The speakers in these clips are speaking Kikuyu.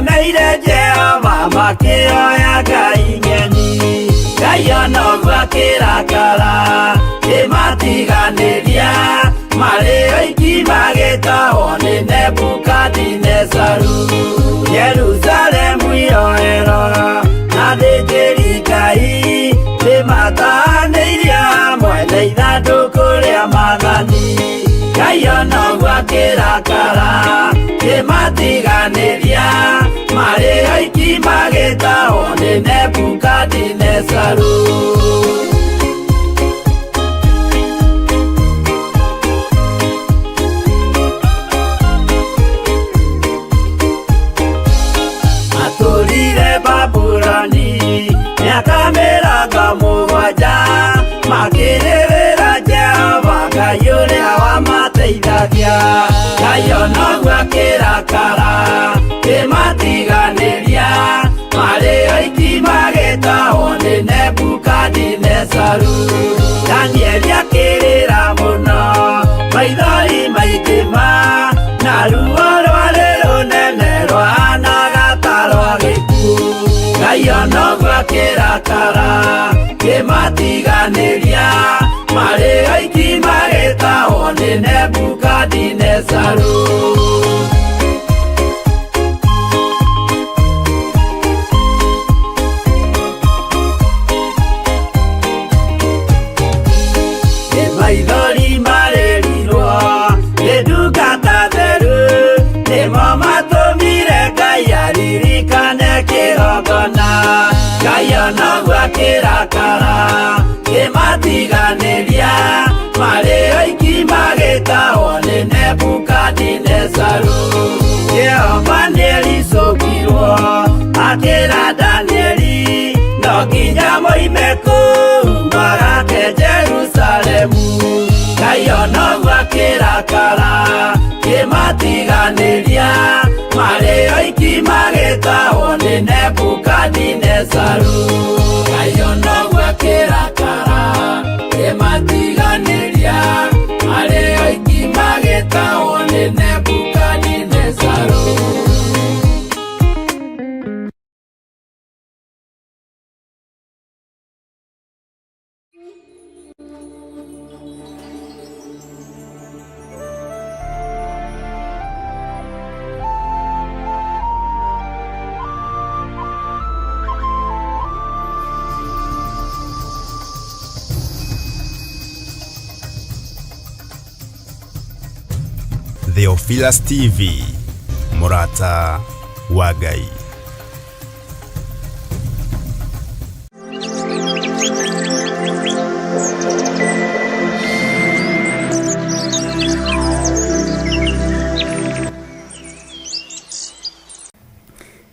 Maremeire Jehova makĩoya ngai ng'eni. Ngai ona ũguo akĩrakara, kĩmatiganĩria, marĩ oiki magĩtahwo nĩ Nebukadinezaru. Jerusalemu iroero na athĩnjĩri Ngai nĩmatahanĩirie hamwe na ithandũkũ rĩa maathani. Ngai ona ũguo akĩrakara, kĩmatiganĩria, marĩ oiki magĩtahwo nĩ Nebukadinezaru. Matũrire Babuloni mĩaka 70, makĩrĩrĩra Jehova Ngai ũrĩa wamateithagia. Ngai ona ũguo akĩrakara, kĩmatiganĩria, marĩ oiki magĩtahwo nĩ Nebukadinezaru. Danieli akĩrĩra mũno, maithori maingĩ ma, na ruo rwarĩ rũnene rwahanaga ta rwa gĩkuũ. Ngai ona ũguo akĩrakara, kĩmatiganĩria, marĩ oiki magĩtahwo nĩ Nebukadinezaru. Nĩ maithori marĩrirwo nĩ ndungata theru, nĩmo matũmire Ngai aririkane kĩgongona. Ngai ona ũguo akĩrakara, kĩmatiganĩria, marĩ oiki magĩtahwo nĩ Nebukadinezaru. Jehova nĩericũkirwo akĩra Danieli, no nginya moime kũu magake Jerusalemu. Ngai ona ũguo akĩrakara, kĩmatiganĩria, marĩ oiki magĩtahwo nĩ Nebukadinezaru. Ngai ona ũguo akĩrakara, kĩmatiganĩria, marĩ oiki magĩtahwo nĩ Nebukadinezaru. Theophilus TV, mũrata wa Ngai.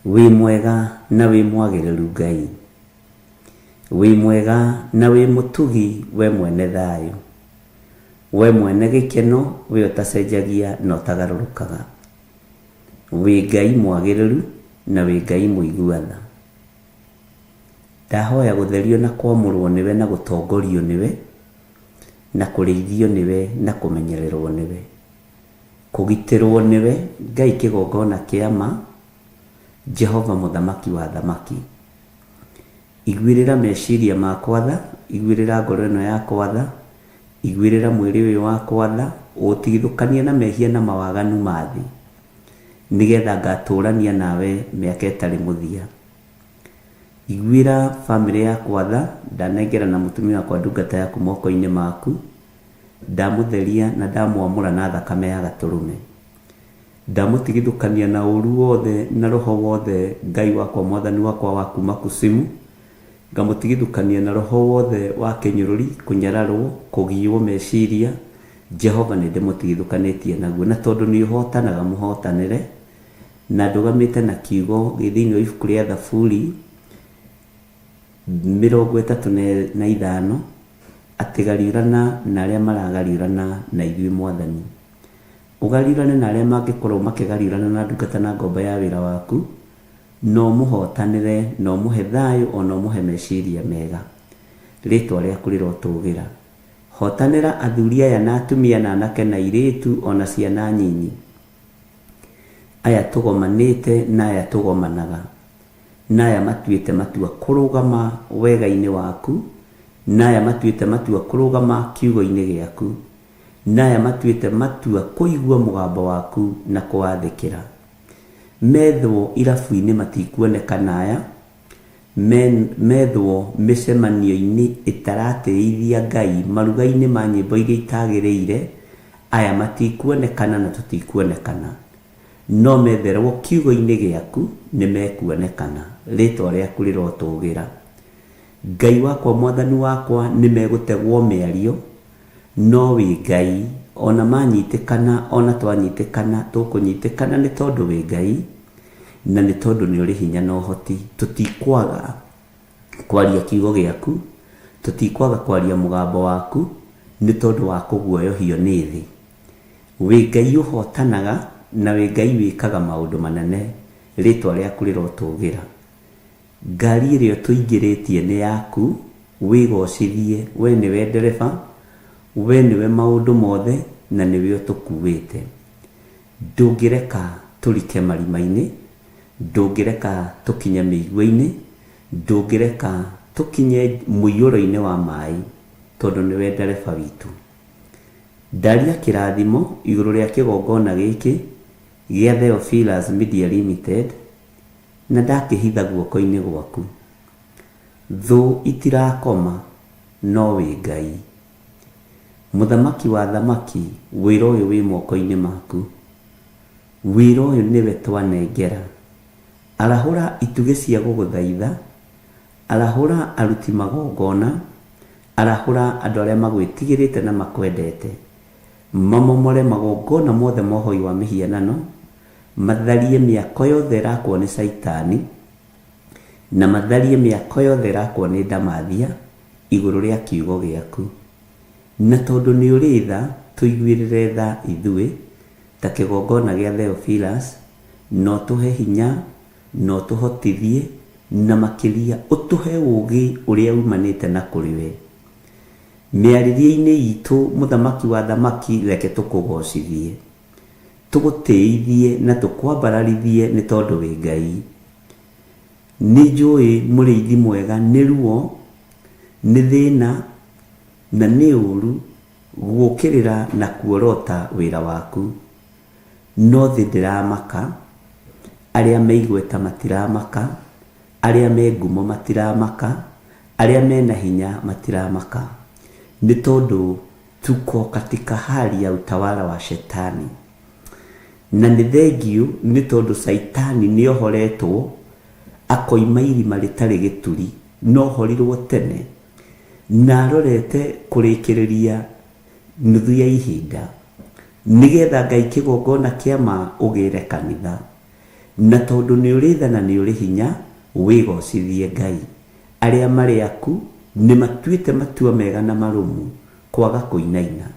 Wĩ mwega na wĩ mwagĩrĩru Ngai, wĩ mwega na wĩ mũtugi we mwene thayũ, we mwene gĩkeno we ũtacenjagia na ũtagarũrũkaga. Wĩ Ngai mwagĩrĩru na wĩ Ngai mũigua tha. Ndahoya gũtherio na kwamũrwo nĩwe na gũtongorio nĩwe, na kũrĩithio nĩwe na kũmenyererwo nĩwe. Kũgitĩrwo nĩwe Ngai kĩgongona kĩa ma, Jehova mũthamaki wa athamaki. Iguĩrĩra meciria makwa tha, iguĩrĩra ngoro ĩno yakwa tha, iguĩrĩra mwĩrĩ ũyũ wakwa tha, ũũtigithũkanie na mehia na mawaganu ma thĩ, nĩgetha ngatũũrania nawe mĩaka ĩtarĩ mũthia. Iguĩra famĩlĩ yakwa tha, ndanengerana mũtumia wakwa ndungata yaku moko-inĩ maku, ndamũtheria na ndamwamũra na thakame ya Gatũrũme. Ndamũtigithũkania na ũũru wothe na roho wothe, Ngai wakwa Mwathani wakwa wa kuuma Kusimu, ngamũtigithũkania na roho wothe wa kĩnyũrũri, kũnyararwo, kũgiywo meciria, Jehova nĩndĩmũtigithũkanĩtie naguo. Na tondũ nĩũhootanaga mũhootanĩre, na ndũgamĩte na kiugo gĩ thĩinĩ wa ibuku rĩa Thaburi 35, atĩ gariũrana na arĩa maragariũrana na ithuĩ Mwathani. Ũgariũrane na arĩa mangĩkorwo makĩgariũrana na ndungata na ngombo ya wĩra waku, na ũmũhootanĩre, na ũmũhe thayũ, o na ũmũhe meciria mega. Rĩĩtwa rĩaku rĩrotũũgĩra. Hootanĩra athuri aya na atumia na anake na airĩtu o na ciana nyinyi. Aya tũgomanĩte na aya tũgomanaga, na aya matuĩte matua kũrũgama wega-inĩ waku, na aya matuĩte matua kũrũgama kiugo-inĩ gĩaku, na aya matuĩte matua kũigua mũgambo waku na kũwathĩkĩra. Methwo irabu-inĩ matikuonekana aya, methwo mĩcemanio-inĩ ĩtaratĩithia Ngai, maruga-inĩ ma nyĩmbo iria itagĩrĩire, aya matikuonekana na tũtikuonekana. No metherwo kiugo-inĩ gĩaku nĩ mekuonekana, rĩtwa rĩaku rĩrotũgĩra. Ngai wakwa mwathani wakwa nĩ megũtegwo mĩario, no wĩ Ngai, ona manyitĩkana ona twanyitĩkana tũkũnyitĩkana nĩ tondũ wĩ Ngai, na nĩ tondũ nĩ ũrĩ hinya na ũhoti. Tũtikwaga kwaria kiugo gĩaku, tũtikwaga kwaria mũgambo waku, nĩ tondũ wa kũguoyohio nĩ thĩ. Wĩ Ngai ũhotanaga na wĩ Ngai wĩkaga maũndũ manene, rĩtwa rĩaku rĩrotũgĩra. Ngari ĩrĩa ũtũingĩrĩtie nĩ yaku, wĩgocithie, we nĩwe ndereba, we nĩwe maũndũ mothe na nĩwe ũtũkuĩte. Ndũngĩreka tũrike marima-inĩ, ndũngĩreka tũkinye mĩigua-inĩ, ndũngĩreka tũkinye mũiyũro-inĩ wa maĩ, tondũ nĩwe ndereba witũ. Ndaria kĩrathimo igũrũ rĩa kĩgongona gĩkĩ gĩa Theophilus Media Limited, na ndakĩhitha guoko-inĩ gwaku. Thũ itirakoma, no wĩ Ngai. Mũthamaki wa athamaki, wĩra ũyũ wĩ moko-inĩ maku. Wĩra ũyũ nĩwe twanengera. Arahũra itugĩ cia gũgũthaitha, arahũra aruti magongona, arahũra andũ arĩa magwĩtigĩrĩte na makwendete. Mamomore magongona mothe ma ũhoi wa mĩhianano, matharie mĩako yothe ĩrakwo nĩ Caitani, na matharie mĩako yothe ĩrakwo nĩ ndamathia igũrũ rĩa kiugo gĩaku. Na tondũ nĩ ũrĩ tha, tũiguĩrĩre tha ithuĩ, ta kĩgongona gĩa Theophilus, na ũtũhe hinya, na ũtũhotithie, na makĩria ũtũhe ũũgĩ ũrĩa umanĩte na kũrĩ we. Mĩarĩrie-inĩ itũ, Mũthamaki wa athamaki, reke tũkũgocithie, tũgũtĩithie na tũkwambararithie nĩ tondũ wĩ Ngai. Nĩ njũĩ mũrĩithi mwega nĩ ruo, nĩ thĩna na nĩ ũru gũkĩrĩra na kuorota wĩra waku. No thĩ ndĩramaka, arĩa me igweta matiramaka, arĩa me ngumo matiramaka, arĩa mena hinya matiramaka. Nĩ tondũ tuko katika hali ya utawala wa shetani. Na nĩ thengiũ nĩ tondũ Caitani nĩ ohoretwo akoima irima rĩtarĩ gĩturi, no ohorirwo tene na arorete kũrĩkĩrĩria nuthu ya ihinda, nĩgetha Ngai kĩgongona kĩa ma ũgĩre kanitha. Na tondũ nĩ ũrĩ tha na nĩ ũrĩ hinya, wĩgocithie Ngai. Arĩa marĩ aku nĩ matuĩte matua mega na marũmu kwaga kũinaina.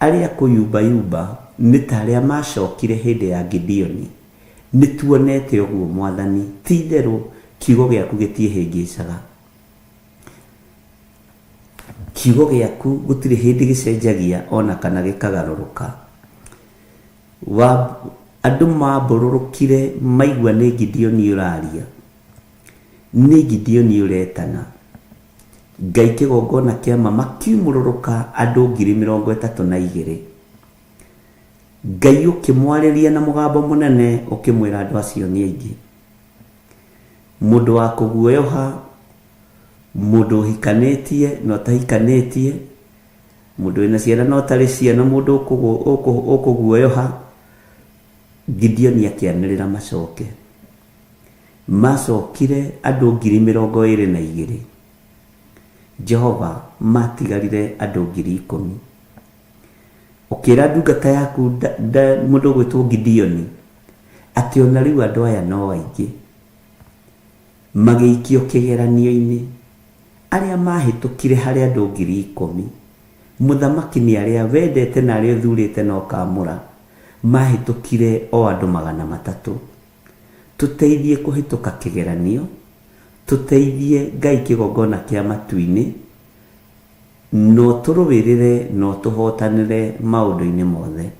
Arĩa kũyumbayumba nĩ ta arĩa macokire hĩndĩ ya Gideoni. Nĩ tuonete ũguo Mwathani, ti itherũ kiugo gĩaku gĩtiĩhĩngĩcaga. Kiugo gĩaku gũtirĩ hĩndĩ gĩcenjagia ona kana gĩkagarũrũka. Wa, andũ mambũrũrũkire maigua nĩ Gideoni ũraria. Nĩ Gideoni ũretana. Ngai kĩgongona kĩa ma makiumũrũrũka andũ 32,000. Ngai ũkĩmwarĩria na mũgambo mũnene ũkĩmwĩra andũ acio nĩ aingĩ. Mũndũ wa kũguoyoha, mũndũ ũhikanĩtie na ũtahikanĩtie, mũndũ wĩna ciana na ũtarĩ ciana, mũndũ ũkũguoyoha, Gideoni akĩanĩrĩra macoke. Macokire andũ 22,000. Jehova, matigarire andũ 10,000. Ũkĩra ndungata yaku mũndũ ũgwĩtwo Gideoni atĩ ona rĩu andũ aya no aingĩ. Magĩikio kĩgeranio-inĩ. Arĩa mahĩtũkire harĩ andũ 10,000, mũthamaki nĩ arĩa wendete na arĩa ũthurĩte na ũkaamũra, mahĩtũkire o andũ 300. Tũteithie kũhĩtũka kĩgeranio, tũteithie Ngai kĩgongona kĩa matu-inĩ, na ũtũrũĩrĩre na ũtũhotanĩre maũndũ-inĩ mothe.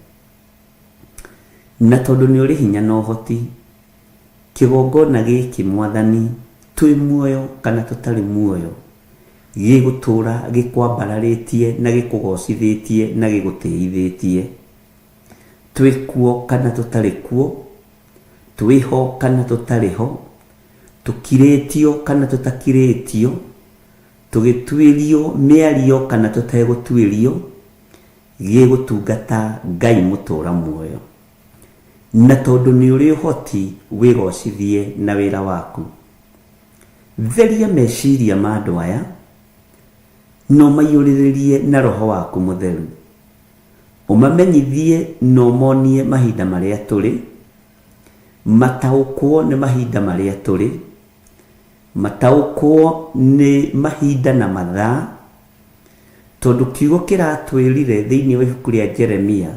Na tondũ nĩ ũrĩ hinya na ũhoti, kĩgongona gĩkĩ Mwathani, twĩ muoyo kana tũtarĩ muoyo, gĩgũtũũra gĩkwambararĩtie na gĩkũgocithĩtie na gĩgũtĩithĩtie. Twĩ kuo kana tũtarĩ kuo, twĩ ho kana tũtarĩ ho, tũkirĩtio kana tũtakirĩtio, tũgĩtuĩrio mĩario kana tũtegũtuĩrio, gĩgũtungata Ngai mũtũũra muoyo. Na tondũ nĩ ũrĩ ũhoti, wĩgocithie na wĩra waku. Theria meciria ma andũ aya, na ũmaiyũrĩrĩrie na Roho waku Mũtheru. Ũmamenyithie na ũmonie mahinda marĩa tũrĩ, mataũkwo nĩ mahinda marĩa tũrĩ, mataũkwo nĩ mahinda na mathaa, tondũ kiugo kĩratwĩrire thĩinĩ wa ibuku rĩa Jeremia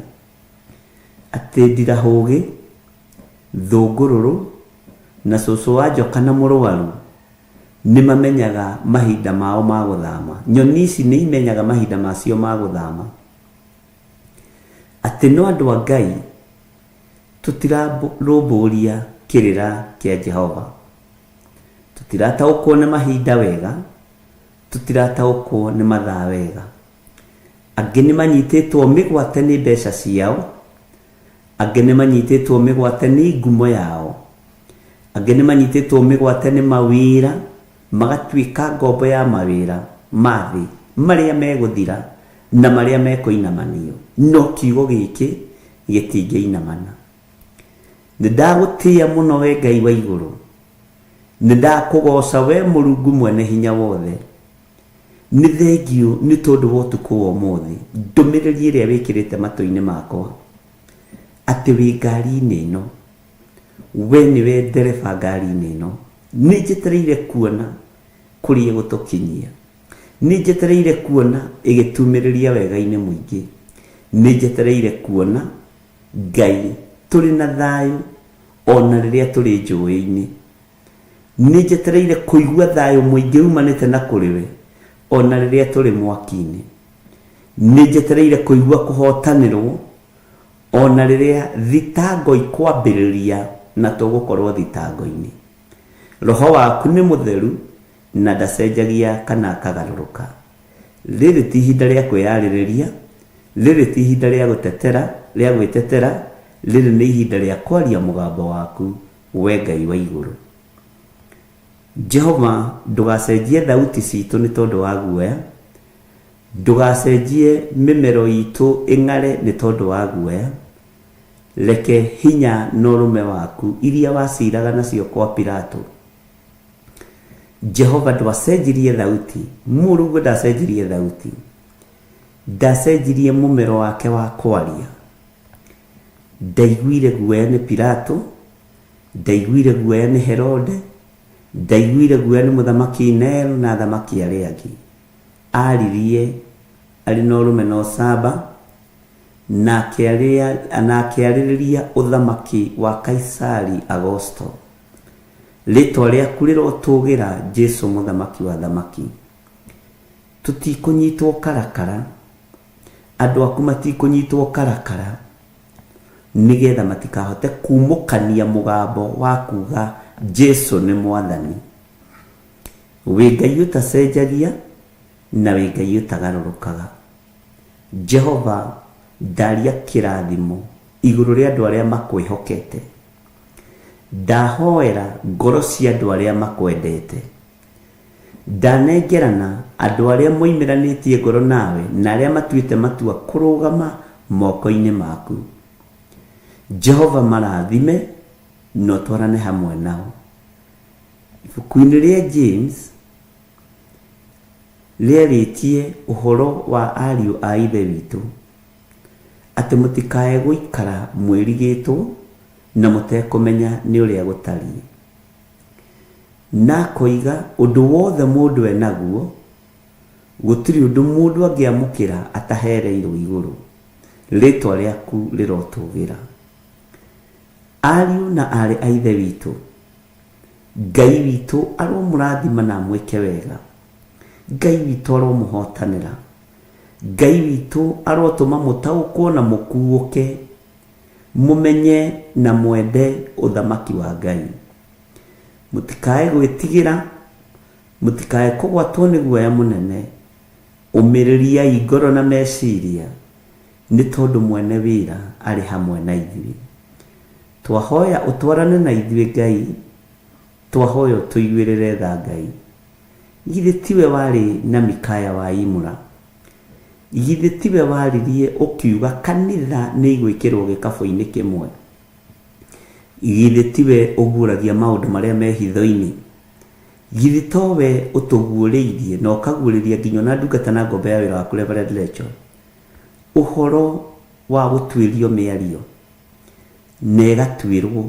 atĩ ndirahũgĩ, thũngũrũrũ, na cũcũ wa njoka na mũrwaru nĩ mamenyaga mahinda mao ma gũthama. Nyoni ici nĩ imenyaga mahinda macio ma gũthama. Atĩ no andũ a Ngai tũtirarũmbũria kĩrĩra kĩa Jehova. Tũtirataũkwo nĩ mahinda wega, tũtirataũkwo nĩ mathaa wega. Angĩ nĩ manyitĩtwo mĩgwate nĩ mbeca ciao, angĩ nĩ manyitĩtwo mĩgwate nĩ ngumo yao, angĩ nĩ manyitĩtwo mĩgwate nĩ mawĩra, magatuĩka ngombo ya mawĩra ma thĩ marĩa megũthira na marĩa mekũinamanio, no kiugo gĩkĩ gĩtingĩinamana. Nĩ ndagũtĩĩa mũno we Ngai wa igũrũ, nĩ ndakũgooca we Mũrungu mwene hinya wothe. Nĩ thengiũ nĩ tondũ wa ũtukũ wa ũmũthĩ, ndũmĩrĩri ĩrĩa wĩkĩrĩte matũ-inĩ makwa, atĩ wĩ ngari-inĩ ĩno, we nĩwe ndereba ngari-inĩ ĩno. Nĩ njetereire kuona kũrĩa ĩgũtũkinyia. Nĩ njetereire kuona ĩgĩtumĩrĩria wega-inĩ mũingĩ. Nĩ njetereire kuona Ngai tũrĩ na thayũ ona rĩrĩa tũrĩ njũĩ-inĩ. Nĩ njetereire kũigua thayũ mũingĩ umanĩte na kũrĩ we, o na rĩrĩa tũrĩ mwaki-inĩ. Nĩ njetereire kũigua kũhootanĩrũo, o na rĩrĩa thitango ikwambĩrĩria na tũgũkorũo thitango-inĩ. Roho waku nĩ mũtheru na ndacenjagia kana akagarũrũka. Rĩrĩ ti ihinda rĩa kwĩyarĩrĩria, rĩrĩ ti ihinda rĩa gũtetera, rĩa gwĩtetera, rĩrĩ nĩ ihinda rĩa kwaria mũgambo waku We Ngai wa igũrũ. Jehova, ndũgacenjie thauti citũ nĩ tondũ wa guoya, ndũgacenjie mĩmero itũ ĩng'are nĩ tondũ wa guoya. Reke hinya na ũrũme waku iria waciraga nacio kwa Pilato. Jehova, ndwacenjirie thauti, mũrũguo ndacenjirie thauti, ndacenjirie mũmero wake wa kwaria. Ndaiguire guoya nĩ Pilato, ndaiguire guoya nĩ Herode, ndaiguire guoya nĩ mũthamaki Nero na athamaki arĩa angĩ. Aaririe arĩ na ũrũme na ũcamba, na akĩarĩrĩria ũthamaki wa Kaisari Agosto. Rĩtwa rĩaku rĩrotũgĩra, Jesu mũthamaki wa athamaki. Tũtikũnyitwo karakara, Andũ aku matikũnyitwo karakara, nĩgetha matikahote kumũkania mũgambo wa kuga Jesu nĩ Mwathani. Wĩ Ngai ũtacenjagia na wĩ Ngai ũtagarũrũkaga. Jehova, ndaria kĩrathimo igũrũ rĩa andũ arĩa makwĩhokete. Ndahoera ngoro cia andũ arĩa makwendete. Ndanengerana andũ arĩa moimĩranĩtie ngoro nawe na arĩa matuĩte matua kũrũgama moko-inĩ maku. Jehova marathime na ũtwarane hamwe nao. Ibuku-inĩ rĩa James rĩarĩtie ũhoro wa ariũ a Ithe witũ, atĩ mũtikae gũikara mwĩrigĩtwo na mũtekũmenya nĩ ũrĩa gũtariĩ. Na akoiga ũndũ wothe mũndũ enaguo, gũtirĩ ũndũ mũndũ angĩamũkĩra atahereirwo igũrũ. Rĩtwa rĩaku rĩrotũgĩra. Ariũ na aarĩ a Ithe witũ, Ngai witũ aromũrathima na amwĩke wega. Ngai witũ aromũhotanĩra. Ngai witũ arotũma mũtaũkwo na mũkuũke. Mũmenye na mwende ũthamaki wa Ngai. Mũtikae gwĩtigĩra, mũtikae kũgwatwo nĩ guoya mũnene. Ũmĩrĩriai ngoro na meciria, nĩ tondũ mwene wĩra arĩ hamwe na ithuĩ. Twahoya ũtwarane na ithuĩ Ngai, twahoya ũtũiguĩrĩre tha Ngai. Githĩ tiwe warĩ na Mikaya wa Imura? Githĩ tiwe waririe ũkiuga kanitha nĩ igwĩkĩrwo gĩkabũ-inĩ kĩmwe? Githĩ tiwe ũguũragia maũndũ marĩa me hitho-inĩ? Githĩ towe ũtũguũrĩirie na ũkaguũrĩria nginya ona ndungata na ngombo ya wĩra waku Reverend Rachel ũhoro wa gũtuĩrio mĩario na ĩgatuĩrwo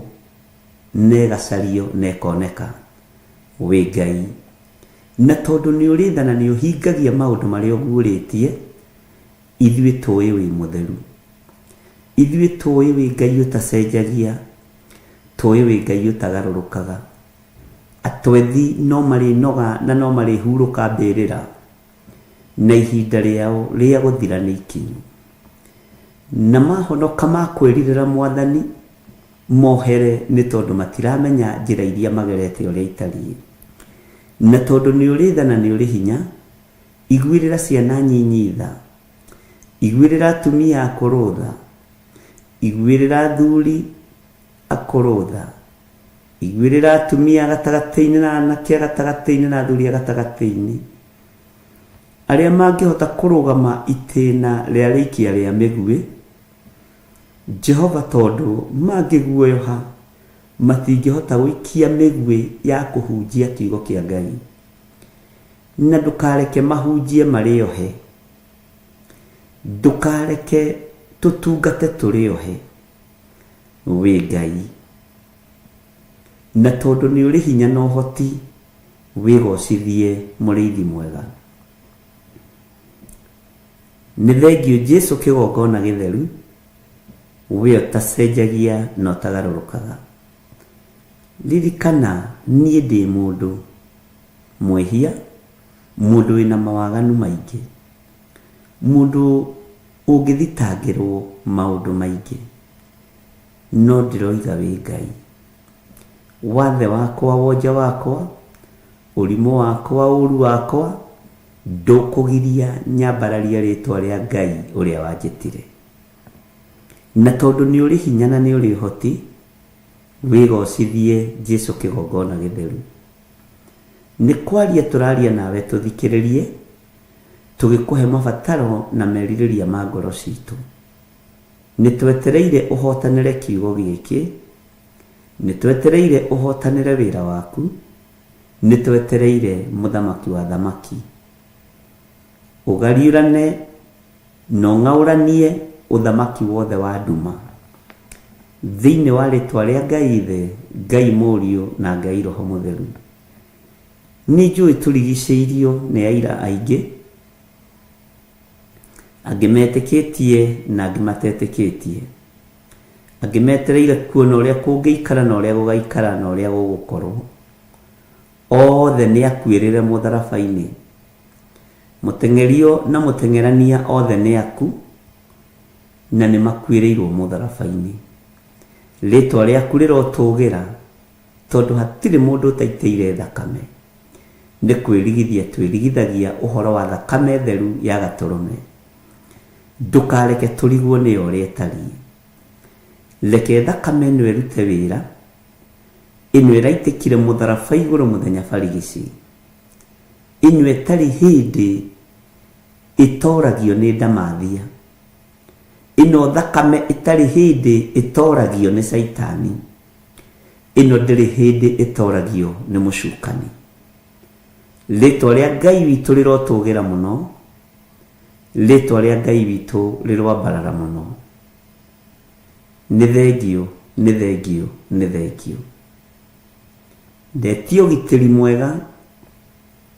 na ĩgacario na ĩkoneka? Wĩ Ngai. Na tondũ nĩ ũrĩ tha na nĩ ũhingagia maũndũ marĩa ũguũrĩtie, ithuĩ tũĩ wĩ mũtheru. Ithuĩ tũĩ wĩ Ngai ũtacenjagia, tũĩ wĩ Ngai ũtagarũrũkaga. Atwethi no marĩnoga na no marĩhurũka mbĩrĩra, na ihinda rĩao rĩa gũthira nĩ ikinyu. Na mahonoka makwĩrirĩra Mwathani, mohere nĩ tondũ matiramenya njĩra iria magerete ũrĩa itariĩ. Na tondũ nĩ ũrĩ tha na nĩ ũrĩ hinya, iguĩrĩra ciana nyinyi tha, iguĩrĩra atumia akũrũ tha, iguĩrĩra athuri akũrũ tha, iguĩrĩra atumia a gatagatĩ-inĩ na anake a gatagatĩ-inĩ na athuri a gatagatĩ-inĩ, arĩa mangĩhota kũrũgama itĩna rĩa rĩikia rĩa mĩguĩ, Jehova tondũ mangĩguoyoha matingĩhota gũikia mĩguĩ ya kũhunjia kiugo kĩa Ngai. Na ndũkareke mahunjie marĩ ohe. Ndũkareke tũtungate tũrĩ ohe. Wĩ Ngai. Na tondũ nĩ ũrĩ hinya na ũhoti, wĩgocithie mũrĩithi mwega. Nĩ thengiũ Jesu kĩgongona gĩtheru, we ũtacenjagia na ũtagarũrũkaga. Ririkana niĩ ndĩ mũndũ mwĩhia, mũndũ wĩna mawaganu maingĩ, mũndũ ũngĩthitangĩrwo maũndũ maingĩ, no ndĩroiga wĩ Ngai. Wathe wakwa, wonje wakwa, ũrimũ wakwa, ũru wakwa, ndũkũgiria nyambararie rĩtwa rĩa Ngai ũrĩa wanjĩtire. Na tondũ nĩ ũrĩ hinya na nĩ ũrĩ ũhoti, wĩgocithie Jesu kĩgongona gĩtheru. Nĩ kwaria tũraria nawe tũthikĩrĩrie, tũgĩkũhe mabataro na merirĩria ma ngoro citũ. Nĩ twetereire ũhotanĩre kiugo gĩkĩ, nĩ twetereire ũhotanĩre wĩra waku, nĩ twetereire mũthamaki wa athamaki. Ũgariũrane na ũng'aũranie ũthamaki wothe wa nduma. Thĩinĩ wa rĩtwa rĩa Ngai Ithe, Ngai Mũriũ na Ngai Roho Mũtheru. Nĩ njũĩ tũrigicĩirio nĩ aira aingĩ, angĩ metĩkĩtie na angĩ matetĩkĩtie, angĩ metereire kuona ũrĩa kũngĩikara na ũrĩa gũgaikara na ũrĩa gũgũkorwo. Othe nĩ akuĩrĩre mũtharaba-inĩ. Mũteng'erio na mũteng'erania othe nĩ aku, na nĩ makuĩrĩirwo mũtharaba-inĩ. Rĩtwa rĩaku rĩrotũgĩra, tondũ hatirĩ mũndũ ũtaitĩire thakame. Nĩ kwĩrigithia twĩrigithagia ũhoro wa thakame theru ya Gatũrũme. Ndũkareke tũrigwo nĩyo ũrĩa ĩtariĩ. Reke thakame ĩno ĩrute wĩra, ĩno ĩraitĩkire mũtharaba igũrũ mũthenya barigici, ĩno ĩtarĩ hĩndĩ ĩtoragio nĩ ndamathia, ĩno thakame ĩtarĩ hĩndĩ ĩtoragio nĩ Caitani, ĩno ndĩrĩ hĩndĩ ĩtoragio nĩ mũcukani. Rĩtwa rĩa Ngai witũ rĩrotũgĩra mũno, rĩtwa rĩa Ngai witũ rĩroambarara mũno. Nĩ thengiũ, nĩ thengiũ, nĩ thengiũ. Ndetia ũgitĩri mwega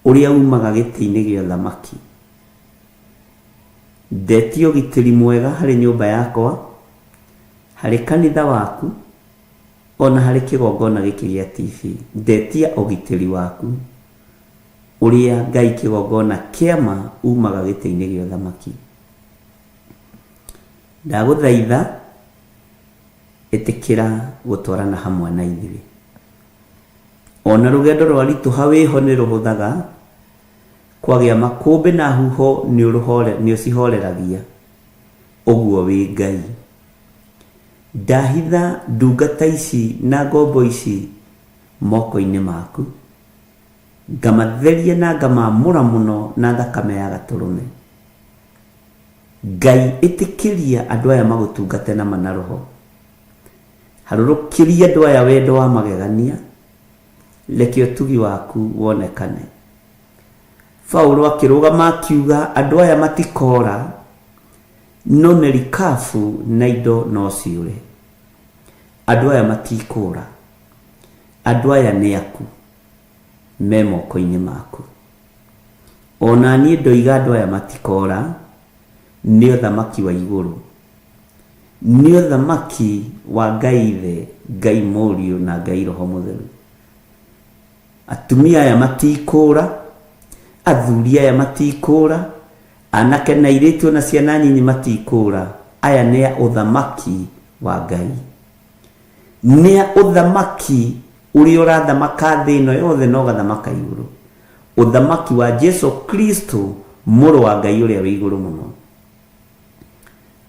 ũrĩa umaga gĩtĩ-inĩ gĩa ũthamaki. Ndetia ũgitĩri mwega harĩ nyũmba yakwa, harĩ kanitha waku, ona harĩ kĩgongona gĩkĩ gĩa TV. Ndetia ũgitĩri waku ũrĩa Ngai kĩgongona kĩa ma umaga gĩtĩ-inĩ gĩa ũthamaki. Ndagũthaitha Ĩtĩkĩra gũtwarana hamwe na ithuĩ. Ona rũgendo rwaritũha wĩho nĩ rũhũthaga, kwagĩa makũmbĩ na huho nĩ ũcihoreragia. Ũguo wĩ Ngai. Ndahitha ndungata ici na ngombo ici moko-inĩ maku, ngamatheria na ngamaamũra mũno na thakame ya Gatũrũme. Ngai ĩtĩkĩria andũ aya magũtungate na ma na roho. Harũrũkĩria andũ aya wendo wa magegania, reke ũtugi waku wonekane. Paulo akĩrũgama akiuga andũ aya matikoora, no merikabu na indo no ciũre. Andũ aya matikũũra. Andũ aya nĩ aku, me moko-inĩ maku. O na niĩ ndoiga andũ aya matikoora, nĩ ũthamaki wa igũrũ. Nĩ ũthamaki wa Ngai Ithe, Ngai Mũriũ na Ngai Roho Mũtheru. Atumia aya matikũũra, athuri aya matikũũra, anake na airĩtu ona ciana nyinyi matikũũra. Aya nĩ a ũthamaki wa Ngai. Nĩ a ũthamaki ũrĩa ũrathamaka thĩ ĩno yothe na ũgathamaka igũrũ. Ũthamaki wa Jesu Kristo mũrũ wa Ngai ũrĩa wĩ igũrũ mũno.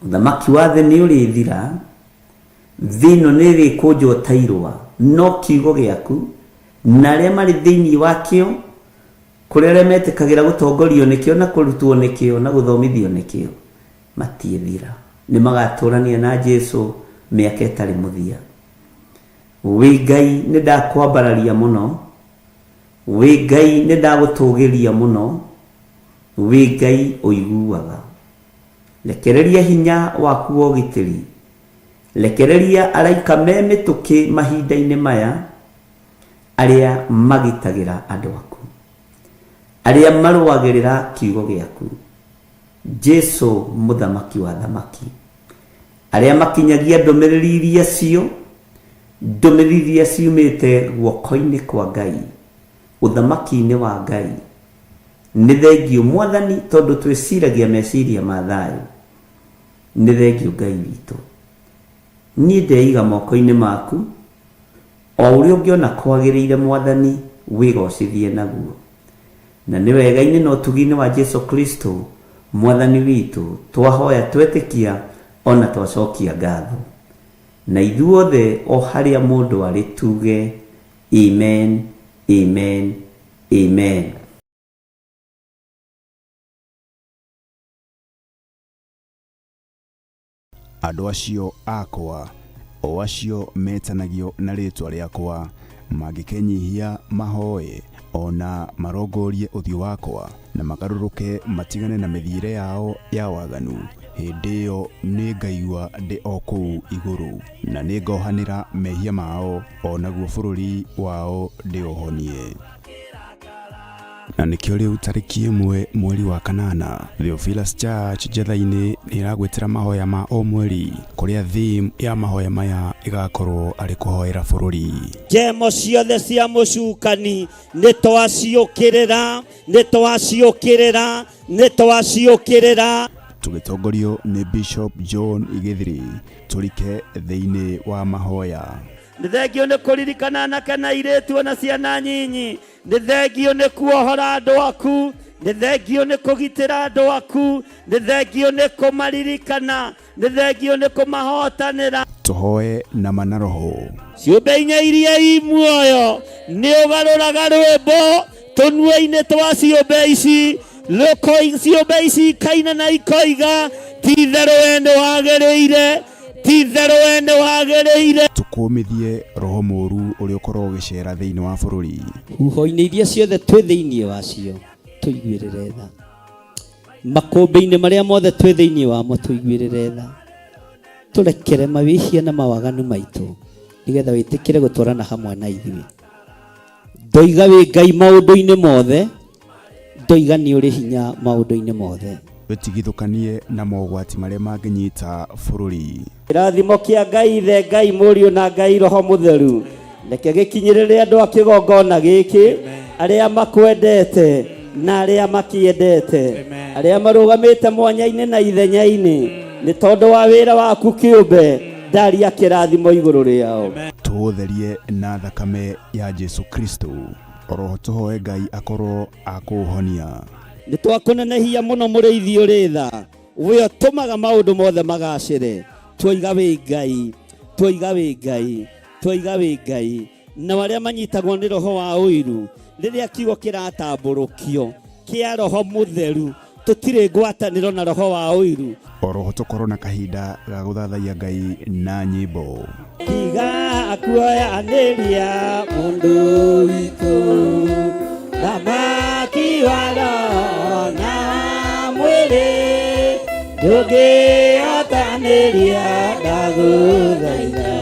Ũthamaki wa thĩ nĩ ũrĩthira, thĩ ĩno nĩ ĩrĩkũnjwo ta irũa, no kiugo gĩaku na arĩa marĩ thĩinĩ wakĩo, kũrĩ arĩa metĩkagĩra gũtongorio nĩkĩo na kũrutwo nĩkĩo na gũthomithio nĩkĩo, matiĩthira. Nĩ magatũrania na Jesu mĩaka ĩtarĩ mũthia. Wĩ Ngai nĩ ndakwambararia mũno, wĩ Ngai nĩ ndagũtũgĩria mũno, wĩ Ngai ũiguaga. Rekereria hinya waku wa ũgitĩri. Rekereria araika me mĩtũkĩ mahinda-inĩ maya, arĩa magitagĩra andũ aku, arĩa marũagĩrĩra kiugo gĩaku. Jesu mũthamaki wa athamaki, arĩa makinyagia ndũmĩrĩri iria cio, ndũmĩrĩri iria ciumĩte guoko-inĩ kwa Ngai, ũthamaki-inĩ wa Ngai. Nĩ thengiũ Mwathani tondũ twĩciragia meciria ma thayũ. Nĩ thengiũ Ngai witũ. Niĩ ndeiga moko-inĩ maku, o ũrĩa ũngĩona kwagĩrĩire Mwathani wĩgocithie naguo. Na nĩ wega-inĩ na ũtugi-inĩ wa Jesu Kristo Mwathani witũ twahoya twetĩkia ona twacokia ngatho. Na ithuothe o harĩa mũndũ arĩ tuge Amen, Amen, Amen. Andũ acio akwa, o acio metanagio na rĩĩtwa rĩakwa, mangĩkenyihia mahoe, o na marongorie ũthiũ wakwa, na magarũrũke matigane na mĩthiĩre yao ya waganu, hĩndĩ ĩyo nĩngaigua ndĩ o kũu igũrũ, na nĩngohanĩra mehia mao, o naguo bũrũri wao ndĩũhonie. Na nĩkĩo rĩu tarĩki ĩmwe mweri wa kanana Theophilus Church Njetha-inĩ nĩ ĩragwĩtĩra mahoya ma o mweri kũrĩa theme ya mahoya maya ĩgakorwo arĩ kũhoera bũrũri. Njemo ciothe cia mũcukani nĩ twaciũkĩrĩra, nĩ twaciũkĩrĩra, nĩ twaciũkĩrĩra. Tũgĩtongorio nĩ Bishop John Gĩthiri tũrike thĩinĩ wa mahoya. Nĩ thengio nĩ kũririkana anake na airĩtu ona ciana nyinyi. Nĩ thengio nĩ kuohora andũ aku. Nĩ thengio nĩ kũgitĩra andũ aku. Nĩ thengio nĩ kũmaririkana. Nĩ thengio nĩ kũmahotanĩra. Tũhoe na ma na roho. Ciũmbe inya iria i muoyo nĩ ũgarũraga rwĩmbo tũnua-inĩ twa ciũmbe ici, ciũmbe ici ikaina na ikoiga, ti itherũ we nĩ wagĩrĩire, ti itherũ we nĩ wagĩrĩire. Tũkũmithie roho mũũru ũrĩa ũkoragwo ũgĩceera thĩinĩ wa bũrũri. Huho-inĩ iria ciothe twĩ thĩinĩ wacio tũiguĩrĩre tha, makũmbĩ-inĩ marĩa mothe twĩ thĩinĩ wamo tũiguĩrĩre tha, tũrekere mawĩhia na mawaganu maitũ, nĩgetha wĩtĩkĩre gũtwarana hamwe na ithuĩ. Ndoiga wĩ Ngai maũndũ-inĩ mothe, ndoiga nĩ ũrĩ hinya maũndũ-inĩ mothe. Wĩtigithũkanie na mogwati marĩa mangĩnyita bũrũri. Kĩrathimo kĩa Ngai Ithe, Ngai Mũriũ na Ngai Roho Mũtheru reke gĩkinyĩrĩre andũ a kĩgongona gĩkĩ, arĩa makwendete na arĩa makĩendete, arĩa marũgamĩte mwanya-inĩ na ithenya-inĩ nĩ tondũ wa wĩra waku kĩũmbe. Ndaria kĩrathimo igũrũ rĩao. Tũũtherie na thakame ya Jesu Kristo. Oroho tũhoe Ngai akorwo akũũhonia. Nĩ twakũnenehia mũno mũrĩithi ũrĩ tha, we ũtũmaga maũndũ mothe magacĩre. Twoiga wĩ Ngai, twoiga wĩ Ngai, twoiga wĩ Ngai. Nao arĩa manyitagwo nĩ roho wa ũiru, rĩrĩa kiugo kĩratambũrũkio kĩa roho mũtheru, tũtirĩ ngwatanĩro na roho wa ũiru. Oroho tũkorwo na kahinda ga gũthathaiya Ngai na nyĩmbo. Tiga kuoyanĩria mũndũ witũ, thamaki wa roho na mwĩrĩ, ndũngĩhotanĩria ndagũthaitha.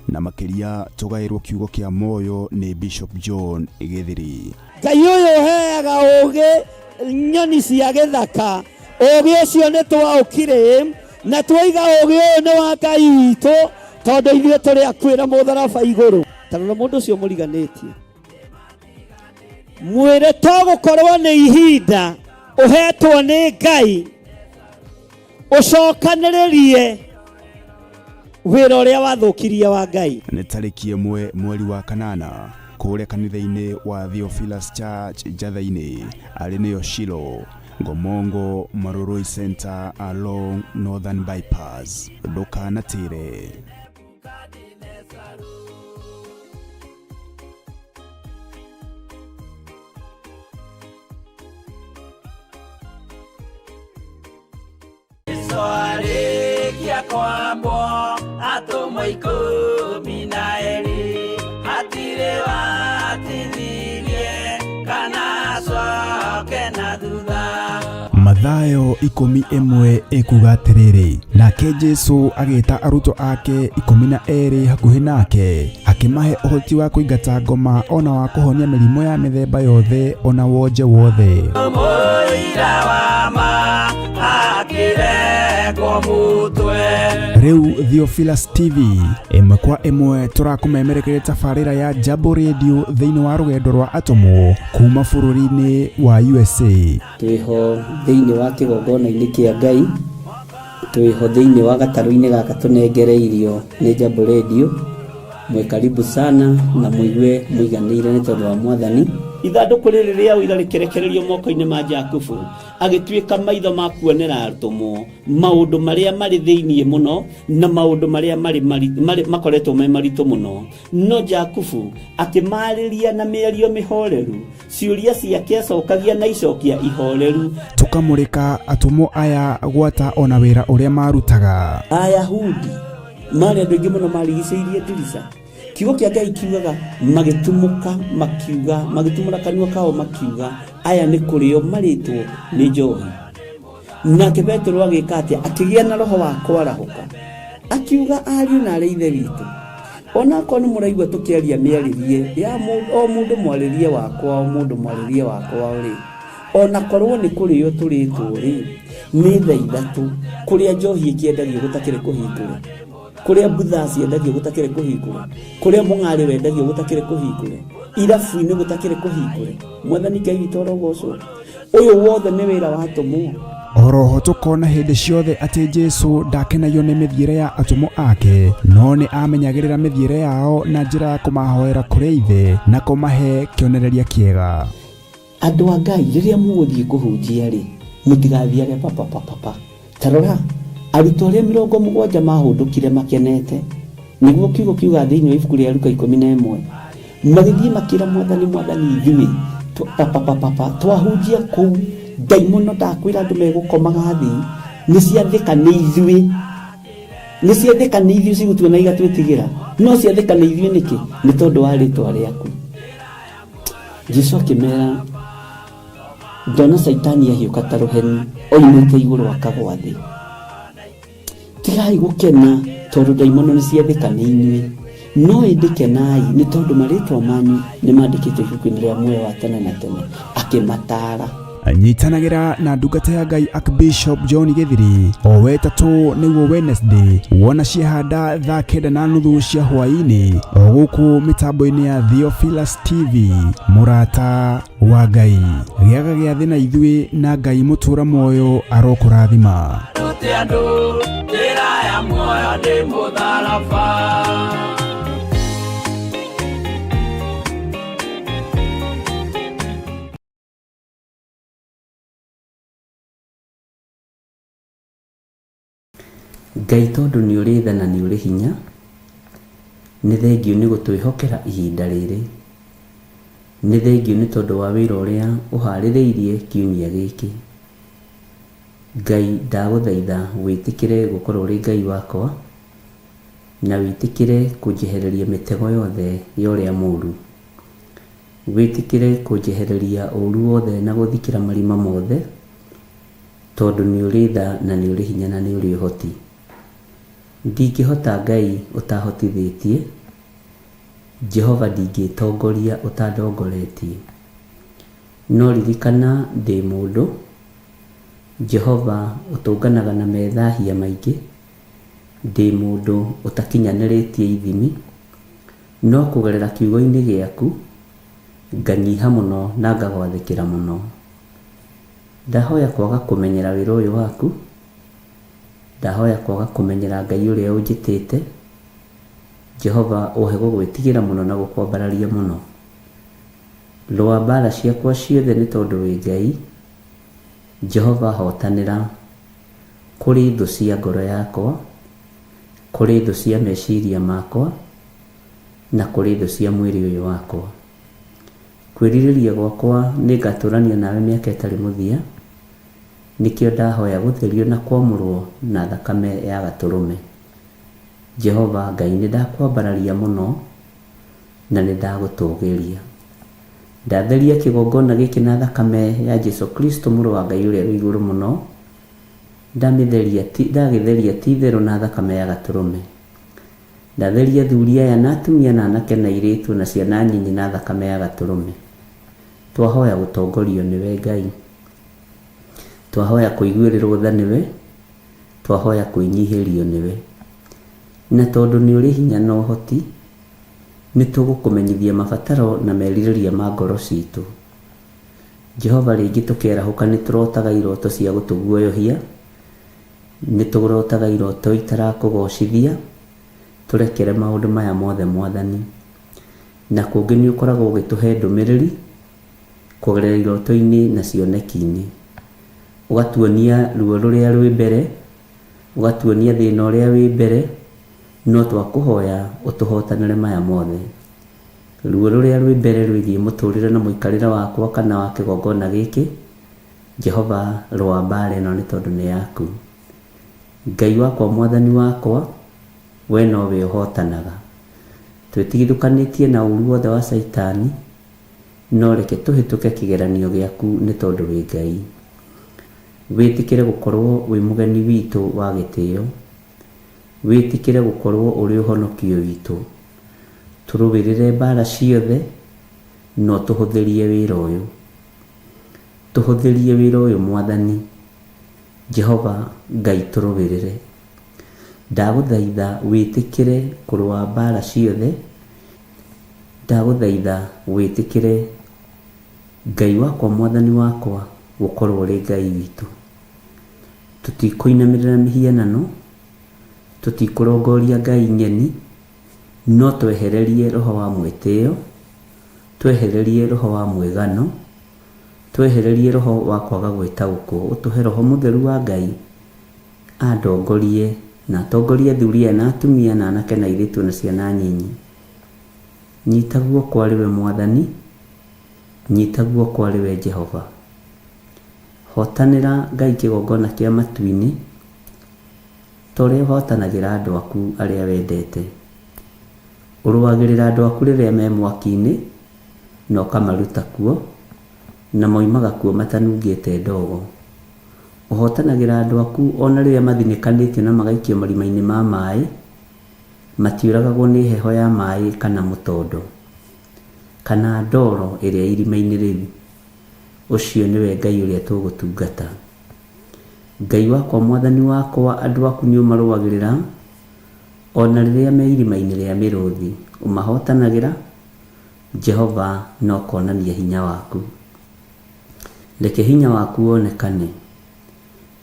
Na makĩria tũgaĩrwo kiugo kĩa muoyo nĩ Bishop John Gĩthiri. Ngai ũyũ ũheaga ũũgĩ nyoni cia gĩthaka, ũũgĩ ũcio nĩ twaũkire na twoiga ũũgĩ ũyũ nĩ wa Ngai witũ, tondũ ithuĩ tũrĩ akuĩra mũtharaba igũrũ. Ta rora mũndũ ũcio mũriganĩtie, mwĩre to gũkorwo nĩ ihinda ũhetwo nĩ Ngai ũcokanĩrĩrie wĩra ũrĩa wathũkirie wa Ngai. Nĩ tarĩki 1 mweri wa 8 kũrĩa kanitha-inĩ wa Theophilus Church Njatha-inĩ, arĩ nĩyo Shilo, Ngomongo Marurui Center along Northern Bypass. Ndũkanatĩre. Arĩkia kwambwo atũmwo 12 hatirĩ watithirie kana acoke na thutha. Mathayo 11 ĩkuga atĩrĩrĩ, nake Jesu agĩta arutwo ake 12 hakuhĩ nake, akĩmahe ũhoti wa kũingata ngoma ona wa kũhonia mĩrimũ ya mĩthemba yothe ona wonje wothe. Mũira wa ma akĩrekwo mũtwe. Rĩu Theophilus TV ĩmwe kwa ĩmwe tũrakũmemerekeria tabarĩra ya Jambo Radio thĩinĩ wa rũgendo rwa atũmwo kuma bũrũri-inĩ wa USA. Twĩho thĩinĩ wa kĩgongona-inĩ kĩa Ngai, twĩho thĩinĩ wa gatarũ-inĩ gaka tũnengereirio nĩ Jambo Radio. Mwĩ karibu sana na mũigue mũiganĩire nĩ tondũ wa Mwathani. Ithandũkũ rĩrĩ rĩa ũira rĩkĩrekererio moko-inĩ ma Jakubu, agĩtuĩka maitho ma kuonera atũmwo maũndũ marĩa marĩ thĩinĩ mũno na maũndũ marĩa marĩ makoretwo me maritũ mũno. No Jakubu akĩmarĩria na mĩario mĩhoreru, ciũria ciake acokagia na icokia ihoreru. Tũkamũrĩka atũmwo aya gwata ona wĩra ũrĩa marutaga. Ayahudi marĩ andũ aingĩ mũno marigicĩirie ndirica. Kiugo kĩa Ngai kiugaga magĩtumũka makiuga, magĩtumũra kanua kao makiuga, aya nĩ kũrĩo marĩtwo nĩ njohi. Nake Petero agĩka atĩa? Akĩgĩa na roho wa kwarahũka, akiuga ariũ na arĩ ithe witũ, onakorwo nĩ mũraigua tũkĩaria mĩarĩrie ya o mũndũ mwarĩrie wakwa, o mũndũ mwarĩrie wakwa rĩ, onakorwo nĩ kũrĩo tũrĩtwo rĩ, nĩ thaa 3 kũrĩa njohi ĩkĩendagio gũtakĩrĩ kũhingũre, kũrĩa mbutha ciendagio gũtakĩrĩ kũhingũre, kũrĩa mũng'arĩ wendagio gũtakĩrĩ kũhingũre, irabu-inĩ gũtakĩrĩ kũhingũre. Mwathani Ngai witũ arogocwo. Ũyũ wothe nĩ wĩra wa atũmwo. Oroho tũkona hĩndĩ ciothe atĩ Jesu ndakenagio nĩ mĩthiĩre ya atũmwo ake, no nĩ amenyagĩrĩra mĩthiĩre yao na njĩra ya kũmahoera kũrĩ Ithe na kũmahe kĩonereria kĩega. Andũ a Ngai, rĩrĩa mũgũthiĩ kũhunjia rĩ, mũtigathiage papa papa papa. Ta rora, arutwo arĩa 70 mahũndũkire makenete, nĩguo kiugo kiuga thĩinĩ wa ibuku rĩa Luka 11, magĩthiĩ makĩra Mwathani, Mwathani, ithuĩ papa papa papa twahunjia kũu, ndaimono ndakwĩra andũ megũkomaga thĩ, nĩ ciathĩka nĩ ithuĩ, nĩ ciathĩka nĩ ithuĩ cigũtuona igatwĩtigĩra, no ciathĩka nĩ ithuĩ nĩkĩ? Nĩ tondũ wa rĩtwa rĩaku. Jesu akĩmera, ndona Caitani ahiũka ta rũheni oimĩte igũrũ akagwa thĩ. Tigai gũkena tondũ ndaimono nĩ ciathĩka nĩ inyuĩ, no ĩndĩ kenai nĩ tondũ marĩtwa manyu nĩ mandĩkĩtwo ibuku-inĩ rĩa muoyo wa tene na tene. Akĩmataara. Nyitanagĩra na ndungata ya Ngai Archbishop John Gĩthiri o wetatũ nĩguo Wednesday wona ciahanda thaa 9:30 cia hwaĩ-inĩ o gũkũ mĩtambo-inĩ ya Theophilus TV. Mũrata wa Ngai, gĩaga gĩathĩ na ithuĩ na Ngai mũtũra muoyo arokũrathima. Rute andũ njĩra ya muoyo ndĩ mũtharaba. Ngai tondũ nĩ ũrĩ tha na nĩ ũrĩ hinya, nĩ thengiũ nĩ gũtwĩhokera ihinda rĩrĩ. Nĩ thengiũ nĩ tondũ wa wĩra ũrĩa ũharĩrĩirie kiumia gĩkĩ. Ngai ndagũthaitha wĩtĩkĩre gũkorwo ũrĩ Ngai wakwa, na wĩtĩkĩre kũnjehereria mĩtego yothe ya ũrĩa mũũru. Wĩtĩkĩre kũnjehereria ũũru wothe na gũthikĩra marima mothe, tondũ nĩ ũrĩ tha na nĩ ũrĩ hinya na nĩ ũrĩ ũhoti. Ndingĩhota Ngai ũtahotithĩtie, Jehova ndingĩtongoria ũtandongoretie. No ririkana ndĩ mũndũ, Jehova ũtũnganaga na methahia maingĩ, ndĩ mũndũ ũtakinyanĩrĩtie ithimi, no kũgerera kiugo-inĩ gĩaku, nganyiha mũno na ngagwathĩkĩra mũno. Ndahoya kwaga kũmenyera wĩra ũyũ waku, ndahoya kwaga kũmenyera Ngai ũrĩa ũnjĩtĩte, Jehova ũhe gũgwĩtigĩra mũno na gũkwambararia mũno. Rũa mbaara ciakwa ciothe nĩ tondũ wĩ Ngai, Jehova hotanĩra kũrĩ thũ cia ngoro yakwa, kũrĩ thũ cia meciria makwa, na kũrĩ thũ cia mwĩrĩ ũyũ wakwa. Kwĩrirĩria gwakwa nĩ ngatũrania nawe mĩaka ĩtarĩ mũthia, nĩkĩo ndahoya gũtherio na kwamũrwo na thakame ya Gatũrũme. Jehova Ngai nĩ ndakwambararia mũno na nĩ ndagũtũgĩria. Ndatheria kĩgongona gĩkĩ na thakame ya Jesu Kristo mũrũ wa Ngai ũrĩa wĩ igũrũ mũno, ndagĩtheria ti itherũ na thakame ya Gatũrũme. Ndatheria athuri aya na atumia na anake na airĩtu na ciana nyinyi na thakame ya Gatũrũme. Twahoya gũtongorio nĩwe Ngai. Twahoya kũiguĩrĩrwo tha nĩwe. Twahoya kwĩnyihĩrio nĩwe. Na tondũ nĩ ũrĩ hinya na ũhoti, nĩ tũgũkũmenyithia mabataro na merirĩria ma ngoro citũ. Jehova rĩngĩ tũkĩarahũka nĩ tũrotaga iroto cia gũtũguoyohia, nĩ tũrotaga iroto itarakũgocithia, tũrekere maũndũ maya mothe Mwathani. Na kũngĩ nĩ ũkoragwo ũgĩtũhe ndũmĩrĩri kũgerera iroto-inĩ na cioneki-inĩ. Ũgatuonia ruo rũrĩa rwĩ mbere, ũgatuonia thĩna ũrĩa wĩ mbere, no twakũhoya ũtũhotanĩre maya mothe. Ruo rũrĩa rwĩ mbere rwĩgiĩ mũtũrĩre na mũikarĩre wakwa kana wa kĩgongona gĩkĩ, Jehova rũa mbaara ĩno nĩ tondũ nĩ yaku. Ngai wakwa Mwathani wakwa, we nowe ũhotanaga. Twĩtigithũkanĩtie na ũru wothe wa Caitani, no reke tũhĩtũke kĩgeranio gĩaku nĩ tondũ wĩ Ngai. Wĩtĩkĩre gũkorwo wĩ mũgeni witũ wa gĩtĩo. Wĩtĩkĩre gũkorwo ũrĩ ũhonokio witũ. Tũrũĩrĩre mbaara ciothe, no tũhũthĩrie wĩra ũyũ. Tũhũthĩrie wĩra ũyũ Mwathani. Jehova Ngai tũrũĩrĩre. Ndagũthaitha wĩtĩkĩre kũrũa mbaara ciothe. Ndagũthaitha wĩtĩkĩre Ngai wakwa Mwathani wakwa gũkorwo ũrĩ Ngai witũ. Tũtikũinamĩrĩra mĩhianano, tũtikũrongoria ngai ng'eni, no twehererie roho wa mwĩtĩo, twehererie roho wa mwĩgano, twehererie roho wa kwaga gwĩtaũkwo, ũtũhe roho mũtheru wa Ngai andongorie na atongorie athuri aya na atumia na anake na airĩtu na ciana nyinyi. Nyita guoko arĩ we Mwathani, nyita guoko arĩ we Jehova. Hotanĩra Ngai kĩgongona kĩa matu-inĩ, ta ũrĩa ũhotanagĩra andũ aku arĩa wendete. Ũrũagĩrĩra andũ aku rĩrĩa me mwaki-inĩ, na ũkamaruta kuo, na moimaga kuo matanungĩte ndogo. Ũhotanagĩra andũ aku o na rĩrĩa mathinĩkanĩtio na magaikio marima-inĩ ma maĩ, matiũragagwo nĩ heho ya maĩ kana mũtondo, kana ndoro ĩrĩa irima-inĩ rĩu. Ũcio nĩwe Ngai ũrĩa tũgũtungata. Ngai wakwa Mwathani wakwa, andũ aku nĩ ũmarũagĩrĩra, o na rĩrĩa me irima-inĩ rĩa mĩrũthi, ũmahotanagĩra, Jehova, na ũkonania hinya waku. Reke hinya waku wonekane,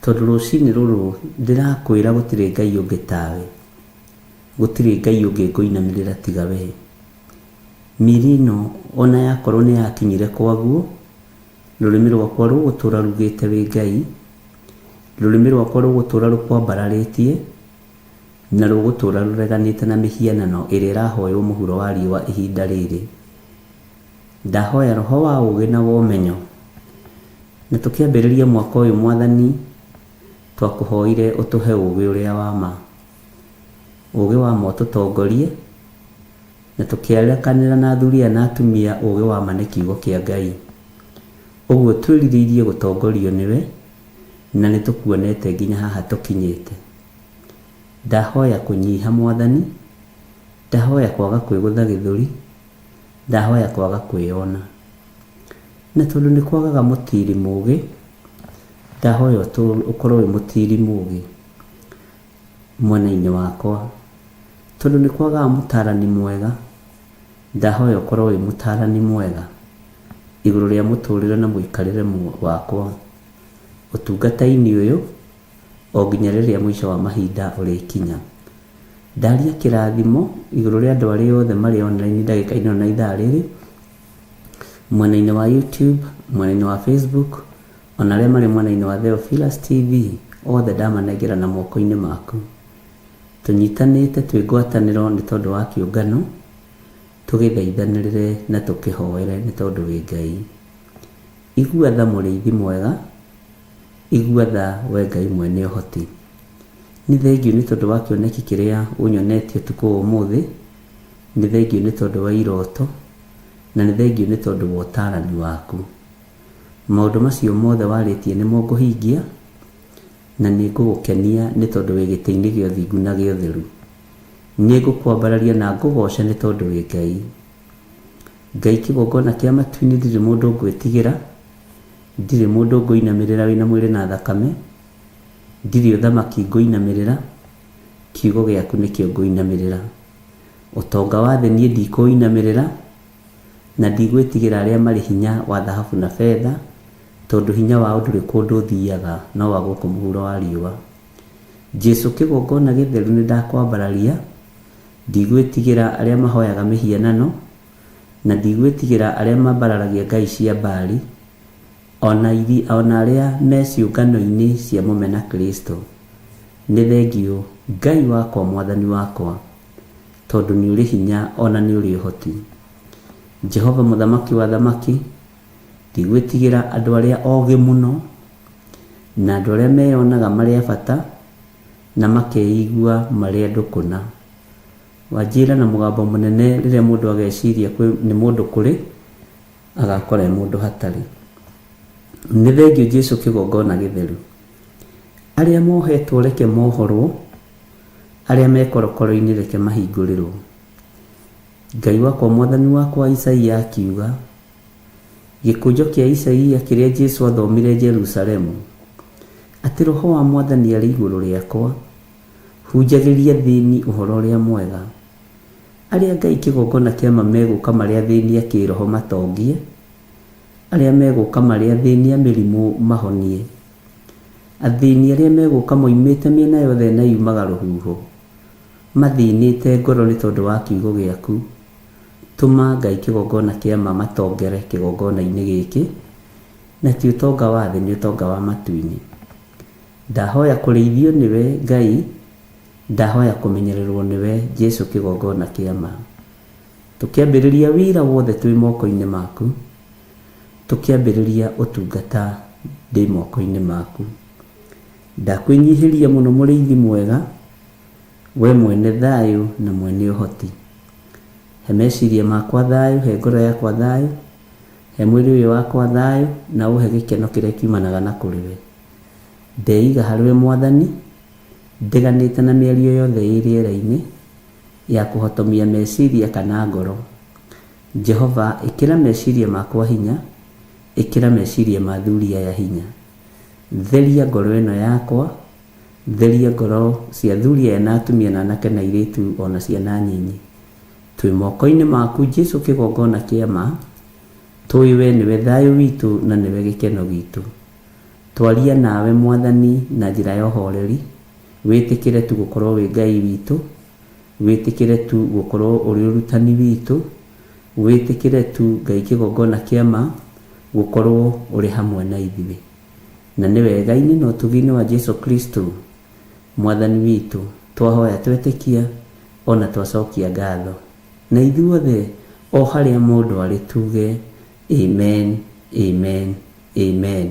tondũ rũcinĩ rũrũ ndĩrakwĩra gũtirĩ Ngai ũngĩ tawe, gũtirĩ Ngai ũngĩ ngũinamĩrĩra tiga wee. Mĩĩrĩ ĩno o na yakorwo nĩ yakinyire kwaguo, rũrĩmĩ rwakwa rũgũtũũra rugĩte wĩ Ngai, rũrĩmĩ rwakwa rũgũtũũra rũkwambararĩtie, na rũgũtũũra rũreganĩte na mĩhianano ĩrĩa ĩrahoywo mũhuro wa riũa ihinda rĩrĩ. Ndahoya roho wa ũũgĩ na wa ũmenyo. Na tũkĩambĩrĩria mwaka ũyũ Mwathani, twakũhoire ũtũhe ũũgĩ ũrĩa wa ma. Ũũgĩ wa ma ũtũtongorie, na tũkĩarekanĩra na athuri aya na atumia ũũgĩ wa ma nĩ kiugo kĩa Ngai. Ũguo twĩrirĩirie gũtongorio nĩwe, na nĩ tũkuonete nginya haha tũkinyĩte. Ndahoya kũnyiha Mwathani, ndahoya kwaga kwĩgũtha gĩthũri, ndahoya kwaga kwĩyona. Na tondũ nĩ kwagaga mũtiiri mũũgĩ, ndahoya ũkorwo wĩ mũtiiri mũũgĩ mwena-inĩ wakwa. Tondũ nĩ kwagaga mũtaarani mwega, ndahoya ũkorwo wĩ mũtaarani mwega igũrũ rĩa mũtũrĩre na mũikarĩre wakwa ũtungata-inĩ ũyũ o nginya rĩrĩa mũico wa mahinda ũrĩkinya. Ndaria kĩrathimo igũrũ rĩa andũ arĩa othe marĩ online ndagĩka-inĩ ĩno na ithaa rĩrĩ, mwena-inĩ wa YouTube, mwena-inĩ wa Facebook, ona arĩa marĩ mwena-inĩ wa Theophilus TV, othe ndamanengera na moko-inĩ maku. Tũnyitanĩte twĩ ngwatanĩro nĩ tondũ wa kĩũngano, tũgĩthaithanĩrĩre na tũkĩhoere nĩ tondũ wĩ Ngai. Igua tha mũrĩithi mwega, Igua tha wee Ngai mwene ũhoti. Nĩ thengiũ nĩ tondũ wa kĩoneki kĩrĩa ũnyonetie ũtukũ wa ũmũthĩ, nĩ thengiũ nĩ tondũ wa iroto, na nĩ thengiũ nĩ tondũ wa ũtaarani waku. Maũndũ macio mothe warĩtie nĩmo ngũhingia, na nĩ ngũgũkenia nĩ tondũ wĩ gĩtĩ-inĩ gĩa ũthingu na gĩa ũtheru. Nĩ ngũkwambararia na ngũgooce nĩ tondũ wĩ Ngai. Ngai kĩgongona kĩa matu-inĩ ndirĩ mũndũ ngwĩtigĩra, Ndirĩ mũndũ ngũinamĩrĩra wĩna mwĩrĩ na thakame, Ndirĩ ũthamaki ngũinamĩrĩra, Kiugo gĩaku nĩkĩo ngũinamĩrĩra. Ũtonga wa thĩ niĩ ndikũũinamĩrĩra, Na ndigwĩtigĩra arĩa marĩ hinya wa thahabu na betha, Tondũ hinya wao ndũrĩ kũndũ ũthiaga no wa gũkũ mũhuro wa riũa. Jesu kĩgongona gĩtheru nĩndakwambararia, Ndigwĩtigĩra arĩa mahoyaga mĩhianano, Na ndigwĩtigĩra arĩa mambararagia ngai cia Baali, o na o na arĩa me ciũngano-inĩ cia mũmena-Kristo. Nĩ thengiũ, Ngai wakwa, Mwathani wakwa, tondũ nĩũrĩ hinya o na nĩũrĩ ũhoti. Jehova Mũthamaki wa athamaki, ndigwĩtigĩra andũ arĩa ogĩ mũno, na andũ arĩa meyonaga marĩ a bata, na makeigua marĩ andũ kũna. Wanjĩra na mũgambo mũnene rĩrĩa mũndũ ageciria kwĩ nĩ mũndũ kũrĩ, agakora e mũndũ hatarĩ. Nĩ thengiũ Jesu kĩgongona gĩtheru. Arĩa mohetwo reke mohorwo, arĩa me korokoro-inĩ reke mahingũrĩrwo. Ngai wakwa Mwathani wakwa Isaia akiuga, gĩkũnjo kĩa Isaia kĩrĩa Jesu athomire Jerusalemu, atĩ Roho wa Mwathani arĩ igũrũ rĩakwa, Hunjagĩria athĩni ũhoro ũrĩa mwega. Arĩa Ngai kĩgongona kĩa ma megũka marĩ athĩni a kĩĩroho matongie, arĩa megũka marĩ athĩni a mĩrimũ mahonie. Athĩni arĩa megũka moimĩte mĩena yothe ĩna yumaga rũhuho, mathĩnĩte ngoro nĩ tondũ wa kiugo gĩaku. Tũma Ngai kĩgongona kĩa ma matongere kĩgongona-inĩ gĩkĩ, na ti ũtonga wa thĩ nĩ ũtonga wa matu-inĩ. Ndahoya kũrĩithio nĩwe Ngai, Ndahoya kũmenyererwo nĩwe Jesu kĩgongona kĩa ma. Tũkĩambĩrĩria wĩra wothe twĩ moko-inĩ maku, Tũkĩambĩrĩria ũtungata ndĩ moko-inĩ maku. Ndakwĩnyihĩria mũno mũrĩithi mwega, We mwene thayũ na mwene ũhoti. He meciria makwa thayũ, he ngoro yakwa thayũ, He mwĩrĩ ũyũ wakwa thayũ, na ũhe gĩkeno kĩrĩa kiumanaga na kũrĩ we. Ndeiga harĩ we Mwathani, ndeganĩte na mĩario yothe ĩ rĩera-inĩ ya kũhotomia meciria kana ngoro. Jehova, ĩkĩra meciria makwa hinya, Ĩkĩra meciria ma athuri aya hinya. Theria ngoro ĩno yakwa, theria ngoro cia athuri aya na atumia na anake na airĩtu o na ciana nyinyi. Twĩ moko-inĩ maku Jesu kĩgongona kĩa ma, tũĩ we nĩwe thayũ witũ na nĩwe gĩkeno gitũ. Twaria nawe Mwathani na njĩra ya ũhoreri, wĩtĩkĩre tu gũkorwo wĩ Ngai witũ, wĩtĩkĩre tu gũkorwo ũrĩ ũrutani witũ, wĩtĩkĩre tu Ngai kĩgongona kĩa ma gũkorwo ũrĩ hamwe na ithuĩ. Na nĩ wega-inĩ na ũtugi-inĩ wa Jesu Kristo Mwathani witũ twahoya twetĩkia o na twacokia ngatho. Na ithuothe o harĩa mũndũ arĩ tuge Amen, Amen, Amen.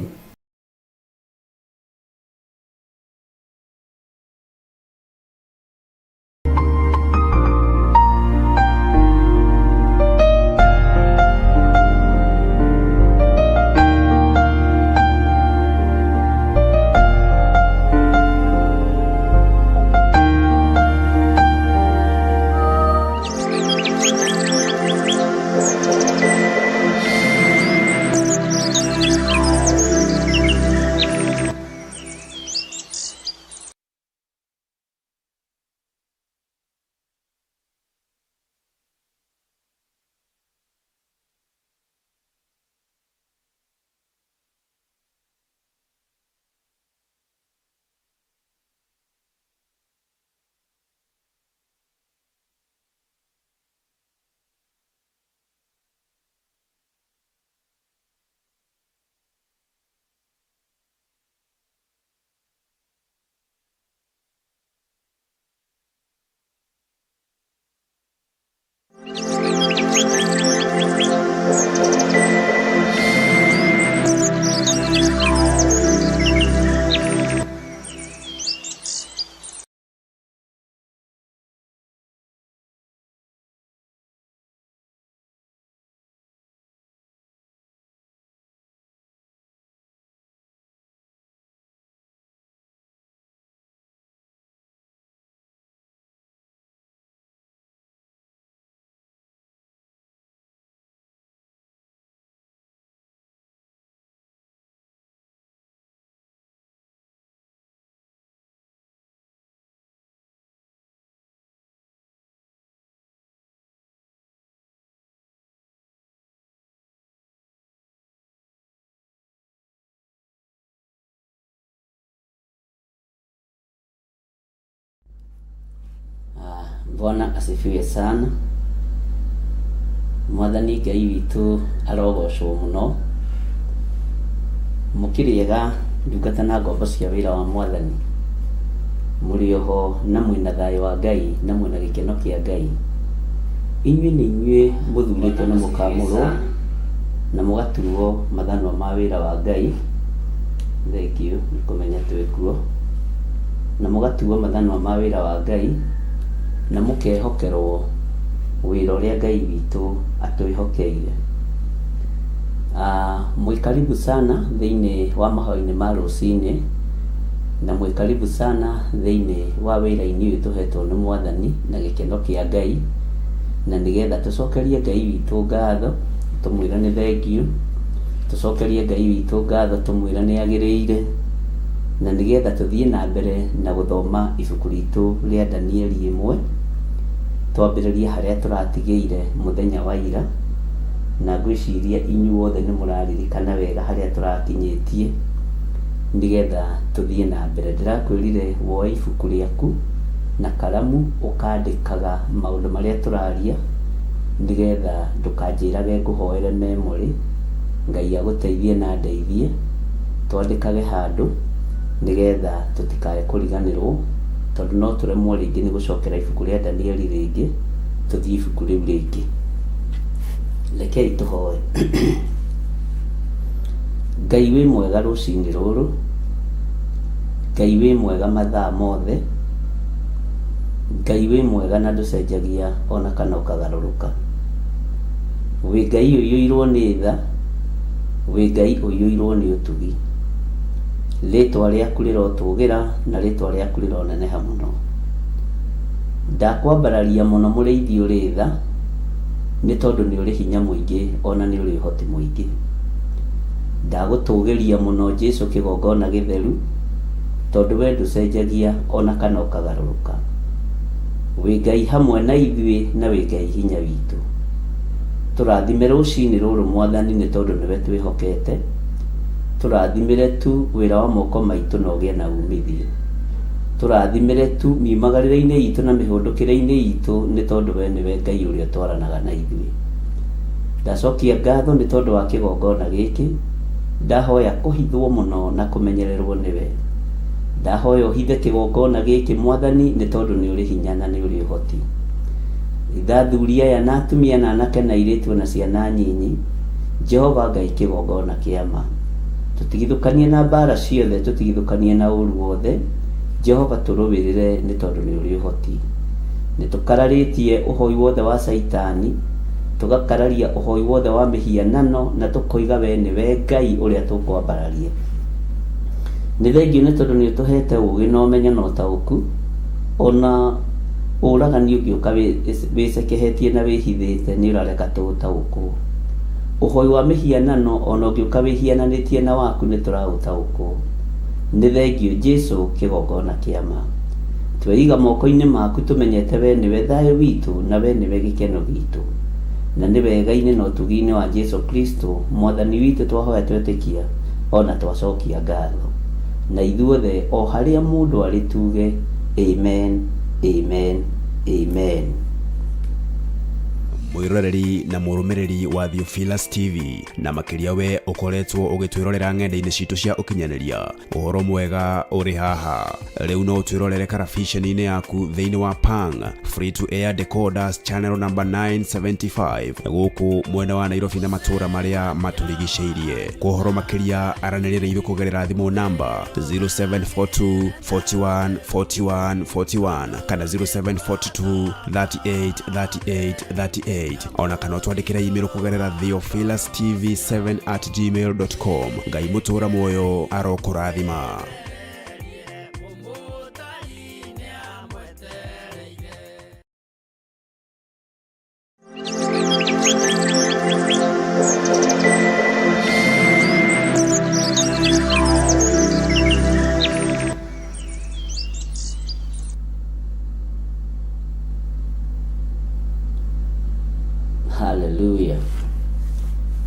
Bwana asifiwe sana. Mwathani Ngai witũ arogocwo mũno. Mũkĩrĩega ndungata na ngombo cia wĩra wa Mwathani. Mũrĩ oho na mwĩna thayũ wa Ngai na mwĩna gĩkeno kĩa Ngai. Inyuĩ nĩ inyuĩ mũthurĩtwo na mũkamũrwo na mũgatuo mathanwa ma wĩra wa Ngai. Thengiũ nĩ kũmenya twĩ kuo. Na mũgatuo mathanwa ma wĩra wa Ngai na mũkehokerwo wĩra ũrĩa Ngai witũ atwĩhokeire. Mwĩ karibu sana thĩinĩ wa mahoya-inĩ ma rũcinĩ, na mwĩ karibu sana thĩinĩ wa wĩra-inĩ ũyũ tũhetwo nĩ Mwathani na gĩkeno kĩa Ngai, na nĩgetha tũcokerie Ngai witũ ngatho, tũmwĩre nĩ thengiũ, tũcokerie Ngai witũ ngatho tũmwĩre nĩ agĩrĩire, na nĩgetha tũthiĩ na mbere na gũthoma ibuku ritũ rĩa Danieli ĩmwe, twambĩrĩrie harĩa tũratigĩire mũthenya wa ira, na ngwĩciria inyuothe nĩ mũraririkana wega harĩa tũrakinyĩtie, nĩgetha tũthiĩ na mbere. Ndĩrakwĩrire woe ibuku rĩaku na karamu ũkandĩkaga maũndũ marĩa tũraria, nĩgetha ndũkanjĩrage ngũhoere memory, Ngai agũteithie na andeithie, twandĩkage handũ nĩgetha tũtikae kũriganĩrwo, tondũ no tũremwo rĩngĩ nĩ gũcokera ibuku rĩa Danieli rĩngĩ, tũthiĩ ibuku rĩu rĩngĩ. Rekei tũhoe. Ngai wĩ mwega rũcinĩ rũrũ, Ngai wĩ mwega mathaa mothe, Ngai wĩ mwega na ndũcenjagia ona kana ũkagarũrũka. Wĩ Ngai ũiyũirwo nĩ tha, wĩ Ngai ũiyũirwo nĩ ũtugi. Rĩtwa rĩaku rĩrotũgĩra na rĩtwa rĩaku rĩroneneha mũno. Ndakwambararia mũno mũrĩithi ũrĩ tha, nĩ tondũ nĩ ũrĩ hinya mũingĩ ona nĩ ũrĩ ũhoti mũingĩ. Ndagũtũgĩria mũno Jesu kĩgongona gĩtheru, tondũ we ndũcenjagia ona kana ũkagarũrũka. Wĩ Ngai hamwe na ithuĩ na wĩ Ngai hinya witũ. Tũrathime rũcinĩ rũrũ Mwathani nĩ tondũ nĩwe twĩhokete. Tũrathimĩre tu wĩra wa moko maitũ na ũgĩe na umithio. Tũrathimĩre tu miumagarĩre-inĩ itũ na mĩhũndũkĩre-inĩ itũ nĩ tondũ we nĩwe Ngai ũrĩa ũtwaranaga na ithuĩ. Ndacokia ngatho nĩ tondũ wa kĩgongona gĩkĩ, ndahoya kũhithwo mũno na kũmenyererwo nĩwe. Ndahoya ũhithe kĩgongona gĩkĩ Mwathani nĩ tondũ nĩ ũrĩ hinya na nĩ ũrĩ ũhoti. Hitha athuri aya na atumia na anake na airĩtu o na ciana nyinyi, Jehova Ngai kĩgongona kĩa ma. Tũtigithũkanie na mbaara ciothe, tũtigithũkanie na ũũru wothe, Jehova tũrũĩrĩre nĩ tondũ nĩ ũrĩ ũhoti. Nĩ tũkararĩtie ũhoi wothe wa Caitani, tũgakararia ũhoi wothe wa mĩhianano na tũkoiga we nĩwe Ngai ũrĩa tũkwambararia. Nĩ thengiũ nĩ tondũ nĩ ũtũhete ũũgĩ na ũmenyo na ũtaũku, o na ũragani ũngĩũka wĩcekehetie na wĩhithĩte nĩ ũrareka tũũtaũkwo. Ũhoi wa mĩhianano o na ũngĩũka wĩhiananĩtie na waku nĩ tũraũtaũkwo. Nĩ thengiũ Jesu kĩgongona kĩa ma. Tweiga moko-inĩ maku tũmenyete we nĩwe thayũ witũ na we nĩwe gĩkeno gitũ. Na nĩ wega-inĩ na ũtugi-inĩ wa Jesu Kristo Mwathani witũ twahoya twetĩkia o na twacokia ngatho. Na ithuothe o harĩa mũndũ arĩ tuge Amen, Amen, Amen. Mwĩroreri na mũrũmĩrĩri wa Theophilus TV na makĩria we ũkoretwo ũgĩtwĩrorera ng'enda-inĩ citũ cia ũkinyanĩria, ũhoro mwega ũrĩ haha. Rĩu no ũtwĩrorere karabiceni-inĩ yaku thĩinĩ wa Pang Free to Air Decoders channel number 975 gũkũ mwena wa Nairobi na matũũra marĩa matũrigicĩirie. Kwa ũhoro makĩria aranĩria na ithuĩ kũgerera thimũ namba 0742 41 41 41 kana 0742 38 38 38 ona kana ũtwandĩkĩre email kũgerera theophilustv7 at gmail.com. Ngai mũtũra muoyo arokũrathima. Haleluya.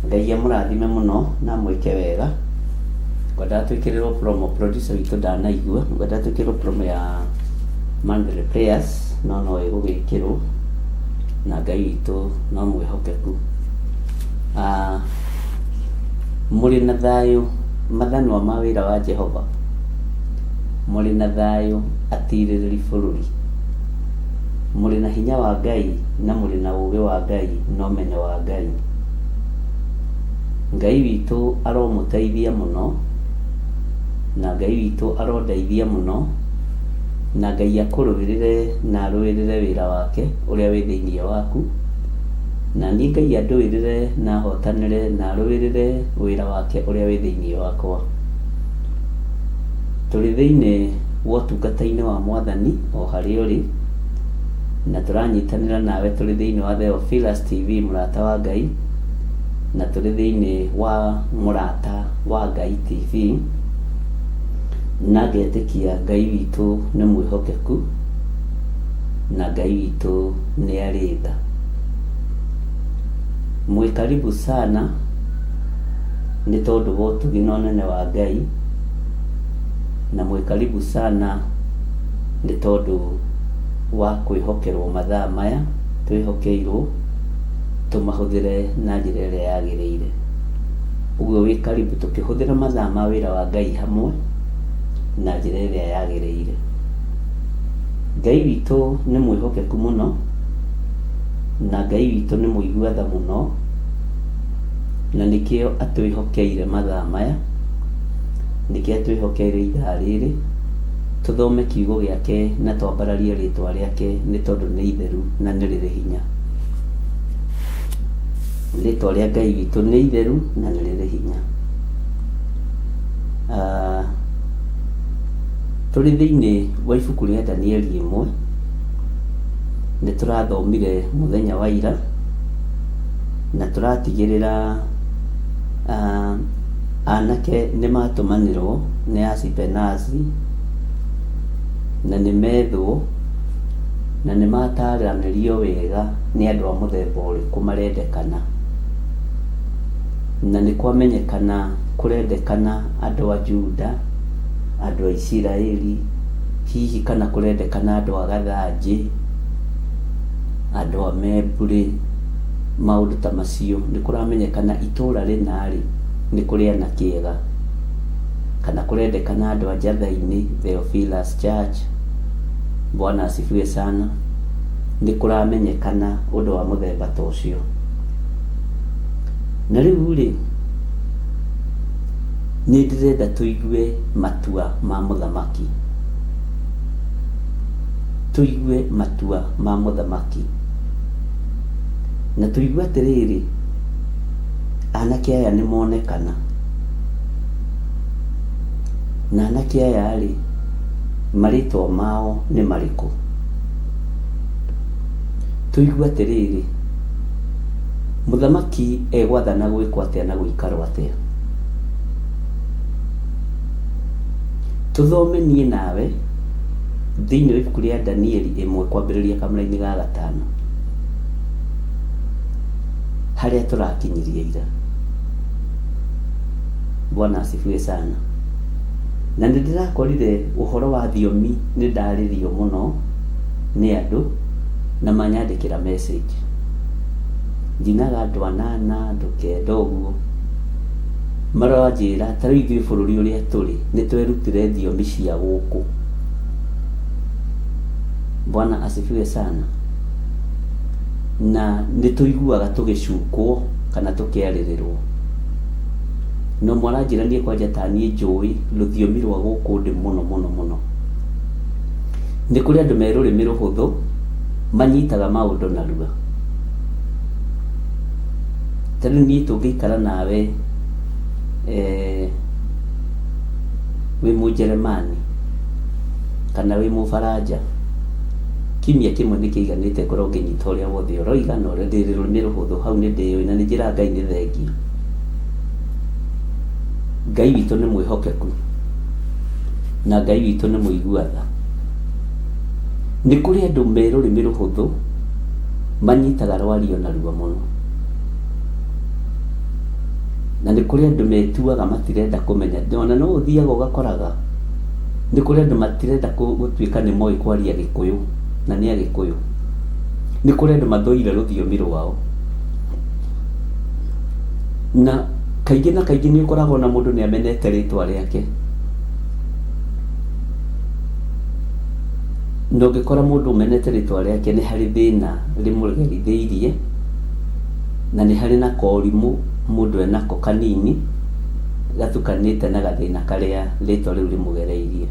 Ngai amũrathime mũno na amwĩke wega. Ngwendaga twĩkĩrĩrwo promo, producer witũ ndanaigua, ngwendaga twĩkĩrĩrwo promo ya monthly prayers no no ĩgũgĩkĩrwo na Ngai witũ no mwĩhokeku. Ah, mũrĩ na thayũ mathanwa ma wĩra wa Jehova, mũrĩ na thayũ atirĩrĩri bũrũri, mũrĩ na hinya wa Ngai na mũrĩ na ũũgĩ wa Ngai na ũmenyo wa Ngai. Ngai witũ aromũteithia mũno, na Ngai witũ arondeithia mũno, na Ngai akũrũĩrĩre na arũĩrĩre wĩra wake ũrĩa wĩ thĩinĩ waku, na niĩ Ngai andũĩrĩre na ahotanĩre na arũĩrĩre wĩra wake ũrĩa wĩ thĩinĩ wakwa. Tũrĩ thĩinĩ wa ũtungata-inĩ wa Mwathani o harĩa ũrĩ, na tũranyitanĩra nawe tũrĩ thĩinĩ wa Theophilus TV mũrata wa Ngai, na tũrĩ thĩinĩ wa mũrata wa Ngai TV, na ngetĩkia Ngai witũ nĩ mwĩhokeku, na Ngai witũ nĩ arĩ tha. Mwĩ karibu sana nĩ tondũ wa ũtugi na ũnene wa Ngai, na mwĩ karibu sana nĩ tondũ wa kwĩhokerwo mathaa maya twĩhokeirwo tũmahũthĩre na njĩra ĩrĩa yagĩrĩire. Ũguo wĩ karibu tũkĩhũthĩra mathaa ma wĩra wa Ngai hamwe na njĩra ĩrĩa yagĩrĩire. Ngai witũ nĩ mwĩhokeku mũno, na Ngai witũ nĩ mũigua tha mũno, na nĩkĩo atwĩhokeire mathaa maya, nĩkĩo atwĩhokeire ithaa rĩrĩ, tũthome kiugo gĩake na twambararie rĩtwa rĩake nĩ tondũ nĩ itheru na nĩ rĩrĩ hinya. Rĩtwa rĩa Ngai witũ nĩ itheru na nĩ rĩrĩ hinya. Ah, tũrĩ thĩinĩ wa ibuku rĩa Danieli ĩmwe, nĩ tũrathomire mũthenya wa ira, na tũratigĩrĩra ah, Anake nĩ matũmanĩrwo nĩ Asipenazi, na nĩ methwo, na nĩ mataranĩrio wega nĩ andũ a mũthemba ũrĩkũ marendekana. Na nĩ kwamenyekana kũrendekana andũ a Juda, andũ a Isiraeli, hihi kana kũrendekana andũ a Gathanjĩ, andũ a Membũrĩ, maũndũ ta macio. Nĩ kũramenyekana itũra rĩna-rĩ, nĩ kũrĩ anake ega. Kana kũrendekana andũ a Njatha-inĩ, Theophilus Church, Bwana asifiwe sana, nĩ kũramenyekana ũndũ wa mũthemba ta ũcio. Na rĩu-rĩ, nĩ ndĩrenda tũigue matua ma mũthamaki. Tũigue matua ma mũthamaki. Na tũigue atĩrĩrĩ, anake aya nĩ monekana. Na anake aya-rĩ, marĩtwa mao nĩ marĩkũ? Tũigue atĩrĩrĩ, mũthamaki egwathana gwĩkwo atĩa na gũikarwo atĩa? Tũthome niĩ nawe thĩinĩ wa ibuku rĩa Danieli ĩmwe kwambĩrĩria kamũra-inĩ ga gatano harĩa tũrakinyirie ira. Bwana asifiwe sana. Na nĩ ndĩrakorire ũhoro wa thiomi nĩ ndarĩrio mũno nĩ andũ na manyandĩkĩra message. Njinaga andũ anana, andũ kenda ũguo, maranjĩra ta rĩu ithuĩ bũrũri ũrĩa tũrĩ nĩ twerutire thiomi cia gũkũ. Bwana asifiwe sana. Na nĩ tũiguaga tũgĩcukwo kana tũkĩarĩrĩrwo. Na ũmwe aranjĩra niĩ kwanja ta niĩ njũĩ rũthiomi rwa gũkũ ndĩ mũno mũno mũno. Nĩ kũrĩ andũ me rũrĩmĩ rũhũthũ manyitaga maũndũ narua. Ta rĩu niĩ tũngĩikara nawe eh, wĩ Mũnjeremani kana wĩ Mũbaranja, kiumia kĩmwe nĩ kĩiganĩte ngorwo ngĩnyita ũrĩa wothe ũroiga na ũrĩa ndĩ rũrĩmĩ rũhũthũ, hau nĩ ndĩũĩ na nĩ njĩraga Ngai nĩ thengiũ. Ngai witũ nĩ mwĩhokeku na Ngai witũ nĩ mũigua tha. Nĩ kũrĩ andũ me rũrĩmĩ rũhũthũ manyitaga rwario narua mũno. Na nĩ kũrĩ andũ metuaga matirenda kũmenya. Ona no ũthiaga ũgakoraga nĩ kũrĩ andũ matirenda gũtuĩka nĩ moĩ kwaria Gĩkũyũ na nĩ Agĩkũyũ. Nĩ kũrĩ andũ mathũire rũthiomi rwao. Na kaingĩ na kaingĩ nĩ ũkoraga ona mũndũ nĩ amenete rĩtwa rĩake. Na ũngĩkora mũndũ ũmenete rĩtwa rĩake nĩ harĩ thĩna rĩmũgerithĩirie, na nĩ harĩ na korimũ mũndũ enako kanini gatukanĩte na gathĩna karĩa rĩtwa rĩu rĩmũgereirie.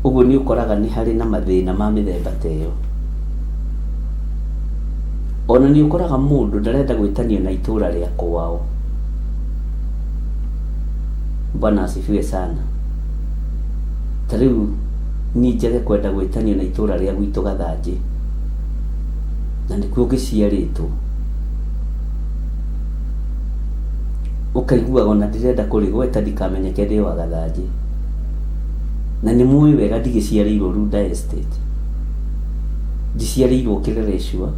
Ũguo nĩ ũkoraga nĩ harĩ na mathĩna ma mĩthemba ta ĩyo. Ona nĩ ũkoraga mũndũ ndarenda gwĩtanio na itũra rĩa kwao. Bwana asifiwe sana. Ta rĩu niĩ njage kwenda gwĩtanio na itũra rĩa gwitũ Gathanjĩ, na nĩkuo ngĩciarĩtwo. Ũkaiguaga ona ndirenda kũrĩgweta ndikamenyeke ndĩ wa Gathanjĩ. Na nĩ mũĩ wega ndigĩciarĩirwo Runda Estate. Ndiciarĩirwo Kĩrĩrĩcua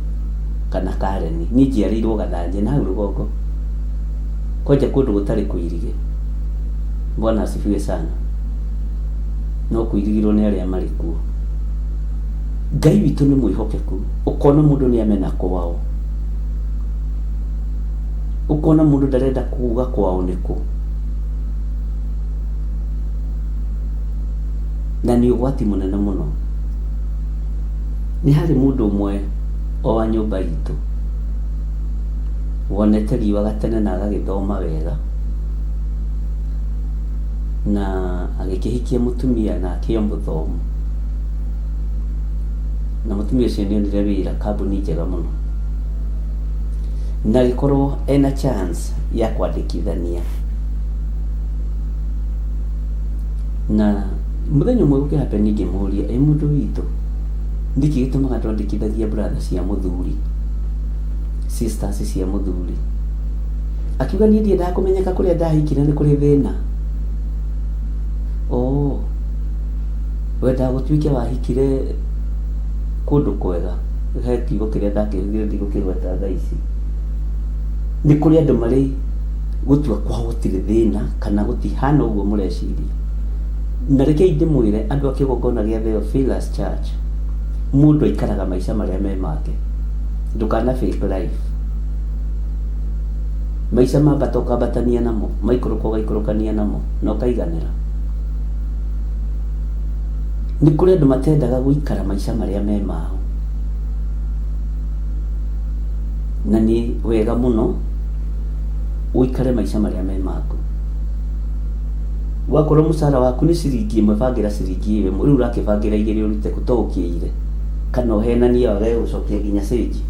kana Kareni. Niĩ njiarĩirwo Gathanjĩ na hau rũgongo. Kwanja kũndũ gũtarĩ kũirige. Bwana asifiwe sana. No kũirigirwo nĩ arĩa marĩ kuo. Ngai witũ nĩ mwĩhokeku. Ũkona mũndũ nĩ amena kwao. Ũkona mũndũ ndarenda kuga kwao nĩ kũ. Na nĩ ũgwati mũnene mũno. Nĩ harĩ mũndũ ũmwe o wa nyũmba itũ wonete riũa gatene na agagĩthoma wega na agĩkĩhikia mũtumia nake o mũthomu. Na mũtumia ũcio nĩ onire wĩra kambuni njega mũno. Na agĩkorwo ena chance ya kwandĩkithania. Na mũthenya ũmwe gũkĩ happen ngĩmũria, ĩ mũndũ witũ, nĩkĩ gĩtũmaga twandĩkithagia brother cia mũthuri, sisters cia mũthuri? Akiuga niĩ ndiendaga kũmenyeka kũrĩa ndahikire nĩ kũrĩ thĩna. Oh, wendaga gũtuĩke wahikire kũndũ kwega. He kiugo kĩrĩa ndakĩhũthĩrire ndigũkĩgweta thaa ici. Nĩ kũrĩ andũ marĩ gũtua kwao gũtirĩ thĩna kana gũtihana ũguo mũreciria. Na rekei ndĩmwĩre andũ a kĩgongona gĩa Theophilus Church, mũndũ aikaraga maica marĩa me make. Ndũkana fake life. Maica mambata ũkambatania namo, maikũrũka ũgaikũrũkania namo na ũkaiganĩra. Nĩ kũrĩ andũ matendaga gũikara maica marĩa me mao. Na nĩ wega mũno ũikare maica marĩa me maku. Wakorwo mũcara waku nĩ ciringi ĩmwe bangĩra ciringi ĩyo ĩmwe, rĩu ũrakĩbangĩra igĩrĩ ũrute kũ to ũkĩire kana ũhenanie wage gũcokia nginya cĩnji.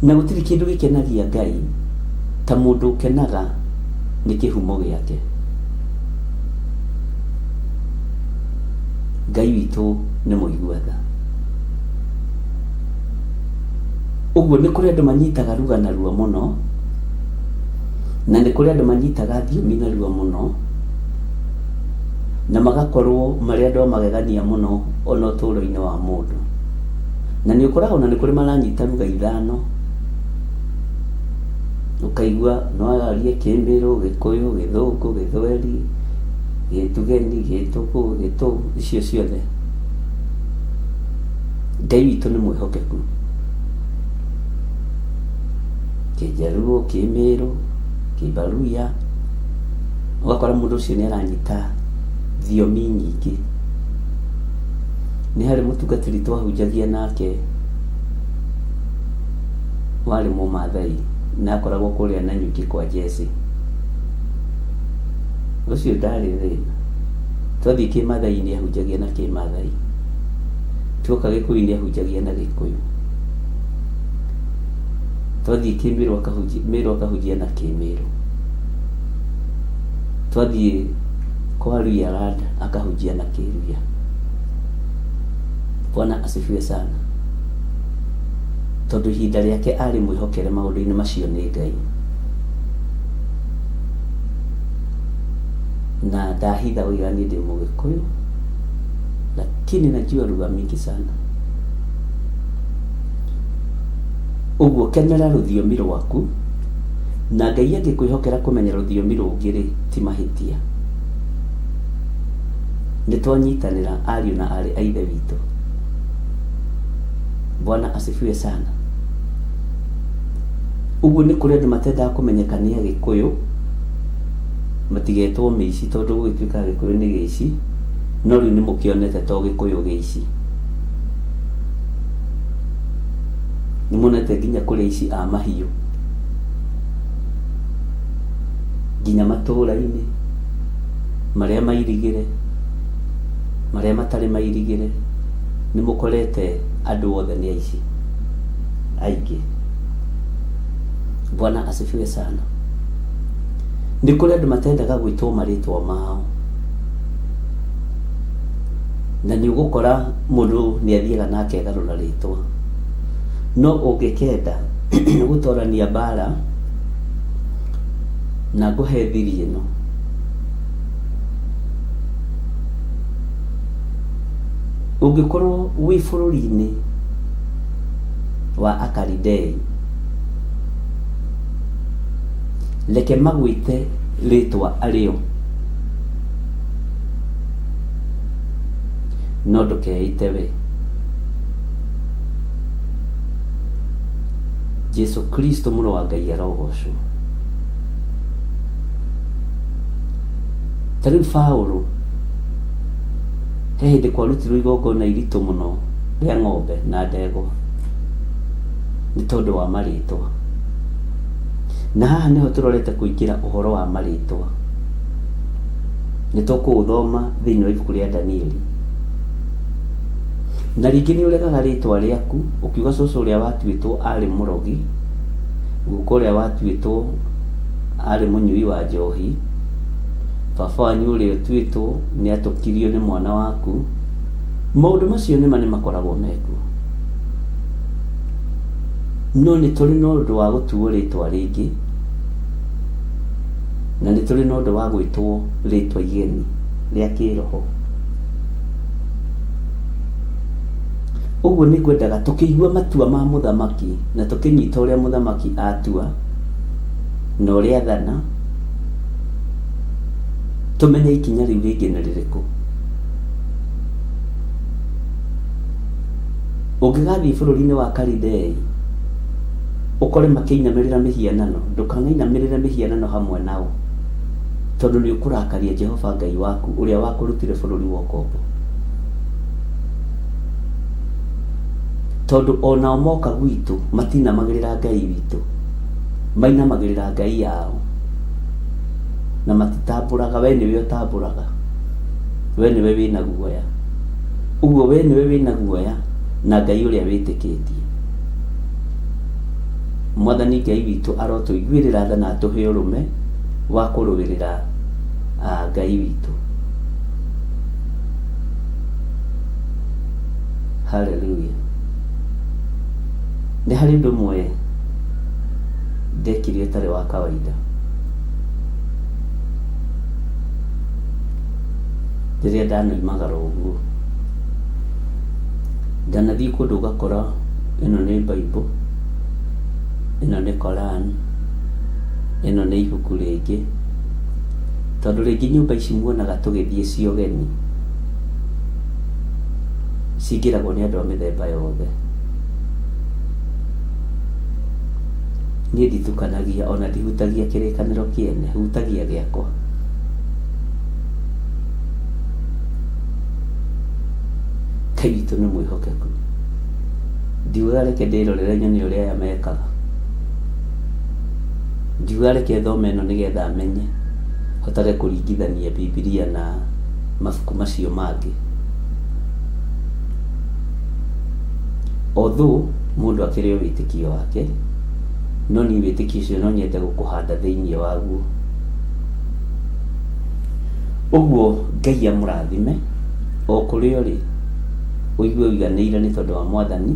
Na gũtirĩ kĩndũ gĩkenagia Ngai ta mũndũ ũkenaga nĩ kĩhumo gĩake. Ngai witũ nĩ mũigua tha. Ũguo nĩ kũrĩ andũ manyitaga ruga narua mũno, na nĩ kũrĩ andũ manyitaga thiomi narua mũno, na magakorwo marĩ andũ a magegania mũno ona ũtũũro-inĩ wa mũndũ. Na nĩ ũkoraga ona nĩ kũrĩ maranyita ruga ithano, ũkaigua no arie Kĩmĩrũ, Gĩkũyũ, Gĩthũngũ, Gĩthweri, Gĩtugeni, Gĩtũkũ, Gĩtũ, icio ciothe. Ngai witũ nĩ mwĩhokeku. Kĩnjaruo, Kĩmĩrũ, Kĩbaruya, ũgakora mũndũ ũcio nĩ aranyita thiomi nyingĩ. Nĩ harĩ mũtungatĩri twahunjagia nake warĩ mũmathai na akoragwo kũrĩa Nanyuki kwa Jesse. Ũcio ndarĩ thĩna. Twathiĩ kĩmathai nĩ ahunjagia na kĩmathai. Tuoka gĩkũyũ nĩ ahunjagia na gĩkũyũ. Twathiĩ kĩmĩrũ akahunjia, mĩrũ akahunjia na kĩmĩrũ. Twathiĩ kwa Luhya Land akahunjia na kĩluhya. Bwana asifiwe sana. Tondũ ihinda rĩake arĩ mwĩhokere maũndũ-inĩ macio nĩ Ngai. Na ndahitha ũiga niĩ ndĩ Mũgĩkũyũ, lakini najua lugha mingi sana. Ũguo kenera rũthiomi rwaku, na Ngai angĩkwĩhokera kũmenya rũthiomi rũngĩ-rĩ, ti mahĩtia. Nĩ twanyitanĩra ariũ na aarĩ a Ithe witũ. Bwana asifiwe sana. Ũguo nĩ kũrĩ andũ matendaga kũmenyeka nĩ Agĩkũyũ, matigetwo mĩici tondũ gũgĩtuĩka Agĩkũyũ nĩ gĩici, no rĩu nĩ mũkĩonete to Gĩkũyũ gĩici. Nĩ monete nginya kũrĩ aici a mahiũ, nginya matũũra-inĩ marĩa mairigĩre, marĩa matarĩ mairigĩre, nĩ mũkorete andũ othe nĩ aici aingĩ. Bwana asifiwe sana. Nĩ kũrĩ andũ matendaga gwĩtwo marĩtwa mao, na nĩ ũgũkora mũndũ nĩ athiaga na akegarũra rĩtwa. No ũngĩkenda gũtorania mbara na ngũhe thiri ĩno, ũngĩkorwo wĩ bũrũri-inĩ wa Akalidei, reke magwĩte rĩtwa arĩo, no ndũkeĩte we. Jesu Kristo mũrũ wa Ngai arogocwo. Ta rĩu Paũlũ, he hĩndĩ kwarutirwo igongona iritũ mũno rĩa ng'ombe na ndegwa nĩ tondũ wa marĩtwa. Na haha nĩho tũrorete kũingĩra ũhoro wa marĩtwa. Nĩ tũkũũthoma thĩinĩ wa ibuku rĩa Danieli. Na rĩngĩ nĩ ũregaga rĩtwa rĩaku ũkiuga cũcũ ũrĩa watuĩtwo arĩ mũrogi, guka ũrĩa watuĩtwo arĩ mũnyui wa njohi, baba wanyu ũrĩa ũtuĩtwo nĩ atũkirio nĩ mwana waku. Maũndũ macio nĩma nĩ makoragwo mekuo. No nĩ tũrĩ na ũndũ wa gũtuo rĩtwa rĩngĩ, na nĩ tũrĩ na ũndũ wa gwĩtwo rĩtwa igeni rĩa kĩroho. Ũguo nĩ ngwendaga tũkĩigua matua ma mũthamaki na tũkĩnyita ũrĩa mũthamaki atua na ũrĩa athana, tũmenye ikinya rĩu rĩngĩ nĩ rĩrĩkũ. Ũngĩgathiĩ bũrũri-inĩ wa Kalidei ũkore makĩinamĩrĩra mĩhianano, ndũkanainamĩrĩre mĩhianano hamwe nao, tondũ nĩ ũkũrakaria Jehova Ngai waku ũrĩa wakũrutire bũrũri wa ũkombo. Tondũ o nao moka gwitũ matinamagĩrĩra Ngai witũ, mainamagĩrĩra ngai yao na matitambũraga, we nĩwe ũtambũraga, we nĩwe wĩna guoya. Ũguo we nĩwe wĩna guoya na Ngai ũrĩa wĩtĩkĩtie. Mwathani Ngai witũ arotũiguĩrĩra tha na atũhe ũrũme wa kũrũĩrĩra Ngai witũ. Hallelujah. Nĩ harĩ ũndũ ũmwe ndekire ũtarĩ wa kawaida. Rĩrĩa ndanoimagara ũguo, ndanathiĩ kũndũ ũgakora ĩno nĩ Bible, ĩno nĩ Koran, ĩno nĩ ibuku rĩngĩ, tondũ rĩngĩ nyũmba ici muonaga tũgĩthiĩ cia ũgeni, cingĩragwo nĩ andũ a mĩthemba yothe. Niĩ nditukanagia ona ndihutagia kĩrĩkanĩro kĩene, hutagia gĩakwa. Ngai witũ nĩ mwĩhokeku. Ndiugaga reke ndĩrorere nyone ũrĩa aya mekaga. Ndiugaga reke thome ĩno nĩgetha menye, hotage kũringithania Bibilia na mabuku macio mangĩ. Although mũndũ akĩrĩ o wĩtĩkio wake, no niĩ wĩtĩkio ũcio no nyende gũkũhanda thĩinĩ waguo. Ũguo Ngai amũrathime o kũrĩa ũrĩ, ũigue ũiganĩire nĩ tondũ wa Mwathani,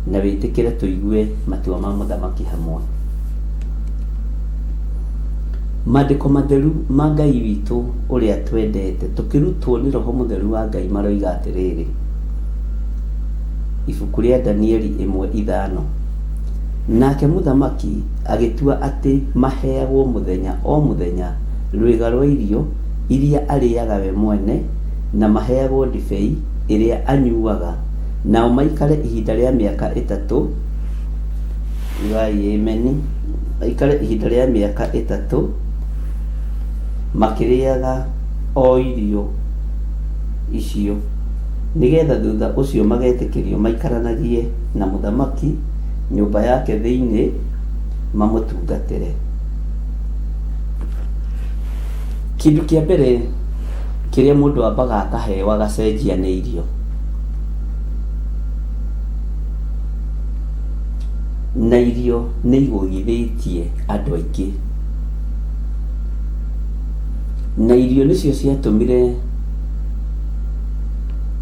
na wĩtĩkĩre tũigue matua ma mũthamaki hamwe. Maandĩko matheru ma Ngai witũ ũrĩa twendete tũkĩrutwo nĩ Roho Mũtheru wa Ngai maroiga atĩrĩrĩ, ibuku rĩa Danieli 1:5, Nake mũthamaki agĩtua atĩ maheagwo mũthenya o mũthenya rwĩga rwa irio iria arĩĩaga we mwene, na maheagwo ndibei ĩrĩa anyuuaga, nao maikare ihinda rĩa mĩaka ĩtatũ, ugai ameni, maikare ihinda rĩa mĩaka ĩtatũ makĩrĩĩaga o irio icio, nĩgeetha thuutha ũcio magetĩkĩrio maikaranagie na mũthamaki nyũmba yake thĩinĩ mamũtungatĩre. Kĩndũ kĩa mbere kĩrĩa mũndũ ambaga akaheo agacenjia nĩ irio. Na irio nĩ igũithĩtie andũ aingĩ. Na irio nĩcio ciatũmire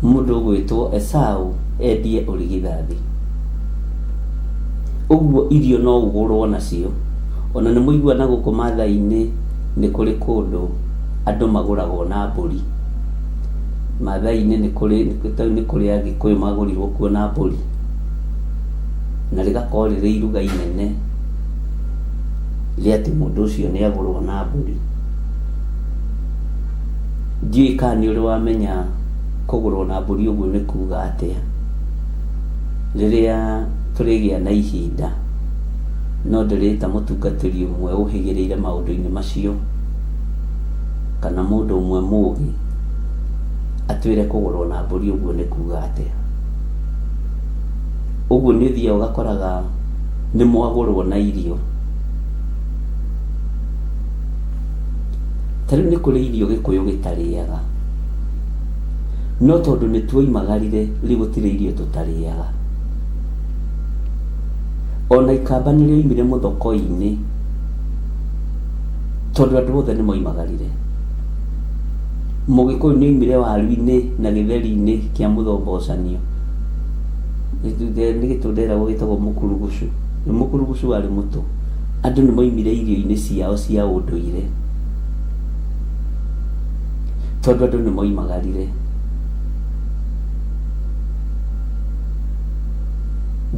mũndũ ũgwĩtwo Esau endie ũrigithathi. Ũguo irio no ũgũrwo nacio. Ona nĩ mũigua na gũkũ Maathai-inĩ nĩ kũrĩ kũndũ andũ magũragwo na mbũri. Maathai-inĩ nĩ kũrĩ, ta rĩu nĩ kũrĩ Agĩkũyũ magũrirwo kuo na mbũri. Na rĩgakorwo rĩrĩ iruga inene rĩa atĩ mũndũ ũcio nĩ agũrwo na mbũri. Ndiũĩ kana nĩ ũrĩ wamenya kũgũrwo na mbũri ũguo nĩ kuga atĩa. Rĩrĩa tũrĩgĩa na ihinda, no ndĩrĩta mũtungatĩri ũmwe ũhĩgĩrĩire maũndũ-inĩ macio, kana mũndũ ũmwe mũgĩ, atwĩre kũgũrwo na mbũri ũguo nĩ kuga atĩa. Ũguo nĩ ũthiaga ũgakoraga nĩ mwagũrwo na irio. Ta rĩu nĩ kũrĩ irio Gĩkũyũ gĩtarĩaga, no tondũ nĩ tuoimagarire rĩu gũtirĩ irio tũtarĩaga. Ona ikamba nĩ rĩoimire mũthokoi-inĩ tondũ andũ othe nĩ moimagarire. Mũgĩkũyũ nĩ oimire waru-inĩ na gĩtheri-inĩ kĩa mũthombocanio. Nĩ gĩtunda ĩragwo gĩtagwo mũkurugucu. Nĩ mũkurugucu warĩ mũtũ. Andũ nĩ moimire irio-inĩ ciao cia ũndũire tondũ andũ nĩ moimagarire.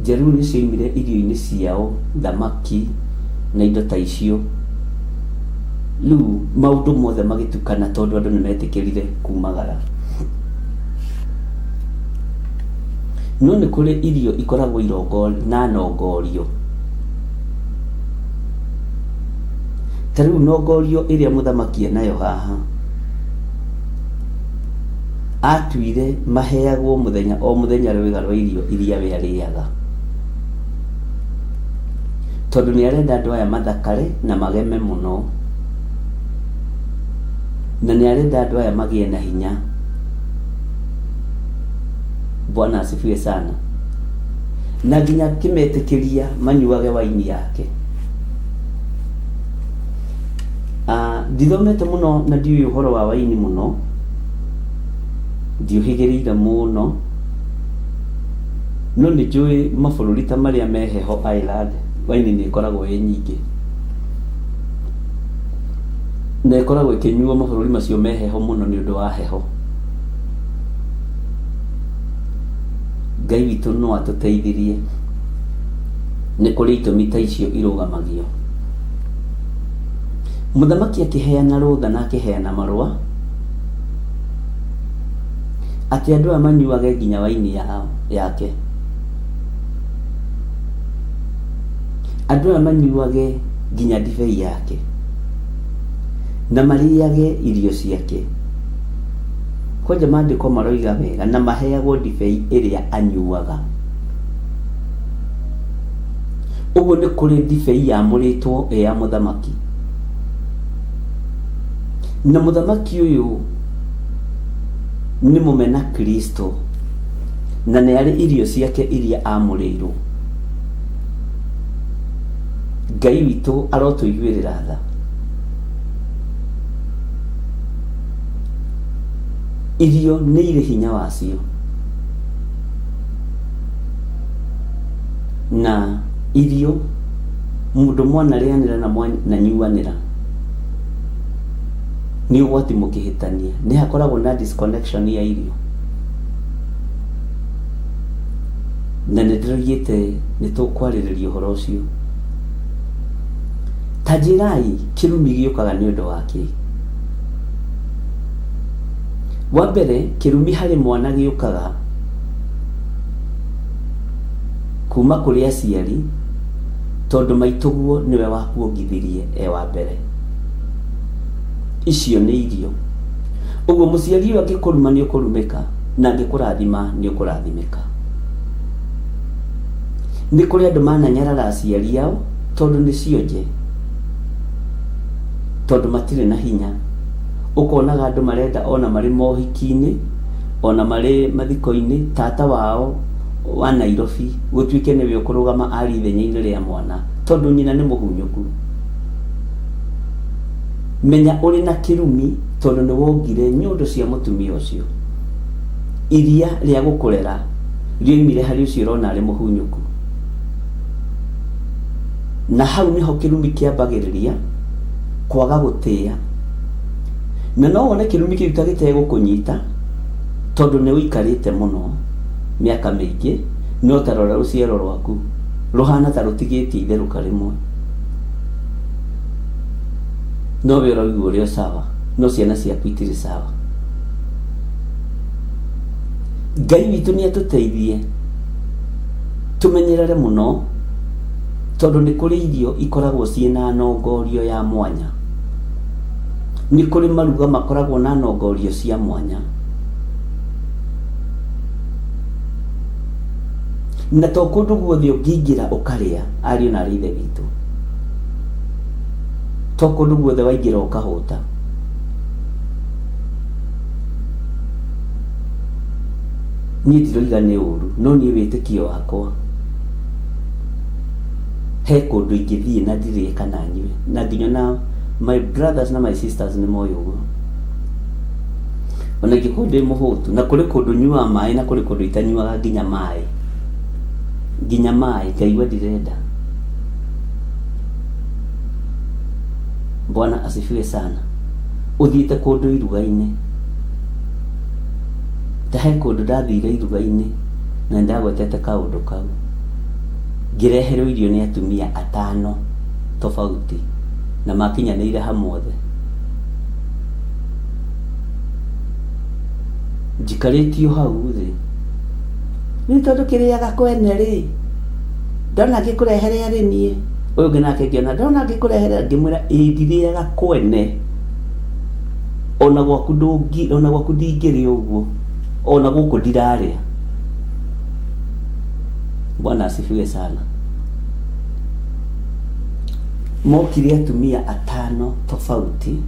Njaruo nĩ cioimire irio-inĩ ciao, thamaki na indo ta icio. Rĩu maũndũ mothe magĩtukana tondũ andũ nĩ metĩkĩrire kumagara. No nĩ kũrĩ irio ikoragwo irongo na nongorio. Ta rĩu nongorio ĩrĩa mũthamaki enayo haha, atuire maheagwo mũthenya o mũthenya rwĩga rwa irio iria we arĩaga. Tondũ nĩ arenda andũ aya mathakare na mageme mũno. Na nĩ arenda andũ aya magĩe na hinya. Bwana asifiwe sana. Na nginya akĩmetĩkĩria manyuage waini yake. Ah, ndithomete mũno na ndiũĩ ũhoro wa waini mũno, ndiũhĩgĩrĩire mũno, no nĩ njũĩ mabũrũri ta marĩa me heho Ireland, waini nĩ ĩkoragwo ĩ nyingĩ. Na ĩkoragwo ĩkĩnyuo mabũrũri macio me heho mũno nĩ ũndũ wa heho. Ngai witũ no atũteithirie. Nĩ kũrĩ itũmi ta icio irũgamagio. Mũthamaki akĩheana rũtha na akĩheana marũa atĩ andũ aya manyuage nginya waini yao yake. Andũ aya manyuage nginya ndibei yake na marĩage irio ciake. Kwanja maandĩko maroiga wega na maheagwo ndibei ĩrĩa anyuaga. Ũguo nĩ kũrĩ ndibei yamũrĩtwo ĩ ya mũthamaki. Na mũthamaki ũyũ nĩ mũmena Kristo na nĩ arĩ irio ciake iria amũrĩirwo. Ngai witũ arotũiguĩrĩra tha. Irio nĩ irĩ hinya wacio. Na irio mũndũ mwanarĩanĩra na mwananyuanĩra nĩ ũgwati mũkĩhĩtania. Nĩ hakoragwo na disconnection ya irio. Na nĩ ndĩroigĩte nĩ tũkwarĩrĩria ũhoro ũcio. Ta njĩrai kĩrumi gĩũkaga nĩ ũndũ wa kĩ? Wa mbere, kĩrumi harĩ mwana gĩũkaga kuma kũrĩ aciari tondũ maitũguo nĩwe wakuongithirie e wa mbere. Icio nĩ irio. Ũguo mũciari ũyũ angĩkũruma nĩ ũkũrumĩka na angĩkũrathima nĩ ũkũrathimĩka. Nĩ kũrĩ andũ mananyarara aciari ao tondũ nĩ cionje, tondũ matirĩ na hinya. Ũkonaga andũ marenda ona marĩ mohiki-inĩ, ona marĩ mathiko-inĩ, tata wao wa Nairobi gũtuĩke nĩwe ũkũrũgama arie ithenya-inĩ rĩa mwana tondũ nyina nĩ mũhunyũku. Menya ũrĩ na kĩrumi tondũ nĩ wongire nyondo cia mũtumia ũcio. Iria rĩa gũkũrera rĩoimire harĩ ũcio ũrona arĩ mũhunyũku. Na hau nĩho kĩrumi kĩambagĩrĩria kwaga gũtĩa. Na no wone kĩrumi kĩu ta gĩtegũkũnyita tondũ nĩ ũikarĩte mũno mĩaka mĩingĩ, no ta rora rũciaro rwaku rũhana ta rũtigĩtie itherũka rĩmwe. No we ũraigua ũrĩ o sawa, no ciana ciaku itirĩ sawa. Ngai witũ nĩ atũteithie tũmenyerere mũno tondũ nĩ kũrĩ irio ikoragwo ciĩna nongorio ya mwanya. Nĩ kũrĩ maruga makoragwo na nongorio cia mwanya. Na to kũndũ guothe ũngĩingĩra ũkarĩa, ariũ na aarĩ a Ithe witũ. To kũndũ guothe waingĩra ũkahũta. Niĩ ndiroiga nĩ ũru, no niĩ wĩtĩkio wakwa he kũndũ ingĩthiĩ na ndirĩe kana nyue, na nginya na my brothers na my sisters nĩ moĩ ũguo. Ona ingĩkorwo ndĩ mũhũtu, na kũrĩ kũndũ nyuaga maĩ na kũrĩ kũndũ itanyuaga nginya maĩ. Nginya maĩ ngaigua ndirenda. Bwana asifiwe sana. Ũthiĩte kũndũ iruga-inĩ, ta he kũndũ ndathire iruga-inĩ na nĩndagwetete kaũndũ kau, ngĩreherwo irio nĩ atumia atano tofauti na makinyanĩire hamwe othe. Njikarĩtio hau thĩ, rĩu tondũ kĩrĩaga kwene rĩ, ndona ngĩkũrehere arĩ niĩ, ũyũ ũngĩ nake ngĩona ndona ngĩkũrehere, ngĩmwĩra ĩĩ ndirĩaga kwene, ona gwaku ndũngĩ, ona gwaku ndingĩrĩa ũguo, ona gũkũ ndirarĩa. Bwana asifiwe sana. Mokire atumia atano tofauti,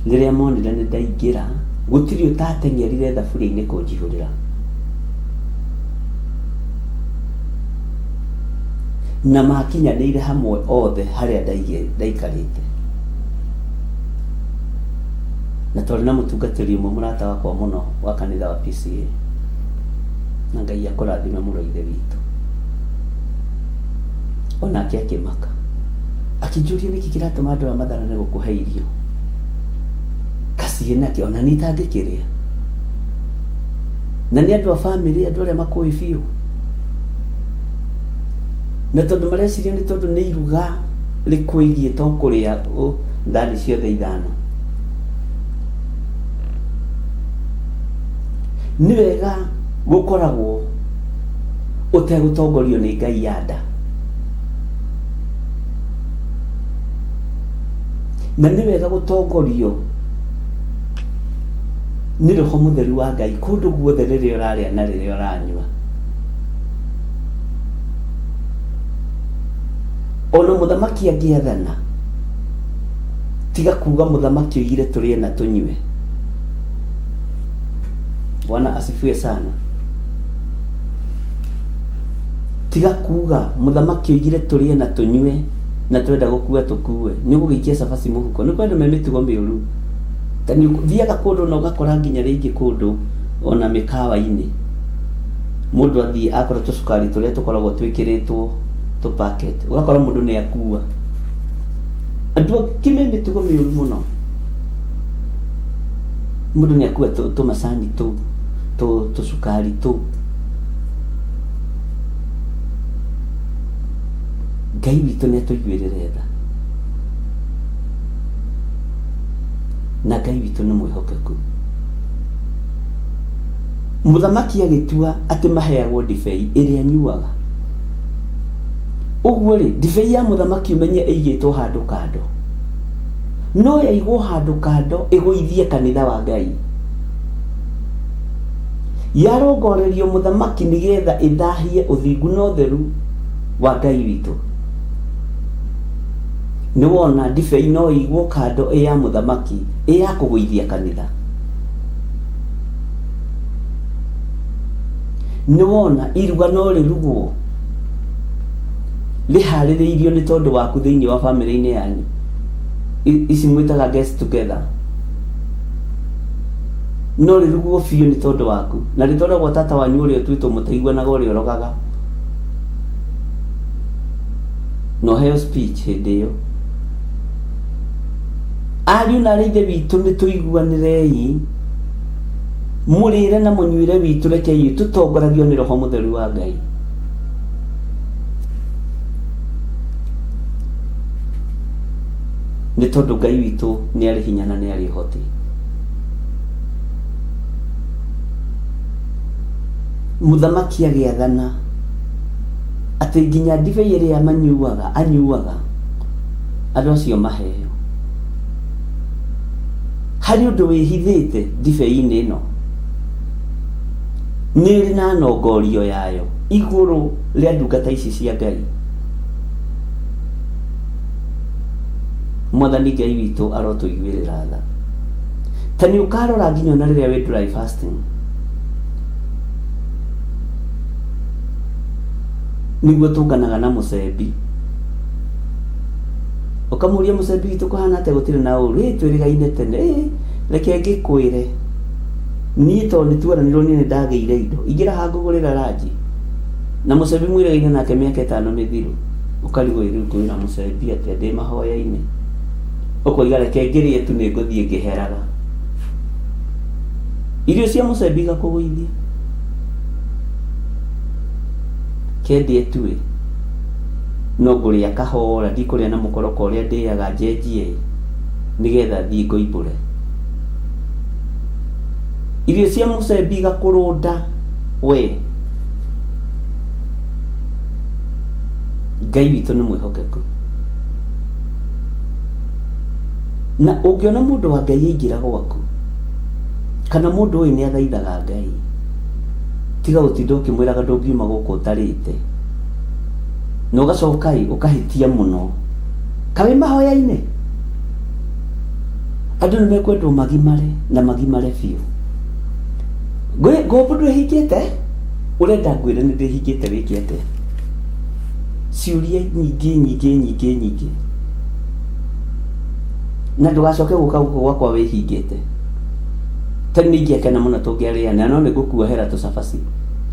rĩrĩa monire nĩ ndaingĩra, gũtirĩ ũtateng'erire thaburia-inĩ kũnjihũrĩra. Na makinyanĩire hamwe othe harĩa ndaikarĩte. Na twarĩ na mũtungatĩri ũmwe mũrata wakwa mũno wa kanitha wa PCEA. Na Ngai akũrathime mũno ithe witũ. Onake akĩmaka. Akĩnjũria nĩkĩ kĩratũma andũ aya matharane gũkũhe irio. Kaciĩ nakĩ ona niĩ itangĩkĩrĩa. Na nĩ andũ a bamĩrĩ, andũ arĩa makũĩ biũ. Na tondũ mareciria nĩ tondũ nĩ iruga rĩkwĩgiĩ to kũrĩa thani ciothe ithano. Nĩ wega gũkoragwo ũtegũtongorio nĩ ngai ya nda. Na nĩ wega gũtongorio nĩ Roho Mũtheru wa Ngai kũndũ guothe rĩrĩa ũrarĩa na rĩrĩa ũranyua. Ona mũthamaki angĩathana, tiga kuga mũthamaki oigire tũrĩe na tũnyue. Bwana asifiwe sana. Tiga kuga mũthamaki oigire tũrĩe na tũnyue na twenda gũkua tũkue. Nĩ ũgũgĩikia cabaci mũhuko. Nĩ kwenda me mĩtugo mĩũru. Ta nĩ ũthiaga kũndũ na ũgakora nginya rĩngĩ kũndũ ona mĩkawa-inĩ. Mũndũ athiĩ akora tũcukari tũrĩa tũkoragwo twĩkĩrĩtwo tũ packet. Ũgakora mũndũ nĩ akua. Andũ angĩ me mĩtugo mĩũru mũno. Mũndũ nĩ akua tũmacani tũu, tũcukari tũu. Ngai witũ nĩ atũiguĩrĩre tha. Na Ngai witũ nĩ mwĩhokeku. Mũthamaki agĩtua atĩ maheagwo ndibei ĩrĩa anyuaga. Ũguo rĩ, ndibei ya mũthamaki ũmenye ĩigĩtwo handũ kando. No yaigwo handũ kando ĩgũithie kanitha wa Ngai. Yarongorerio mũthamaki nĩgetha ĩthahie ũthingu na ũtheru wa Ngai witũ. Nĩ wona ndibei no ĩigwo kando ĩ ya mũthamaki ĩ ya kũgũithia kanitha. Nĩ wona iruga no rĩrugwo rĩharĩrĩirio nĩ tondũ waku thĩinĩ wa bamĩrĩ-inĩ yanyu. Ici mwĩtaga get together. No rĩrugwo biũ nĩ tondũ waku na rĩtwaragwo tata wanyu ũrĩa ũtuĩtwo mũtaiguanaga ũrĩa ũrogaga. Na ũheo speech hĩndĩ ĩyo. Ariũ na arĩ ithe witũ nĩ tũiguanĩrei mũrĩre na mũnyuĩre witũ rekei tũtongoragio nĩ Roho Mũtheru wa Ngai. Nĩ tondũ Ngai witũ nĩ arĩ hinya na nĩ arĩ ũhoti. Mũthamaki agĩathana atĩ nginya ndibei ĩrĩa manyuaga anyuaga andũ acio maheo. Harĩ ũndũ wĩhithĩte ndibei-inĩ ĩno, nĩ ĩrĩ na nongorio yayo igũrũ rĩa ndungata ici cia Ngai. Mwathani Ngai witũ arotũiguĩrĩra tha. Ta nĩ ũkarora nginya ona rĩrĩa wĩ dry fasting. Nĩguo tũnganaga na mũcembi. Ũkamũria mũcembi witũ kũhana atĩa gũtirĩ na ũru. Ĩ twĩrĩgaine tene. Ĩ reke ngĩkwĩre. Niĩ tondũ nĩ tuoranirwo niĩ nĩ ndagĩire indo. Ingĩra haha ngũgũrĩra ranji. Na mũcembi mwĩregaine nake mĩaka ĩtano mĩthiru, ũkarigwo ĩ rĩu ngwĩra mũcembi atĩa ndĩ mahoya-inĩ? Ũkoiga reke ngĩrĩe tu nĩ ngũthiĩ ngĩheraga. Irio cia mũcembi igakũgũithia. Kendĩe tu ĩ, no ngũrĩa kahora ndikũrĩa na mũkoroko ũrĩa ndĩaga njenjie ĩ, nĩgetha thiĩ ngoimbũre. Irio cia mũcembi igakũrũnda we. Ngai witũ nĩ mwĩhokeku. Na ũngĩona mũndũ wa Ngai aingĩra gwaku, kana mũndũ ũyũ nĩ athaithaga Ngai, tiga gũtinda ũkĩmwĩraga ndũngiuma gũkũ ũtarĩte. Na ũgacoka ĩ, ũkahĩtia mũno. Kaĩ wĩ mahoya-inĩ? Andũ nĩ mekwendwo magimare na magimare biũ. Ngombo ndwĩhingĩte? Ũrenda ngwĩre nĩ ndĩhingĩte wĩke atĩa? Ciũria nyingĩ nyingĩ nyingĩ nyingĩ. Na ndũgacoke gũka gũkũ gwakwa wĩhingĩte. Tondũ nĩ ingĩakena mũno tũngĩarĩanĩra no nĩ ngũkuohera tũcabaci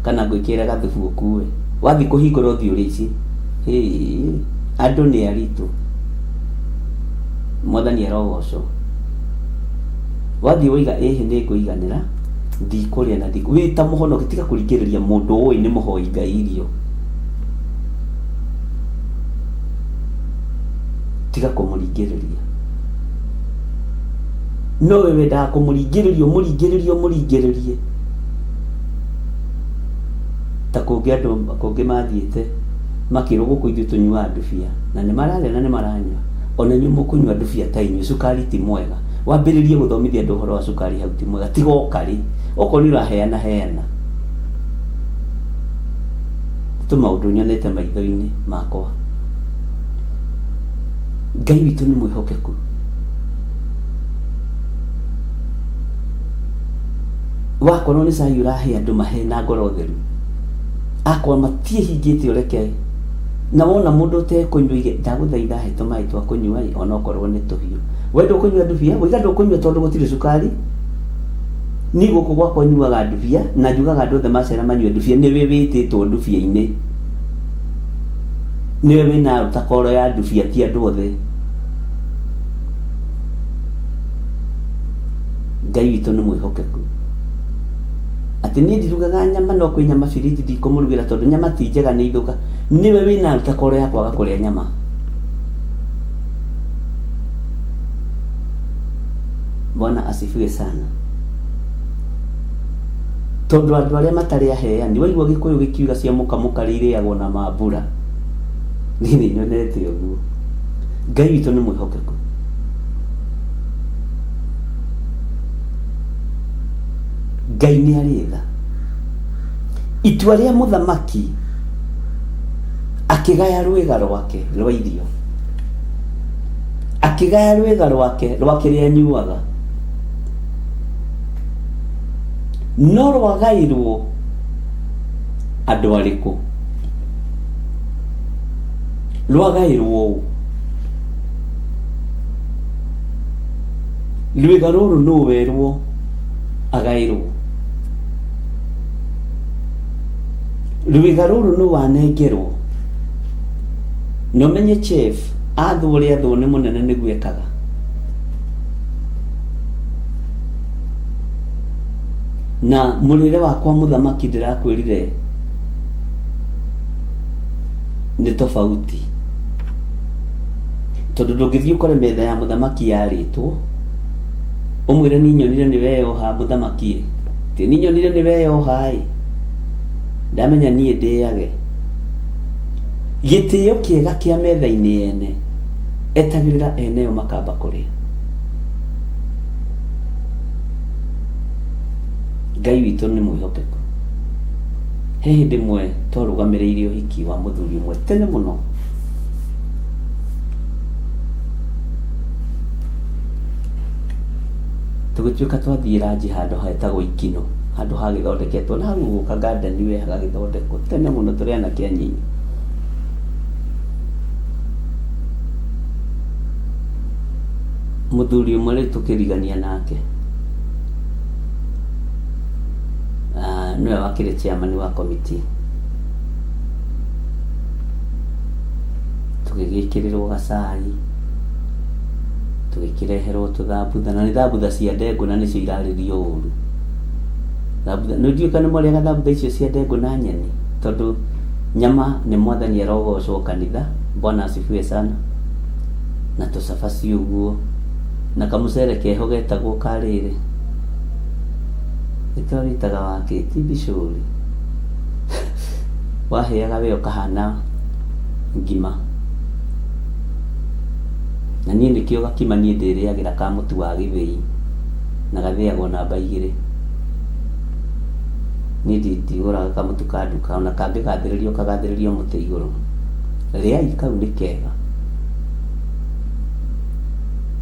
kana ngwĩkĩre gathubu ũkue. Wathiĩ kũhingũra ũthiĩ ũrĩe ici. Hĩĩ, andũ nĩ aritũ. Mwathani arogocwo. Wathiĩ waiga ĩhĩ nĩ ngũiganĩra, ndikũrĩa na ndikũ, wĩ ta mũhonoki tiga kũringĩrĩria mũndũ ũĩ nĩ mũhoi Ngai irio. Tiga kũmũringĩrĩria. No we wendaga kũmũringĩrĩria ũmũringĩrĩrie ũmũringĩrĩrie. Ta kũngĩ andũ kũngĩ mathiĩte makĩrwo gũkũ ithuĩ tũnyuaga ndubia na nĩ mararĩa na nĩ maranyua. Ona inyuĩ mũkũnyua ndubia ta inyuĩ, cukari ti mwega. Wambĩrĩrie gũthomithia andũ ũhoro wa cukari hau ti mwega. Tiga ũkarĩ. Okorwo nĩ ũraheana heana. Nĩ tũmaũndũ nyonete maitho-inĩ makwa. Ngai witũ nĩ mwĩhokeku. Wakorwo nĩ cai ũrahe andũ mahe na ngoro theru. Akorwo matiĩhingĩte ũreke. Na wona mũndũ ũtekũnyua ige ndagũthaitha he tũmaĩ twa kũnyua ĩ onokorwo nĩ tũhiũ. We ndũkũnyua ndubia? Waiga ndũkũnyua tondũ gũtirĩ cukari? Niĩ gũkũ gwakwa nyuaga ndubia na njugaga andũ othe macera manyue ndubia nĩwe wĩtĩtwo ndubia-inĩ. Nĩwe wĩna takoro ya ndubia ti andũ othe. Ngai witũ nĩ mwĩhokeku. Atĩ niĩ ndirugaga nyama no kwĩ nyama biriji ndikũmũrugĩra tondũ nyama ti njega nĩ ithũka. Nĩwe wĩna takoro ya kwaga kũrĩa nyama. Bwana asifiwe sana. Tondũ andũ arĩa matarĩ aheani, waigua Gĩkũyũ gĩkiuga cia mũkamũkarĩ irĩagwo na mambura. Niĩ nĩ nyonete ũguo. Ngai witũ nĩ mwĩhokeku. Ngai nĩ arĩ tha. Itua rĩa mũthamaki akĩgaya rwĩga rwake rwa irio, akĩgaya rwĩga rwake rwa kĩrĩa anyuaga, no rwagairwo andũ arĩkũ? Rwagairwo ũ? Rwĩga rũrũ nũ werwo agaĩrwo? Rwĩga rũrũ nũ wanengerwo? Na ũmenye chef athwo ũrĩa athwo nĩ mũnene nĩguo ekaga. Na mũrĩre wakwa mũthamaki ndĩrakwĩrire nĩ tofauti. Tondũ ndũngĩthiĩ ũkore metha ya mũthamaki yarĩtwo, ũmwĩre niĩ nyonire nĩ weyoha mũthamaki ĩ, ti niĩ nyonire nĩ weyoha ĩ, ndamenya niĩ ndĩage. Gĩtĩo kĩega kĩa metha-inĩ yene, etagĩrĩra eneyo makamba kũrĩa. Ngai witũ nĩ mwĩhokeku. He hĩndĩ ĩmwe twarũgamĩrĩire ũhiki wa mũthuri ũmwe tene mũno. Tũgĩtuĩka twathiĩ ranji handũ hetagwo Ikino, handũ hagĩthondeketwo na hau ũguo ka garden we hagagĩthondekwo tene mũno tũrĩ anake anyinyi. Mũthuri ũmwe rĩu tũkĩrigania nake, nĩwe wakĩrĩ chairman wa committee. Tũgĩgĩkĩrĩrwo gacai, tũgĩkĩreherwo tũthambutha, na nĩ thambutha cia ndengũ na nĩcio irarĩrio ũru. Thambutha, nĩ ndiũĩ kana nĩ mwarĩaga thambutha icio cia ndengũ na nyeni, tondũ nyama nĩ mwathani arogocwo kanitha, Bwana asifiwe sana, na tũcabaci ũguo, na kamũcere keho getagwo ka rĩrĩ, nĩ twawĩtaga wa kĩ, ti mbicũri, wahĩaga we ũkahana ngima. Na niĩ nĩkĩo gakima niĩ ndĩrĩagĩra ka mũtu wa gĩthĩi, na gathĩagwo namba igĩrĩ. Niĩ ndigũraga kamũtu ka nduka, ona kangĩgathĩrĩrio kagathĩrĩrio mũtĩ igũrũ. Rĩai kau nĩ kega.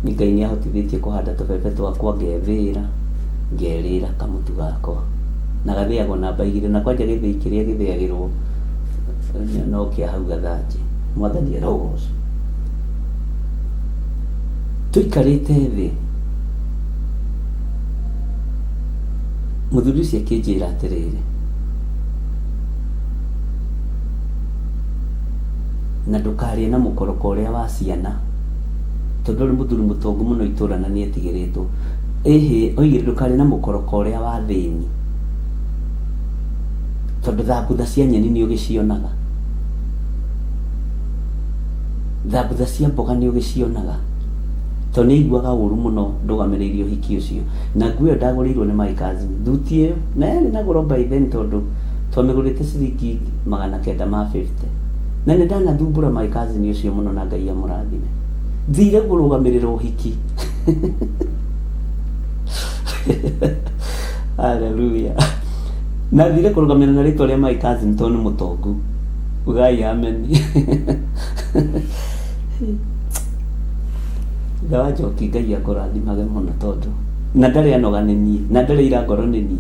Niĩ Ngai nĩ ahotithĩtie kũhanda tũbebe twakwa ngethĩĩra, ngerĩra kamũtu gakwa. Na gathĩagwo namba igĩrĩ, na kwanja gĩthĩi kĩrĩa gĩthĩagĩrwo no kĩa hau gathanjĩ. Mwathani arogocwo. Tũikarĩte thĩ, mũthuri ũcio akĩnjĩra atĩrĩrĩ, na ndũkarĩe na mũkoroko ũrĩa wa ciana, tondũ arĩ mũthuri mũtongu mũno itũra na nĩetigĩrĩtwo. Ĩhĩ, oigire ndũkarĩe na mũkoroko ũrĩa wa thĩni, tondũ thambutha cia nyeni nĩũgĩcionaga, thambutha cia mboga nĩũgĩcionaga, tondũ nĩaiguaga ũru mũno ndũgamĩrĩire ũhiki ũcio. Na nguo ĩyo ndagũrĩirwo nĩ my cousin, thuti ĩyo, na yarĩ na goro by then tondũ twamĩgũrĩte ciringi 950. Na nĩ ndanathumbũra my cousin ũcio mũno na Ngai amũrathime. Thire kũrũgamĩrĩra ũhiki. Hallelujah. Na thire kũrũgamĩrĩra na rĩtwa rĩa my cousin tondũ nĩ mũtongu. Ugai amen. Ithe wa Njoki Ngai akũrathimage mũno tondũ na ndarĩ anoga nĩ niĩ na ndarĩ ira ngoro nĩ niĩ.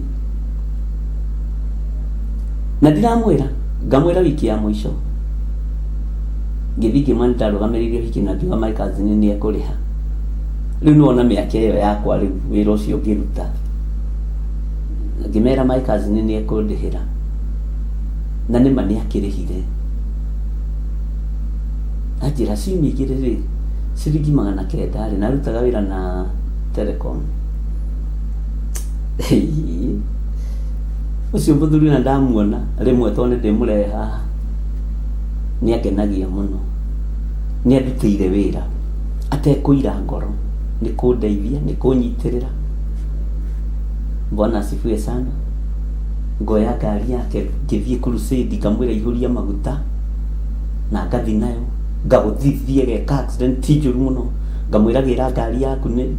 Na ndiramwĩra, ngamwĩra wiki ya mũico. Ngĩthiĩ ngĩmwĩra nĩ ndarũgamĩrĩire ũhiki na ngiuga my cousin nĩ ekũrĩha. Rĩu nĩ wona mĩaka ĩyo yakwa rĩu wĩra ũcio ngĩruta. Ngĩmera my cousin nĩ ekũndĩhĩra. Na nĩma nĩ akĩrĩhire. Anjĩra ciumia igĩrĩ rĩ, ciringi 900 rĩ, na arutaga wĩra na Telecom. Ũcio mũthuri ona ndamuona rĩmwe tondũ nĩ ndĩmũrehe haha, nĩ angenagia mũno. Nĩ andutĩire wĩra atekũira ngoro, nĩ kũndeithia, nĩ kũnyitĩrĩra. Bwana asifiwe sana. Ngoya ngari yake ngĩthiĩ crusade ngamwĩra ihũria maguta na ngathiĩ nayo, ngagũthithia ĩgeka accident njũru mũno, ngamwĩra gĩra ngari yaku nĩ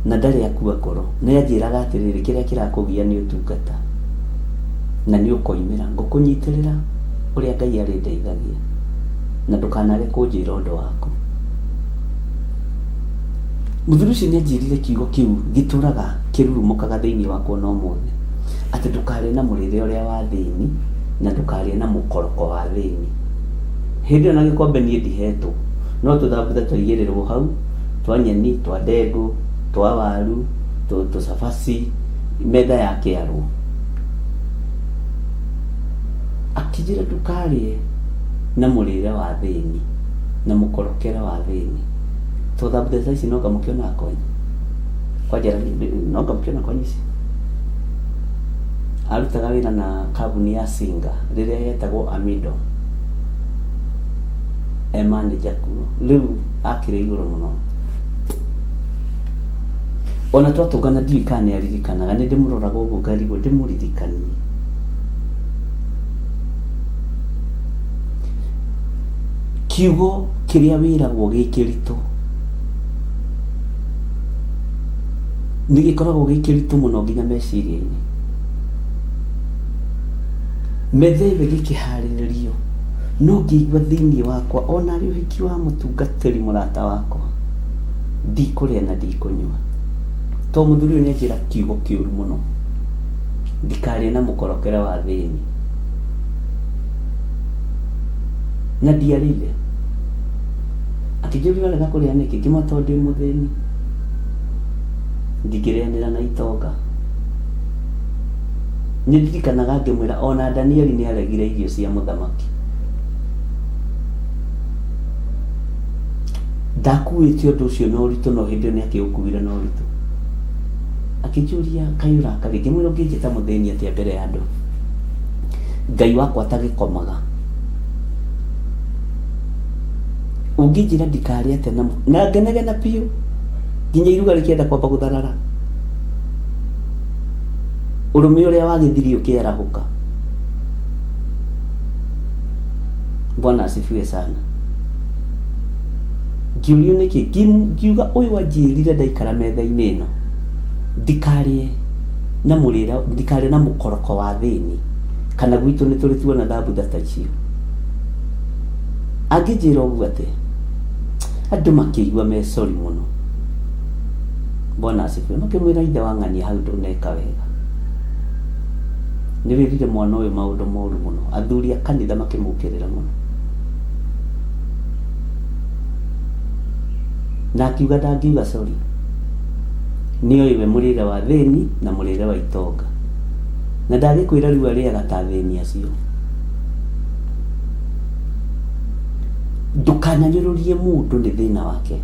Na ndarĩ akua ngoro. Nĩ anjĩraga atĩrĩrĩ, kĩrĩa kĩrakũgia nĩ ũtungata, na nĩ ũkoimĩra. Ngũkũnyitĩrĩra ũrĩa Ngai arĩndeithagia, na ndũkanage kũnjĩra ũndũ waku. Mũthuri ũcio nĩ anjĩrire kiugo kĩu gĩtũraga kĩrurumũkaga thĩinĩ wakwa ona ũmũthĩ, atĩ ndũkarĩe na mũrĩre ũrĩa wa thĩni, na ndũkarĩe na mũkoroko wa thĩni. Hĩndĩ ĩyo na gĩkombe niĩ ndihetwo, no tũthambutha twaigĩrĩrwo hau, twa nyeni, twa ndengũ, twa waru, tũcabaci, metha yakĩarwo. Akĩnjĩra ndũkarĩe na mũrĩre wa thĩni, na mũkorokere wa thĩni. To thambutha ta ici no anga mũkĩonaga kwanyu? Kwanja no anga mũkĩonaga kwanyu ici? Arutaga wĩra na kambuni ya Singer rĩrĩa yetagwo Amido. E manager kuo. Rĩu akĩrĩ igũrũ mũno. Ona twatũngana ndiũĩ kana nĩ aririkanaga, nĩ ndĩmũroraga ũguo ngarigwo ndĩmũririkanie. Kiugo kĩrĩa wĩragwo gĩ kĩritũ, nĩ gĩkoragwo gĩ kĩritũ mũno nginya meciria-inĩ. Metha ĩyo ĩgĩkĩharĩrĩrio, no ngĩigua thĩinĩ wakwa ona arĩ ũhiki wa mũtungatĩri mũrata wakwa, ndikũrĩa na ndikũnyua. Tondũ mũthuri ũyũ nĩ anjĩra kiugo kĩũru mũno, ndikarĩe na mũkorokere wa thĩni. Na ndiarĩire. Akĩnjũria ũrarega kũrĩa nĩkĩ? Ngĩmwĩra tondũ ndĩ mũthĩni. Ndingĩrĩanĩra na itonga. Nĩ ndirikanaga ngĩmwĩra ona Danieli nĩ aregire irio cia mũthamaki. Ndakuĩte ũndũ ũcio na ũritũ no hĩndĩ ĩyo nĩ akĩũkuire na ũritũ. Akĩnjũria kaĩ ũrakarĩ, ngĩmwĩra ũngĩnjĩta mũthĩni atĩa mbere ya andũ. Ngai wakwa atagĩkomaga. Ũngĩnjĩra ndikarĩe atĩa na na ngenegena biũ nginya iruga rĩkĩenda kwamba gũtharara. Ũrũme ũrĩa wagĩthirie ũkĩarahũka. Bwana asifiwe sana. Ngĩũrio nĩkĩ, ngiuga ũyũ anjĩrire ndaikara metha-inĩ ĩno ndikarĩe na mũrĩre, ndikarĩe na mũkoroko wa thĩni, kana gwitũ nĩ tũrĩ tuona thambutha ta icio. Angĩnjĩra ũguo atĩa? Andũ makĩigua me sorry mũno. Bwana asifiwe. Makĩmwĩra ithe wa ng'ania hau ndũneka wega. Nĩ wĩrire mwana ũyũ maũndũ moru mũno. Athuri a kanitha makĩmũkĩrĩra mũno. Na akiuga ndangiuga sorry. Nĩ oĩ we mũrĩre wa thĩni na mũrĩre wa itonga. Na ndagĩkwĩra rĩu arĩaga ta athĩni acio. Ndũkananyũrũrie mũndũ nĩ thĩna wake.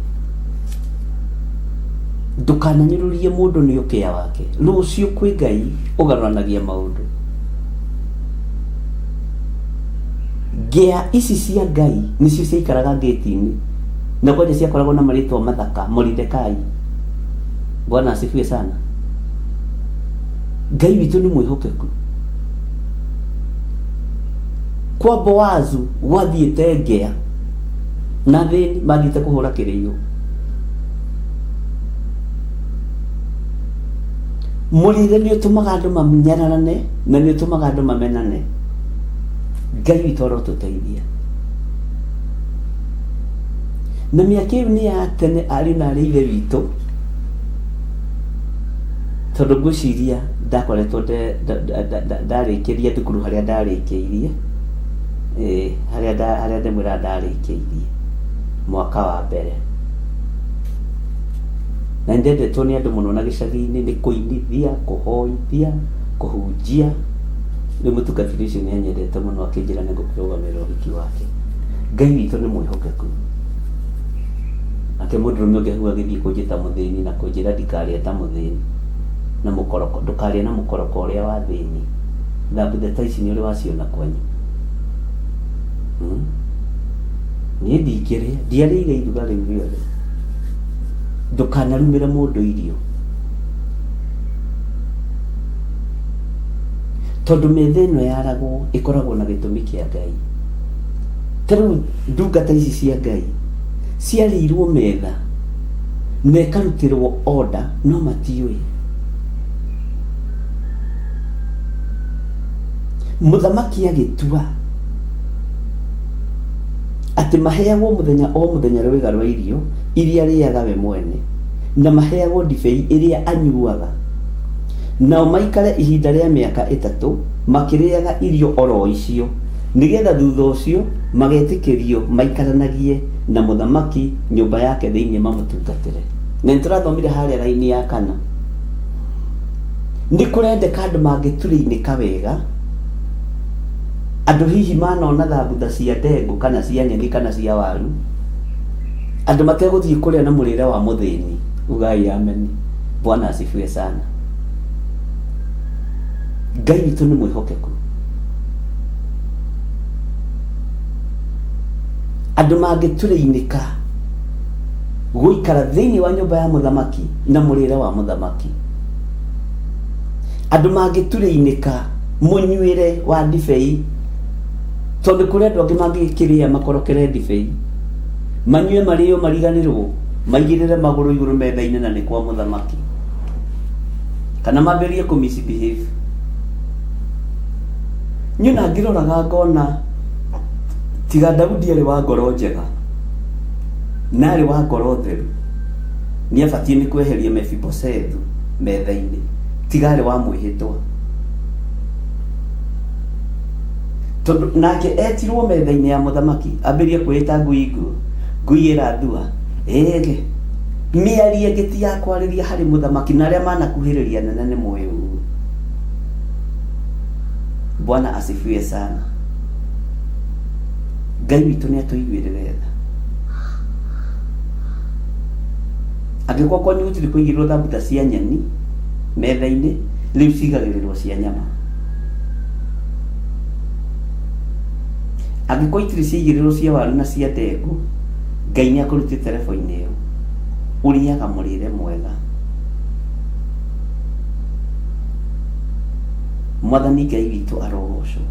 Ndũkananyũrũrie mũndũ nĩ ũkĩa wake. Rũciũ kwĩ Ngai ũgarũranagia maũndũ. Ngĩa ici cia Ngai nĩcio ciaikaraga ngĩti-inĩ na kwanja ciakoragwo na marĩtwa mathaka, Moridekai. Bwana asifiwe sana. Ngai witũ nĩ mwĩhokeku. Kwa Boazu gwathiĩte ngĩa na athĩni mathiĩte kũhũra kĩrĩo. Mũrĩre nĩ ũtũmaga andũ manyararane na nĩ ũtũmaga andũ mamenane. Ngai witũ arotũteithia. Na mĩaka ĩyo nĩ ya tene ariũ na arĩ ithe witũ, tondũ ngwĩciria ndakoretwo ndarĩkĩria thukuru harĩa ndarĩkĩirie, ĩĩ harĩa harĩa ndĩmwĩraga ndarĩkĩirie mwaka wa mbere. Na nĩ ndendetwo nĩ andũ mũno na gĩcagi-inĩ nĩ kũinithia, kũhoithia, kũhunjia. Rĩu mũtungatĩri ũcio nĩ anyendete mũno akĩnjĩra nĩ ngũkĩrũgamĩrĩra ũhiki wake. Ngai witũ nĩ mwĩhokeku. Nake mũndũrũme ũngĩ hau agĩthiĩ kũnjĩta mũthĩni na kũnjĩra ndikarĩe ta mũthĩni na mũkoroko, ndũkarĩe na mũkoroko ũrĩa wa thĩni. Thambutha ta ici nĩ ũrĩ waciona kwanyu? Hmm? Niĩ ndingĩrĩa, ndiarĩire iruga rĩu rĩothe. Ndũkanarumĩre mũndũ irio. Tondũ metha ĩno yaragwo ĩkoragwo na gĩtũmi kĩa Ngai. Ta rĩu ndungata ici cia Ngai ciarĩirwo metha na ĩkarutĩrwo order no matiũĩ. Mũthamaki agĩtua atĩ maheagwo mũthenya o mũthenya rwĩga rwa irio iria arĩaga we mwene, na maheagwo ndibei ĩrĩa anyuaga. Nao maikare ihinda rĩa mĩaka ĩtatũ makĩrĩaga irio o ro icio, nĩ getha thutha ũcio magetĩkĩrio maikaranagie na mũthamaki nyũmba yake thĩinĩ mamũtungatĩre. Na nĩ tũrathomire harĩa raini ya kana. Nĩ kũrendeka andũ mangĩturĩinĩka wega, andũ hihi manona thambutha cia ndengũ kana cia nyeni kana cia waru, andũ mategũthiĩ kũrĩa na mũrĩre wa mũthĩni. Ugai ameni. Bwana asifiwe sana. Ngai witũ nĩ mwĩhokeku. Andũ mangĩturĩinĩka gũikara thĩinĩ wa nyũmba ya mũthamaki na mũrĩre wa mũthamaki. Andũ mangĩturĩinĩka mũnyuĩre wa ndibei, tondũ kũrĩ andũ angĩ mangĩkĩrĩa makorokere ndibei, manyue marĩo mariganĩrwo, maigĩrĩre magũrũ igũrũ metha-inĩ na nĩ kwa mũthamaki, kana mambĩrĩrie kũ misbehave. Niĩ ona ngĩroraga ngona tiga Daudi arĩ wa ngoro njega na arĩ wa ngoro theru, nĩ abatiĩ nĩ kweheria Mefiboshethu metha-inĩ, tiga arĩ wa mwĩhĩtwa. Tondũ nake etirwo metha-inĩ ya mũthamaki, ambĩrĩrie kwĩĩta ngui nguũ, ngui ĩrathua, ĩĩ mĩario ĩngĩ ti ya kwarĩria harĩ mũthamaki, na arĩa manakuhĩrĩria anene nĩ moĩ ũguo. Bwana asifiwe sana. Ngai witũ nĩ atũiguĩrĩre tha. Angĩkorwo kwanyu gũtirĩ kũigĩrĩrwo thambutha cia nyeni metha-inĩ, rĩu cigagĩrĩrwo cia nyama. Angĩkorwo itirĩ ciaigĩrĩrwo cia waru na cia ndengũ, Ngai nĩ akũrutĩte rebo-inĩ ĩyo. Ũrĩaga mũrĩre mwega. Mwathani Ngai witũ arogocwo.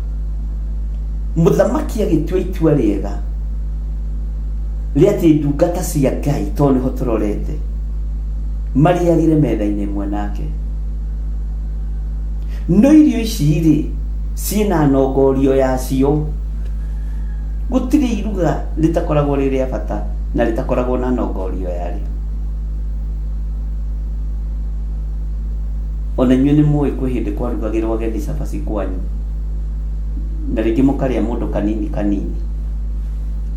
Mũthamaki agĩtua itua rĩega rĩa atĩ ndungata cia Ngai, tondũ nĩho tũrorete, marĩagĩre metha-inĩ ĩmwe nake. No irio ici rĩ, ciĩna nongorio yacio. Gũtirĩ iruga rĩtakoragwo rĩ rĩa bata na rĩtakoragwo na nongorio yarĩo. Ona inyuĩ nĩ mũĩ kwĩ hĩndĩ kwarugagĩrwo ageni cabaci kwanyu, na rĩngĩ mũkarĩa mũndũ kanini kanini.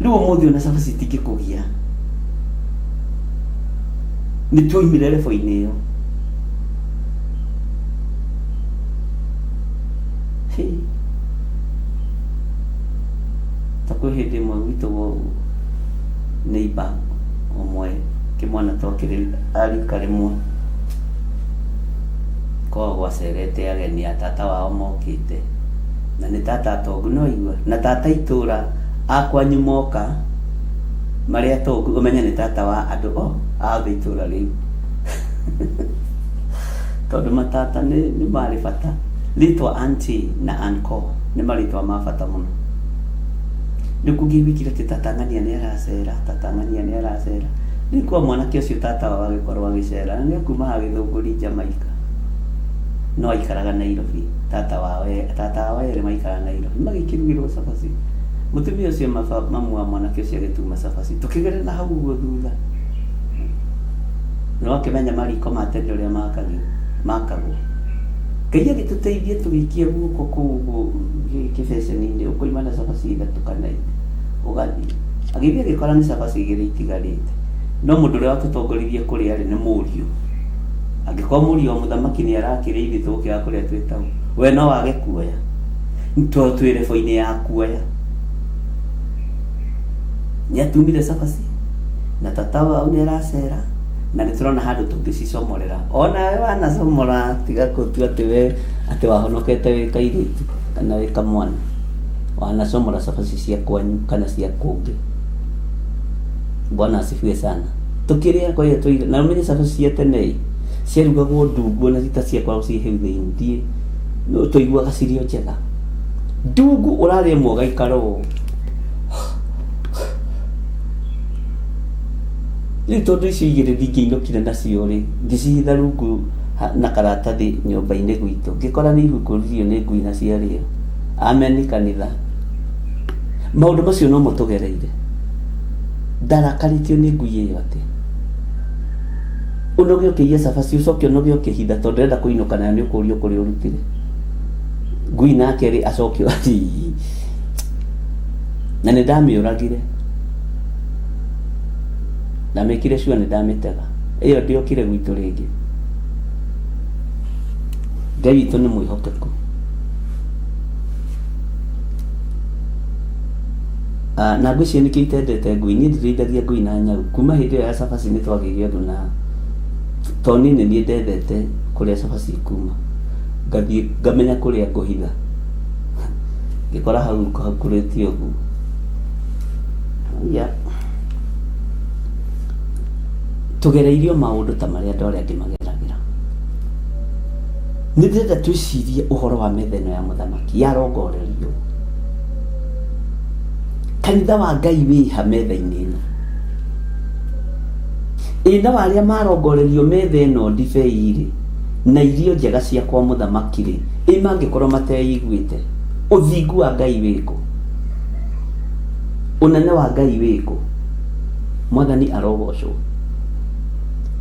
Rĩu ũmũthĩ ona cabaci itingĩkũgia. Nĩ tuoimire rebo-inĩ ĩyo. Hĩ. Ta kwĩ hĩndĩ ĩmwe gwitũ neighbor ũmwe kĩmwana twakĩrĩ a rika rĩmwe, kwao gwacerete ageni a tata wao mokĩte, na nĩ tata atongu nĩ waigua, na tata itũra a kwanyu moka marĩ atongu ũmenye nĩ tata wa andũ o othe itũra rĩu. Tondũ matata nĩ marĩ bata. Rĩtwa auntie na uncle nĩ marĩtwa ma bata mũno. Rĩu kũngĩiguĩkire atĩ tata ng'ania nĩ aracera, tata ng'ania nĩ aracera, rĩu kwa mwanake ũcio tata wao agĩkorwo agĩcera, na nĩ akumaga Gĩthũngũri Jamaica, no aikaraga Nairobi, tata wao tata wao erĩ maikaraga Nairobi, magĩkĩrugĩrwo cabaci. Mũtumia ũcio mamu wa mwanake ũcio agĩtuma cabaci, tũkĩgerera hau ũguo thutha, nĩ wakĩmenya mariko ma tene ũrĩa makagwo. Ngai agĩtũteithia tũgĩikia guoko kũu ũguo kĩbeceni-inĩ, ũkoima na cabaci ithatũ kana inya, ũgathiĩ. Agĩthiĩ agĩkora nĩ cabaci igĩrĩ itigarĩte. No mũndũ ũrĩa watũtongoririe kũrĩa rĩ, nĩ mũriũ. Angĩkorwo mũriũ wa mũthamaki nĩ arakĩrĩa ithuĩ tũgũkĩaga kũrĩa twĩ ta ũ? We no wage kuoya? Tondũ twĩ rebo-inĩ ya kuoya. Nĩ atumire cabaci, na tata wao nĩ aracera, na nĩ tũrona handũ tũngĩcicomorera. Onawe wanacomora tiga gũtua atĩ we atĩ wahonokete wĩ kairĩtu kana wĩ kamwana. Wanacomora cabaci cia kwanyu kana cia kũngĩ. Bwana asifiwe sana. Tukĩrĩa kwaria tũire na ũmenye cabaci cia tene ĩ ciarugagwo ndungu ona cita ciakoragwo ciĩ hĩu thĩinĩ ndiĩ no twaiguaga cirĩ o njega. Ndungu ũrarĩa ĩmwe ũgaikara ũũ. Rĩu tondũ icio igĩrĩ ndingĩinũkire nacio rĩ, ngĩcihitha rungu na karatathi nyũmba-inĩ gwitũ, ngĩkora nĩ ihukũririo nĩ ngui na ciarĩo. Amen kanitha. Maũndũ macio nomo tũgereire. Ndarakarĩtio nĩ ngui ĩyo atĩ. Ũnoge ũkĩiya cabaci ũcoke ũnoge ũkĩhitha tondũ ndĩrenda kũinũka nayo nĩ ũkũrio kũrĩa ũrutire. Ngui nake rĩ acoke na nĩ ndamĩũragire. Ndamĩkire sure nĩ ndamĩtega. Ĩyo ndĩokire gwitũ rĩngĩ. Ngai witũ nĩ mwĩhokeku. Ah, na ngwĩciria nĩkĩo itendete ngui. Niĩ ndirĩithagia ngui na nyau. Kuma hĩndĩ ĩyo ya cabaci nĩ twagĩire ũndũ na tondũ niĩ nĩ niĩ ndethete kũrĩa cabaci ikuma. Ngathiĩ ngamenya kũrĩa ngũhitha. Ngĩkora hau hakurĩtie ũguo. Yeah. Tũgereirio maũndũ ta marĩa andũ arĩa angĩ mageragĩra. Nĩ ndĩrenda twĩcirie ũhoro wa metha ĩno ya mũthamaki yarongorerio. Kanitha wa Ngai wĩha metha-inĩ ĩno. Ĩ nao arĩa marongorerio metha ĩno ndibei-rĩ, na irio njega cia kwa mũthamaki-rĩ, ĩ mangĩkorwo mateiguĩte? Ũthingu wa Ngai wĩkũ? Ũnene wa Ngai wĩkũ? Mwathani arogocwo.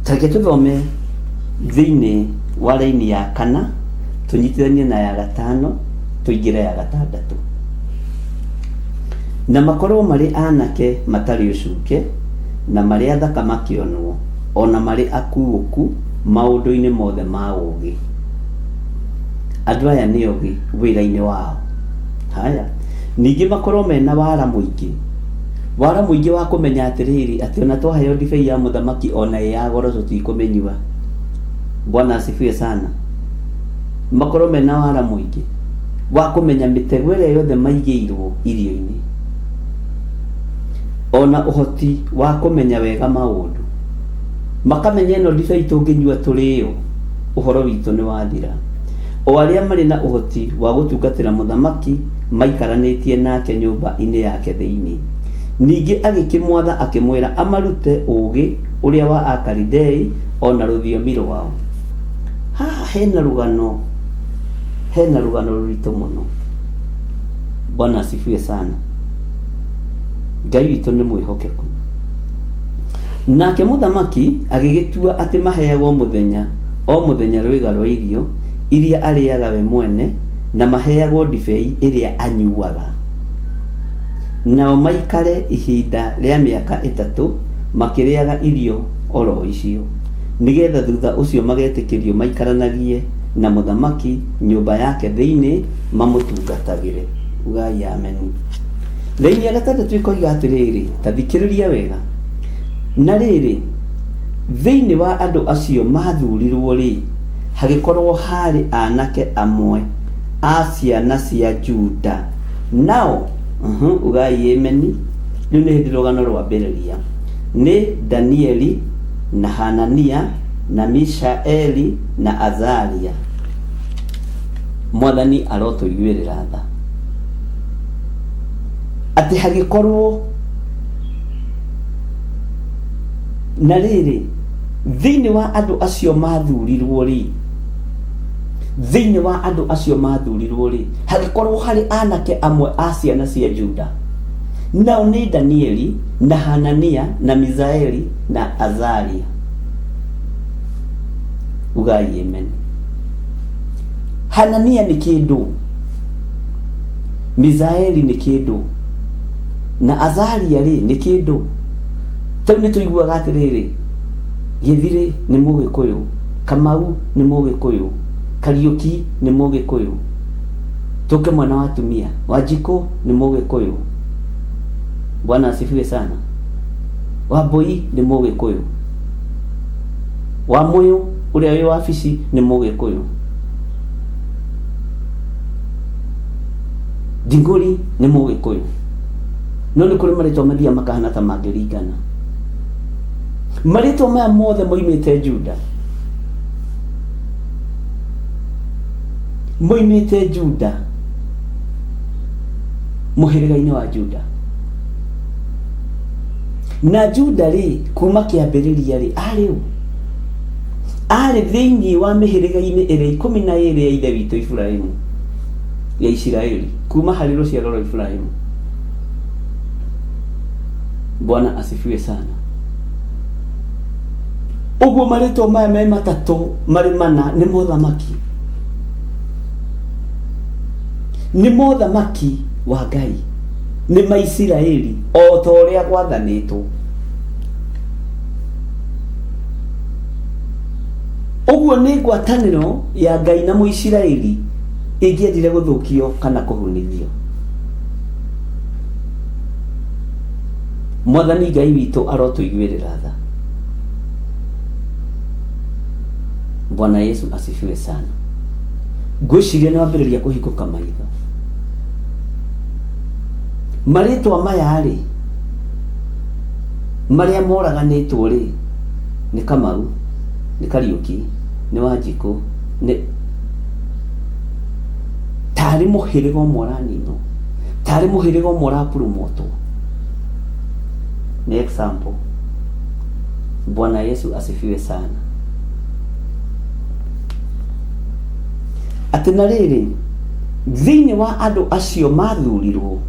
Ta reke tũthome thĩinĩ wa raini ya kana, tũnyitithanie na ya gatano, tũingĩre ya gatandatũ. Na makorwo marĩ anake matarĩ ũcuke, na marĩ athaka makĩonwo, o na marĩ akuũku maũndũ-inĩ mothe ma ũũgĩ. Andũ aya nĩ ogĩ wĩra-inĩ wao. Haya, ningĩ makorwo mena wara mũingĩ, wara mũingĩ wa kũmenya atĩrĩrĩ, atĩ ona twaheo ndibei ya mũthamaki ona ĩ ya goro tũtikũmĩnyua. Bwana asifiwe sana. Makorwo mena wara mũingĩ wa kũmenya mĩtego ĩrĩa yothe maigĩirwo irio-inĩ, ona ũhoti wa kũmenya wega maũndũ, makamenya ĩno ndibei tũngĩnyua tũrĩo ũhoro witũ nĩ wathira. O arĩa marĩ na ũhoti wa gũtungatĩra mũthamaki maikaranĩtie nake nyũmba-inĩ yake thĩinĩ. Ningĩ agĩkĩmwatha akĩmwĩra amarute ũũgĩ ũrĩa wa Akalidei o na rũthiomi rwao. Haha hena rũgano, hena rũgano rũritũ mũno. Bwana asifiwe sana. Ngai witũ nĩ mwĩhokeku. Nake mũthamaki agĩgĩtua atĩ maheagwo mũthenya o mũthenya rwĩga rwa irio iria arĩaga we mwene, na maheagwo ndibei ĩrĩa anyuaga. Nao maikare ihinda rĩa mĩaka ĩtatũ makĩrĩaga irio o ro icio, nĩ getha thutha ũcio magetĩkĩrio maikaranagie na mũthamaki nyũmba yake thĩinĩ mamũtungatagĩre. Ugai ameni. Raini ya gatandatũ ĩkoiga atĩrĩrĩ, ta thikĩrĩria wega. Na rĩrĩ, thĩinĩ wa andũ acio maathuurirũo-rĩ, hagĩkorũo haarĩ aanake amwe a ciana cia Juda, nao, uh-huh, ugai ameni, rĩu nĩ hĩndĩ rũgano rwambĩrĩria, nĩ Danieli, na Hanania, na Mishaeli, na Azaria. Mwathani arotũiguĩrĩra tha. Atĩ hagĩkorwo na rĩrĩ, thĩinĩ wa andũ acio mathurirwo rĩ, thĩinĩ wa andũ acio mathurirwo rĩ, hagĩkorwo harĩ anake amwe a ciana cia Juda, nao nĩ Danieli na Hanania na Misaeli na Azaria. Ugai amen. Hanania nĩ kĩndũ, Misaeli nĩ kĩndũ, na Azaria rĩ nĩ kĩndũ. Tarĩu nĩ tũiguaga atĩrĩrĩ, Gĩthirĩ nĩ Mũgĩkũyũ, Kamau nĩ Mũgĩkũyũ, Kariũki nĩ Mũgĩkũyũ. Tũke mwena wa atumia, Wanjikũ nĩ Mũgĩkũyũ. Bwana asifiwe sana. Wambũi nĩ Mũgĩkũyũ. Wamũyũ ũrĩa wĩ wabici nĩ Mũgĩkũyũ. Ndingũri nĩ Mũgĩkũyũ. No nĩ kũrĩ marĩtwa mathiaga makahana ta mangĩringana. Marĩtwa maya mothe moimĩte Juda. Moimĩte Juda. Mũhĩrĩga-inĩ wa Juda. Na Juda rĩ, kuma kĩambĩrĩria rĩ, arĩ ũ? Arĩ thĩinĩ wa mĩhĩrĩga-inĩ ĩrĩa 12 ya ithe witũ Iburahimu, ya Isiraeli, kuma harĩ rũciaro rwa Iburahimu. Bwana asifiwe sana. Ũguo marĩtwa maya me matatũ marĩ mana nĩ mothamaki, nĩ mothamaki wa Ngai, nĩ ma Isiraeli o ta ũrĩa gwathanĩtwo. Ũguo nĩ ngwatanĩro ya Ngai na Mũisiraeli ĩngĩendire gũthũkio kana kũhunithio. Mwathani Ngai witũ arotũiguĩrĩra tha. Bwana Yesu asifiwe sana. Ngwĩciria nĩ wambĩrĩria kũhingũka maitho. Marĩtwa maya rĩ, marĩa moraganĩtwo rĩ, nĩ Kamau, nĩ Kariũki, nĩ Wanjikũ, nĩ tarĩ mũhĩrĩga ũmwe ũraninwo, tarĩ mũhĩrĩga ũmwe ũrapurumotwo. Nĩ example. Bwana Yesu asifiwe sana. Atĩ na rĩrĩ, thĩinĩ wa andũ acio mathurirwo,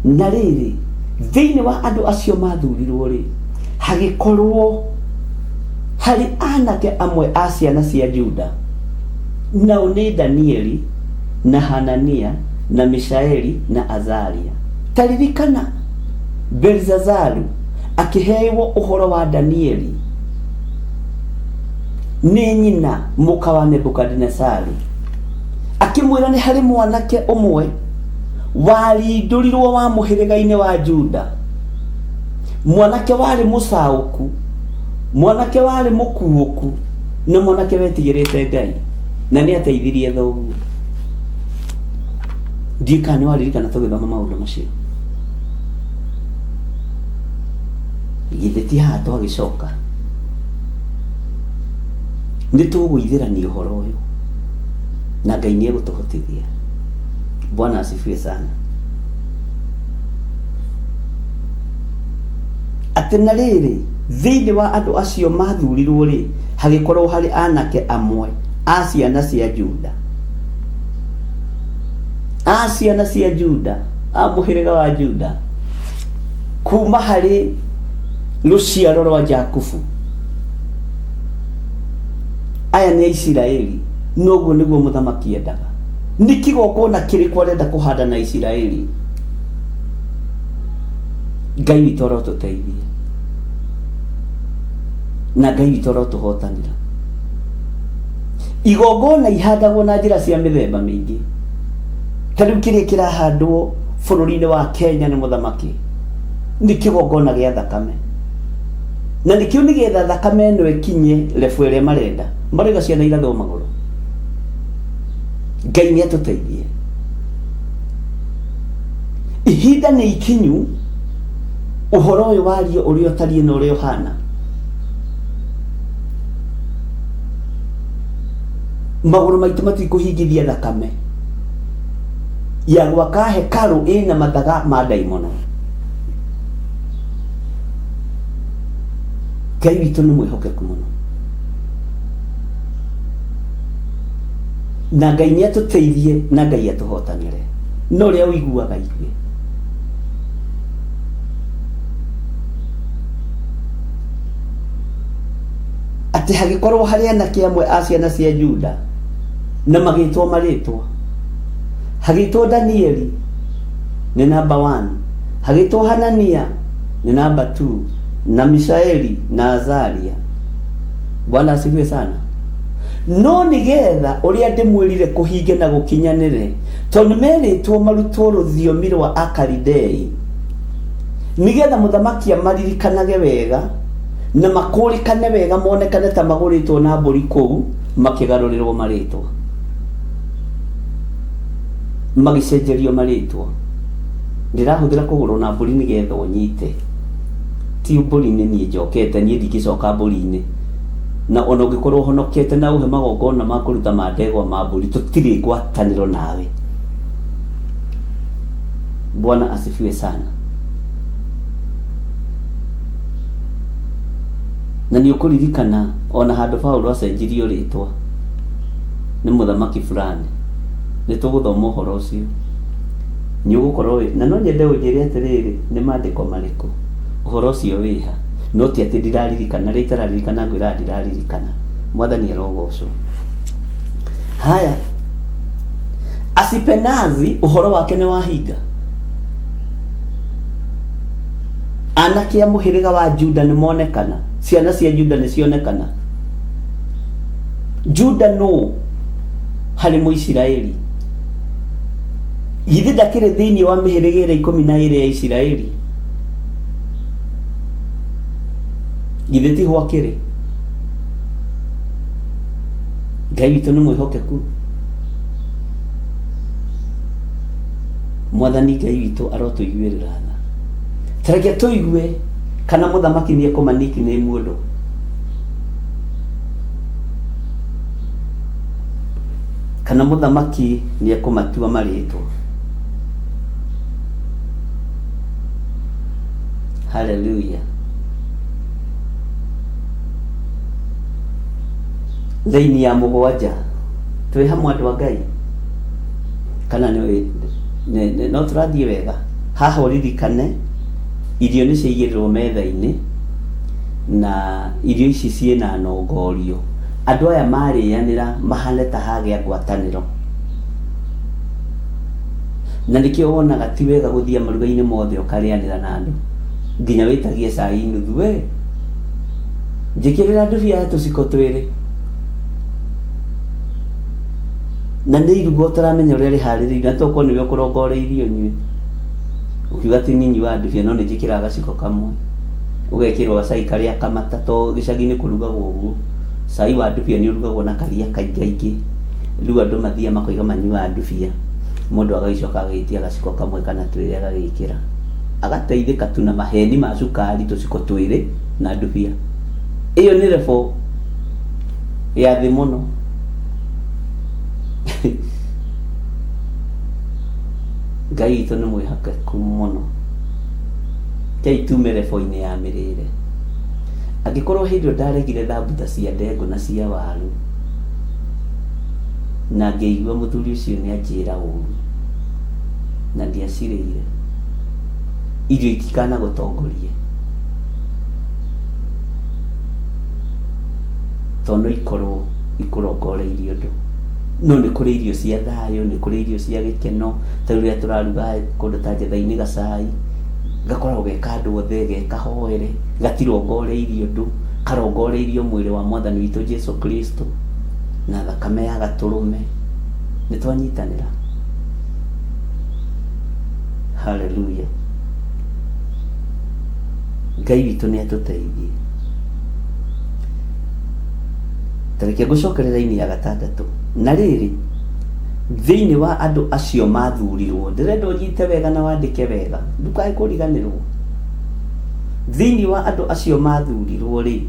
na rĩrĩ, thĩinĩ wa andũ acio mathurirwo-rĩ, hagĩkorwo harĩ anake amwe a ciana cia Juda, nao nĩ Danieli na Hanania na Mishaeli na Azaria. Ta ririkana, Belshazaru akĩhewo ũhoro wa Danieli. Nĩ nyina mũka wa Nebukadinesari, akĩmwĩra nĩ harĩ mwanake ũmwe warindũrirwo wa mũhĩrĩga-inĩ wa Juda, mwanake warĩ mũcaũku, mwanake warĩ mũkuũku, na mwanake wetigĩrĩte Ngai, na nĩ ateithirie thoguo. Ndiũĩ kana nĩ waririkana tũgĩthoma maũndũ macio. Githĩ ti haha twagĩcoka? Nĩ tũgũithĩrania ũhoro ũyũ na Ngai nĩ egũtũhotithia. Bwana asifiwe sana. Atĩ na rĩrĩ, thĩinĩ wa andũ acio mathurirwo rĩ, hagĩkorwo harĩ anake amwe a ciana cia Juda, a ciana cia Juda, a mũhĩrĩga wa Juda, kuma harĩ rũciaro rwa Jakubu. Aya nĩ Aisiraeli, noguo nĩguo mũthamaki endaga. Nĩ kĩgongona kĩrĩkũ arenda kũhanda na Isiraeli? Ngai witũ arotũteithia na Ngai witũ arotũhotanĩra. Igongona ihandagwo na njĩra cia mĩthemba mĩingĩ. Ta rĩu kĩrĩa kĩrahandwo bũrũri-inĩ wa Kenya nĩ mũthamaki nĩ kĩgongona gĩa thakame, na nĩkĩo nĩgetha thakame ĩno ĩkinye level ĩrĩa marenda, marauga ciana irathwo magũrũ. Ngai nĩ atũteithie. Ihinda nĩ ikinyu ũhoro ũyũ wario ũrĩa ũtariĩ na ũrĩa ũhana. Magũrũ maitũ matikũhingithia thakame ya gwaka hekarũ ĩna mathaga ma ndaimono. Ngai witũ nĩ mwĩhokeku mũno, na Ngai nĩ atũteithie na Ngai atũhotanĩre. No ũrĩa ũiguaga igue. Atĩ hagĩkorwo harĩ anake amwe a ciana cia Juda na magĩtwo marĩtwa. Hagĩtwo Danieli nĩ namba 1, hagĩtwo Hanania nĩ namba 2, na Mishaeli na Azaria. Bwana asifiwe sana. No nĩgetha ũrĩa ndĩmwĩrire kũhinge na gũkinyanĩre, tondũ nĩmerĩtwo marutwo rũthiomi rwa Akalidei, nĩgetha mũthamaki amaririkanage wega na makũrĩkane wega, monekane ta magũrĩtwo na mbũri kũu, makĩgarũrĩrwo marĩtwa, magĩcenjerio marĩtwa. Ndĩrahũthĩra kũgũrwo na mbũri nĩgetha ũnyite. Ti mbũri nĩ niĩ njokete, niĩ ndingĩcoka mbũri-inĩ. Na ona ũngĩkorwo ũhonokete na ũhe magongona ma kũruta ma ndegwa ma mbũri, tũtirĩ ngwatanĩro nawe. Bwana asifiwe sana. Na nĩ ũkũririkana ona handũ Paulo acenjirio rĩtwa nĩ mũthamaki fulani. Nĩ tũgũthoma ũhoro ũcio. Nĩ ũgũkorwo wĩ, na no nyende ũnjĩre atĩrĩrĩ, nĩ maandĩko marĩkũ ũhoro ũcio wĩha? No ti atĩ ndiraririkana, rĩrĩa itararirikana ngwĩraga ndiraririkana. Mwathani arogocwo. Haya, Asipenazi ũhoro wake nĩ wahinga. Anake a mũhĩrĩga wa Juda nĩ monekana, ciana cia Juda nĩ cionekana. Juda nũ harĩ Mũisiraeli? Githĩ ndakĩrĩ thĩinĩ wa mĩhĩrĩga ĩrĩa 12 ya Isiraeli? Githĩ tiho akĩrĩ? Ngai witũ nĩ mwĩhokeku. Mwathani Ngai witũ arotũiguĩrĩra tha. Ta reke tũigue kana mũthamaki nĩ ekũma nickname ũndũ. Kana mũthamaki nĩ ekũmatua marĩtwa. Hallelujah. Raini ya mũgwanja twĩ hamwe andũ a Ngai kana nĩ nĩ- nĩ- no tũrathiĩ wega haha ũririkane irio nĩ ciaigĩrĩrwo metha-inĩ na irio ici ciĩna nongorio andũ aya marĩanĩra mahane ta hagĩa ngwatanĩro na nĩkĩo wonaga ti wega gũthiĩ maruga-inĩ mothe ũkarĩanĩra na andũ nginya wĩtagie cai nuthu we njĩkĩrĩra ndubia ya tũciko twĩrĩ. Na nĩ iruga ũtaramenya ũrĩa rĩharĩrĩirio, na tokorwo nĩwe ũkũrongoreirie ũnyue. Ũkiuga atĩ niĩ nyuaga ndubia no nĩ njĩkĩraga gaciko kamwe. Ũgekĩrwo gacai karĩa kamata to gĩcagi-inĩ kũrugagwo ũguo. Cai wa ndubia nĩ ũrugagwo na karia kaingaingĩ. Rĩu andũ mathiaga makoiga manyuaga ndubia. Mũndũ agagĩcoka agagĩtia gaciko kamwe kana twĩrĩ agagĩkĩra. Agateithĩka tu na maheni ma cukari tũciko twĩrĩ na ndubia. Ĩyo nĩ level ya thĩ mũno. Ngai witũ nĩ mwĩhokeku mũno. Rekei tume level-inĩ ya mĩrĩre. Angĩkorwo hĩndĩ ĩyo ndaregire thambutha cia ndengũ na cia waru, na ngĩigua mũthuri ũcio nĩ anjĩra ũru, na ndiacirĩire, irio itikanagũtongorie, tondũ no ikorwo ikũrongoreirie ũndũ. No nĩ kũrĩ irio cia thayũ, nĩ kũrĩ irio cia gĩkeno, ta rĩu rĩrĩa tũraruga kũndũ ta Njetha-inĩ gacai, gakoragwo ge ka andũ othe, ge kahoere, gatirongoreirie ũndũ, karongoreirio mwĩrĩ wa mwathani witũ Jesu Kristo na thakame ya gatũrũme. Nĩ twanyitanĩra? Haleluya. Ngai witũ nĩ atũteithie. Ta reke ngũcokerere raini ya gatandatũ. Na rĩrĩ, thĩinĩ wa andũ acio maathuurirũo, ndĩrenda ũnyite wega na wandĩke wega, ndũkae kũriganĩrũo. Thĩinĩ wa andũ acio maathuurirũo-rĩ,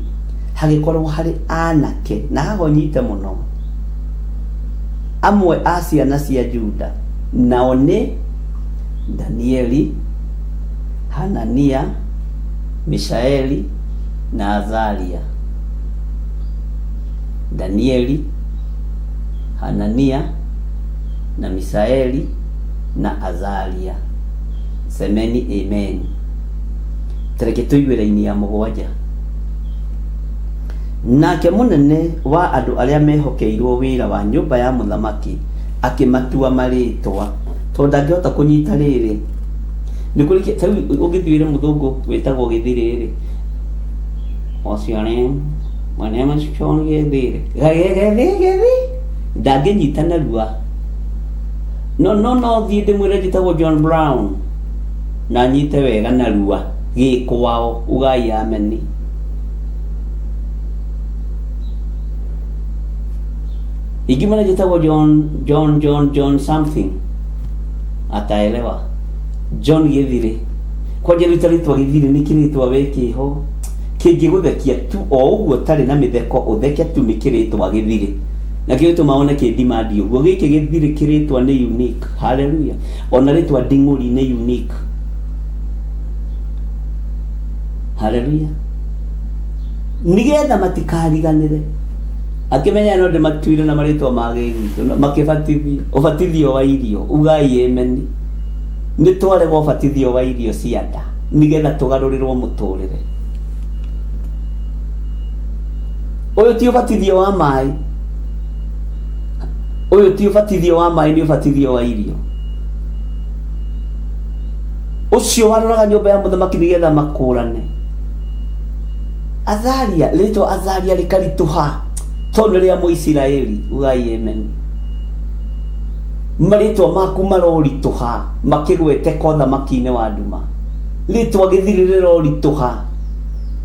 hagĩkorũo harĩ anake, na haha ũnyite mũno, amwe a ciana cia Juda, nao nĩ Danieli, Hanania, Mishaeli, na Azaria. Danieli, Hanania, na Misaeli, na Azaria. Semeni amen. Ta reke tũigue raini ya mũgwanja. Nake mũnene wa andũ arĩa mehokeirwo wĩra wa nyũmba ya mũthamaki akĩmatua marĩĩtwa, tondũ ndangĩhota kũnyita rĩrĩ. Nĩ kũrĩ ta rĩu ũngĩthiĩ wĩre mũthũngũ wĩtagwo Gĩthirĩ-rĩ, What's your name? My name is John Gĩthirĩ. Gĩthĩ ndangĩnyita narua. No no no thiĩ ndĩmwĩre njĩtagwo John Brown na nyite wega narua gĩkwao ugai ameni. Ingĩmwĩra njĩtagwo John John John John something ataelewa. John Gĩthirĩ. Kwanja rĩu ta rĩtwa Gĩthirĩ nĩ kĩrĩtwa we kĩho kĩngĩgũthekia tu o ũguo ũtarĩ na mĩtheko ũtheke tu nĩ kĩrĩtwa Gĩthirĩ. Na kĩo gĩtũma wone kĩ demand ũguo. Gĩkĩ Gĩthirĩ kĩrĩtwa nĩ unique. Hallelujah. Ona rĩtwa Nding'ũri nĩ unique. Hallelujah. Nĩgetha matikariganĩre. Akĩmenya no ndĩmatuire na marĩtwa ma gĩgwitũ makĩbatithio. Ũbatithio wa irio. Ugai amen. Nĩ twarega ũbatithio wa irio cia nda nĩgetha tũgarũrĩrwo mũtũrĩre. Ũyũ ti ũbatithio wa maĩ. Ũyũ ti ũbatithio wa maĩ, nĩ ũbatithio wa irio. Ũcio waroraga nyũmba ya mũthamaki nĩgetha makũrane. Azaria, rĩtwa Azaria rĩkaritũha tondũ nĩ rĩa Mũisiraeli. Ugai amen. Marĩtwa maku maroritũha makĩgweteka ũthamaki-inĩ wa nduma. Rĩtwa gĩthiri rĩroritũha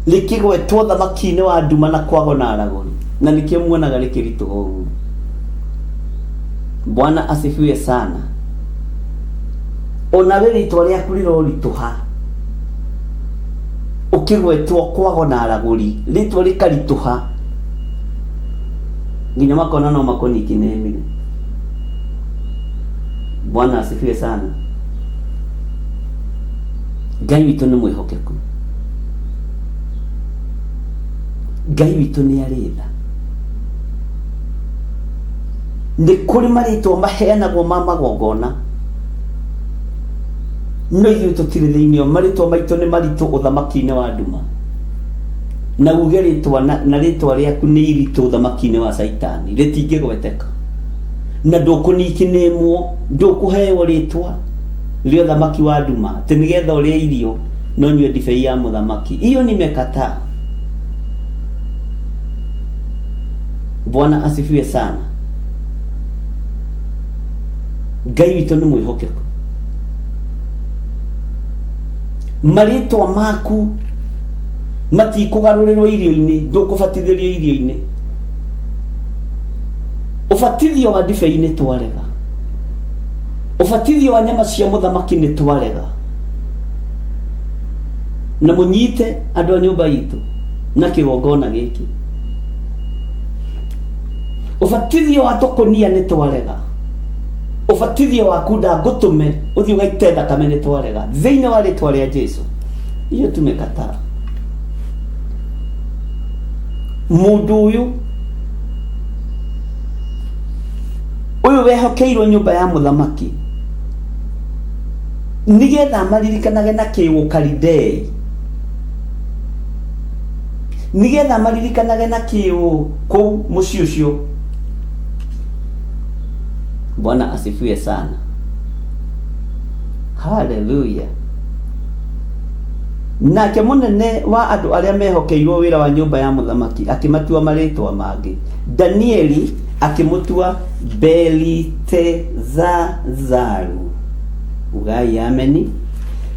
rĩkĩgwetwo ũthamaki-inĩ wa nduma na kwago na aragũri. Na nĩkĩo muonaga rĩkĩritũha ũguo. Bwana asifiwe sana. Onawe rĩtwa rĩaku rĩroritũha ũkĩgwetwo kwago na aragũri, rĩtwa rĩkaritũha nginya makona no makũnikinĩmire. Bwana asifiwe sana. Ngai witũ nĩ mwĩhokeku. Ngai witũ nĩ arĩ tha. Nĩ kũrĩ marĩtwa maheanagwo ma magongona no ithuĩ tũtirĩ thĩinĩ wa marĩtwa maitũ nĩ maritũ ũthamaki-inĩ wa nduma na uge rĩtwa na, na rĩtwa rĩaku nĩ iritũ ũthamaki-inĩ wa caitani rĩtingĩgweteka na ndũkũnikinĩmwo ndũkũheo rĩtwa rĩa ũthamaki wa nduma atĩ nĩgetha ũrĩe irio na ũnyue ndibei ya mũthamaki hiyo nimekataa bwana asifiwe sana. Ngai witũ nĩ mwĩhokeku. Marĩtwa maku matikũgarũrĩrwo irio-inĩ, ndũkũbatithĩrio irio-inĩ. Ũbatithio wa ndibei nĩ twarega, ũbatithio wa nyama cia mũthamaki nĩ twarega. Na mũnyite andũ a nyũmba itũ na kĩgongona gĩkĩ. Ũbatithio wa tũkũnia nĩ twarega, ũbatithio wa kunda ngũtũme ũthiĩ ũgaite thakame nĩ twarega, thĩinĩ wa rĩtwa rĩa Jesu. Hiyo tumekataa. Mũndũ ũyũ ũyũ wehokeirwo nyũmba ya mũthamaki nĩgetha amaririkanage na kĩũkalidei, nĩgetha amaririkanage na kĩũ kũu mũciĩ ũcio. Bwana asifiwe sana, haleluya. Nake mũnene wa andũ arĩa mehokeirwo wĩra wa nyũmba ya mũthamaki akĩmatua marĩtwa mangĩ. Danieli akĩmũtua Belitezazaru, ugai ameni.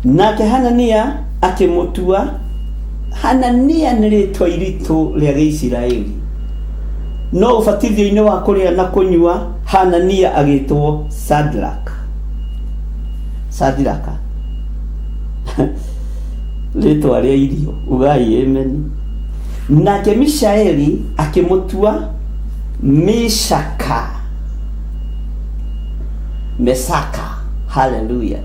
Nake Hanania akĩmũtua Hanania, nĩ rĩtwa iritũ rĩa Gĩisiraeli, no ũbatithio-inĩ wa kũrĩa na kũnyua Hanania agĩtwo Sadraka. Sadraka rĩtwa rĩa irio, ugai ameni. Nake Mishaeli akĩmũtua Mishaka, Mesaka, haleluya.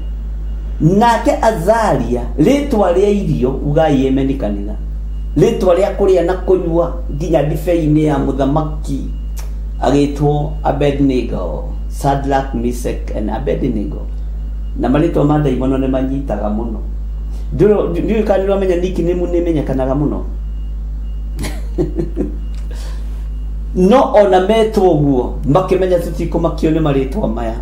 Nake Azaria rĩtwa rĩa irio, ugai ameni kanitha, rĩtwa rĩa kũrĩa na kũnyua nginya ndibei-inĩ ya mũthamaki agĩtwo Abednego, Shadrach, Meshach and Abednego. Na marĩtwa ma ndaimono nĩ manyitaga mũno. Ndiũĩ kana nĩ ũramenya nickname nĩ ĩmenyekanaga mũno. No ona metwo ũguo makĩmenya tũtikũmakio nĩ marĩtwa maya.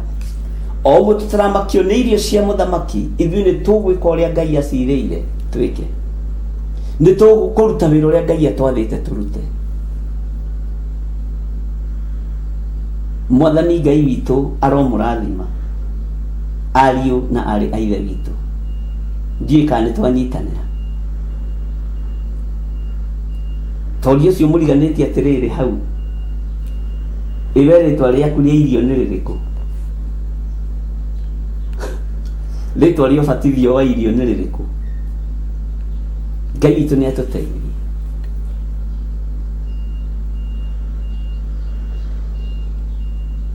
O ũguo tũtaramakio nĩ irio cia mũthamaki, ithuĩ nĩ tũgwĩka ũrĩa Ngai acirĩire twĩke. Nĩ tũkũruta wĩra ũrĩa Ngai atwathĩte tũrute. Mwathani Ngai witũ aromũrathima ariũ na arĩ a Ithe witũ. Ndiũĩ kana nĩ twanyitanĩra. Toria ũcio mũriganĩtie atĩrĩrĩ hau, ĩ we rĩtwa rĩaku rĩa irio nĩ rĩrĩkũ? Rĩtwa rĩa ũbatithio wa irio nĩ rĩrĩkũ? Ngai witũ nĩ atũteithie.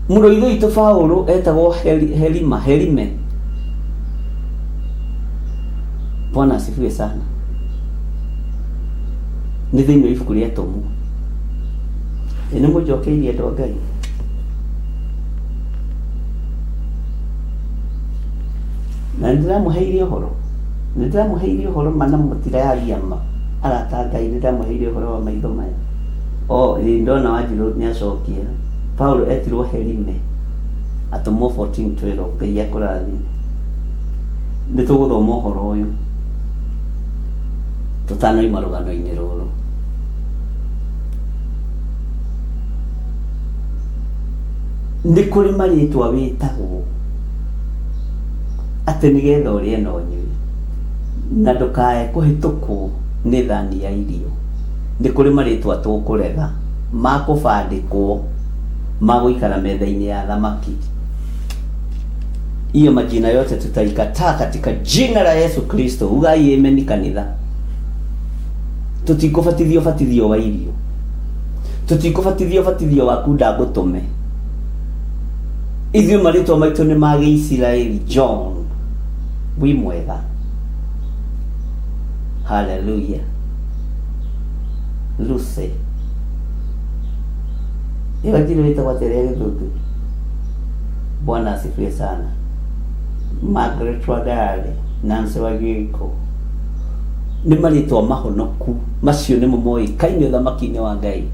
Mũrũ wa ithe witũ Paulo etagwo Helima, Helime. Bwana asifiwe sana. Nĩ thĩinĩ wa ibuku rĩa Atũmwo. Ĩ nĩ mũnjokeirie andũ a Ngai. Na nĩ ndĩramũheire ũhoro. Nĩ ndĩramũheire ũhoro ma na mũtirayaria ma. Arata a Ngai nĩ ndĩramũheire ũhoro wa maitho maya. O, ĩ ndona Wanjirũ nĩ acokia. Paulo etirwo Herime. Atũmwo 14:12. Ngai akũrathime. Nĩ tũgũthoma ũhoro ũyũ tũtanoima rũgano-inĩ rũrũ. Nĩ kũrĩ marĩtwa wĩtagwo atĩ nĩgetha ũrĩe na ũnyue na ndũkae kũhĩtũkwo nĩ thani ya irio. Nĩ kũrĩ marĩtwa tũkũrega ma kũbandĩkwo ma gũikara metha-inĩ ya thamaki. Hiyo majina yote tutaikataa katika jina la Yesu Kristo. Ugai amen kanitha. Tũtikũbatithio batithio wa irio. Tũtikũbatithio batithio wa kunda ngũtũme. Ithuĩ marĩtwa maitũ nĩ ma Gĩisiraeli. John wĩ mwega. Haleluya. Lucy. Ĩyo njirũ ĩtagwo atĩa rĩa gĩthũngũ? Bwana asifiwe sana. Margaret Wangari, Nancy Wagiko. Nĩ marĩtwa mahonoku, macio nĩmo moĩkaine ũthamaki-inĩ wa Ngai.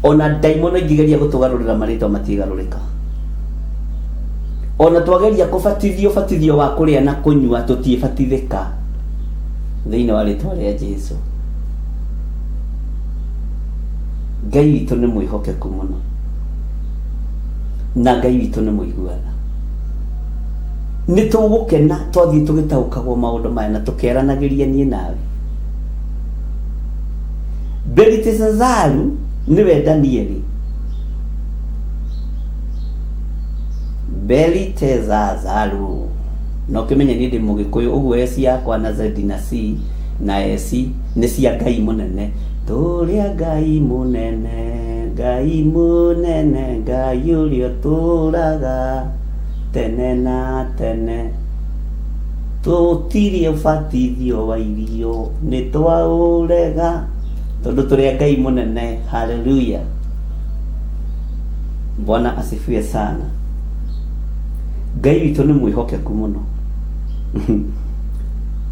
Ona ndaimono ingĩgeria gũtũgarũrĩra marĩtwa matigarũrĩka. Ona twageria kũbatithio ũbatithio wa kũrĩa na kũnyua tũtiĩbatithĩka thĩinĩ wa rĩtwa rĩa Jesu. Ngai witũ nĩ mwĩhokeku mũno. Na Ngai witũ nĩ mũigua tha. Nĩ tũgũkena twathiĩ tũgĩtaũkagwo maũndũ maya na tũkeranagĩria niĩ nawe. Beliteshazaru nĩwe Danieli. Beliteshazaru. Na ũkĩmenye niĩ ndĩ Mũgĩkũyũ, ũguo S yakwa na Z na C na S nĩ cia Ngai mũnene. Tũrĩ a Ngai mũnene, Ngai mũnene, Ngai ũrĩa ũtũũraga tene na tene. Tũtirĩ ũbatithio wa irio, nĩ twaũrega, tondũ tũrĩ a Ngai mũnene. Haleluya! Bwana asifiwe sana. Ngai witũ nĩ mwĩhokeku mũno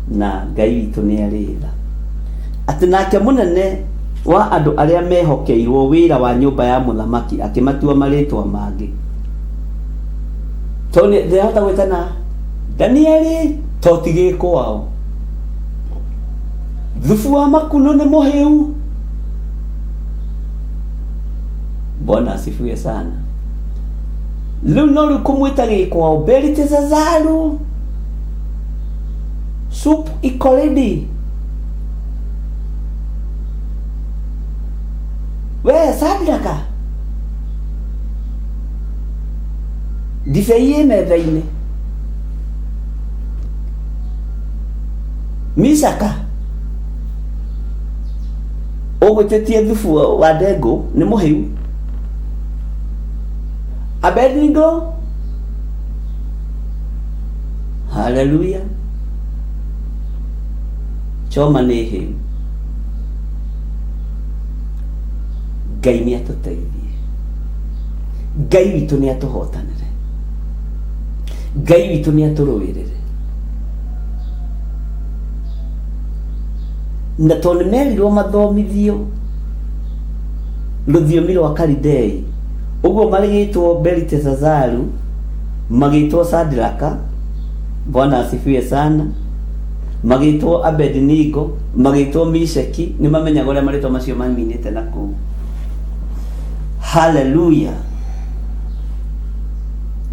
na Ngai witũ nĩ arĩ tha. Atĩ nake mũnene wa andũ arĩa mehokeirwo wĩra wa nyũmba ya mũthamaki akĩmatua marĩtwa mangĩ. Tondũ ndĩrahota gwĩtana Danieli to ti gĩkwao. Thubu wa makunũ nĩ mũhĩu. Bwana asifiwe sana. Rĩu no rĩu kũmwĩta gĩkwao Beliteshazaru soup iko ready. We Sadraka, ndibei ĩ metha-inĩ. Mishaka ũgwĩtĩtie thubu wa ndengũ nĩ mũhĩu. Abednego, haleluya, choma nĩ hĩu. Ngai nĩ atũteithie, Ngai witũ nĩ atũhotanĩre, Ngai witũ nĩ atũrũĩrĩre. Na tondũ nĩ merirwo mathomithio rũthiomi rwa Kalidei, ũguo marĩgĩtwo Beliteshazaru, magĩtwo Sadraka, Bwana asifiwe sana, magĩtwo Abednego, magĩtwo Misheki, nĩ mamenyaga ũrĩa marĩtwa macio maminĩte na kũu. Haleluya!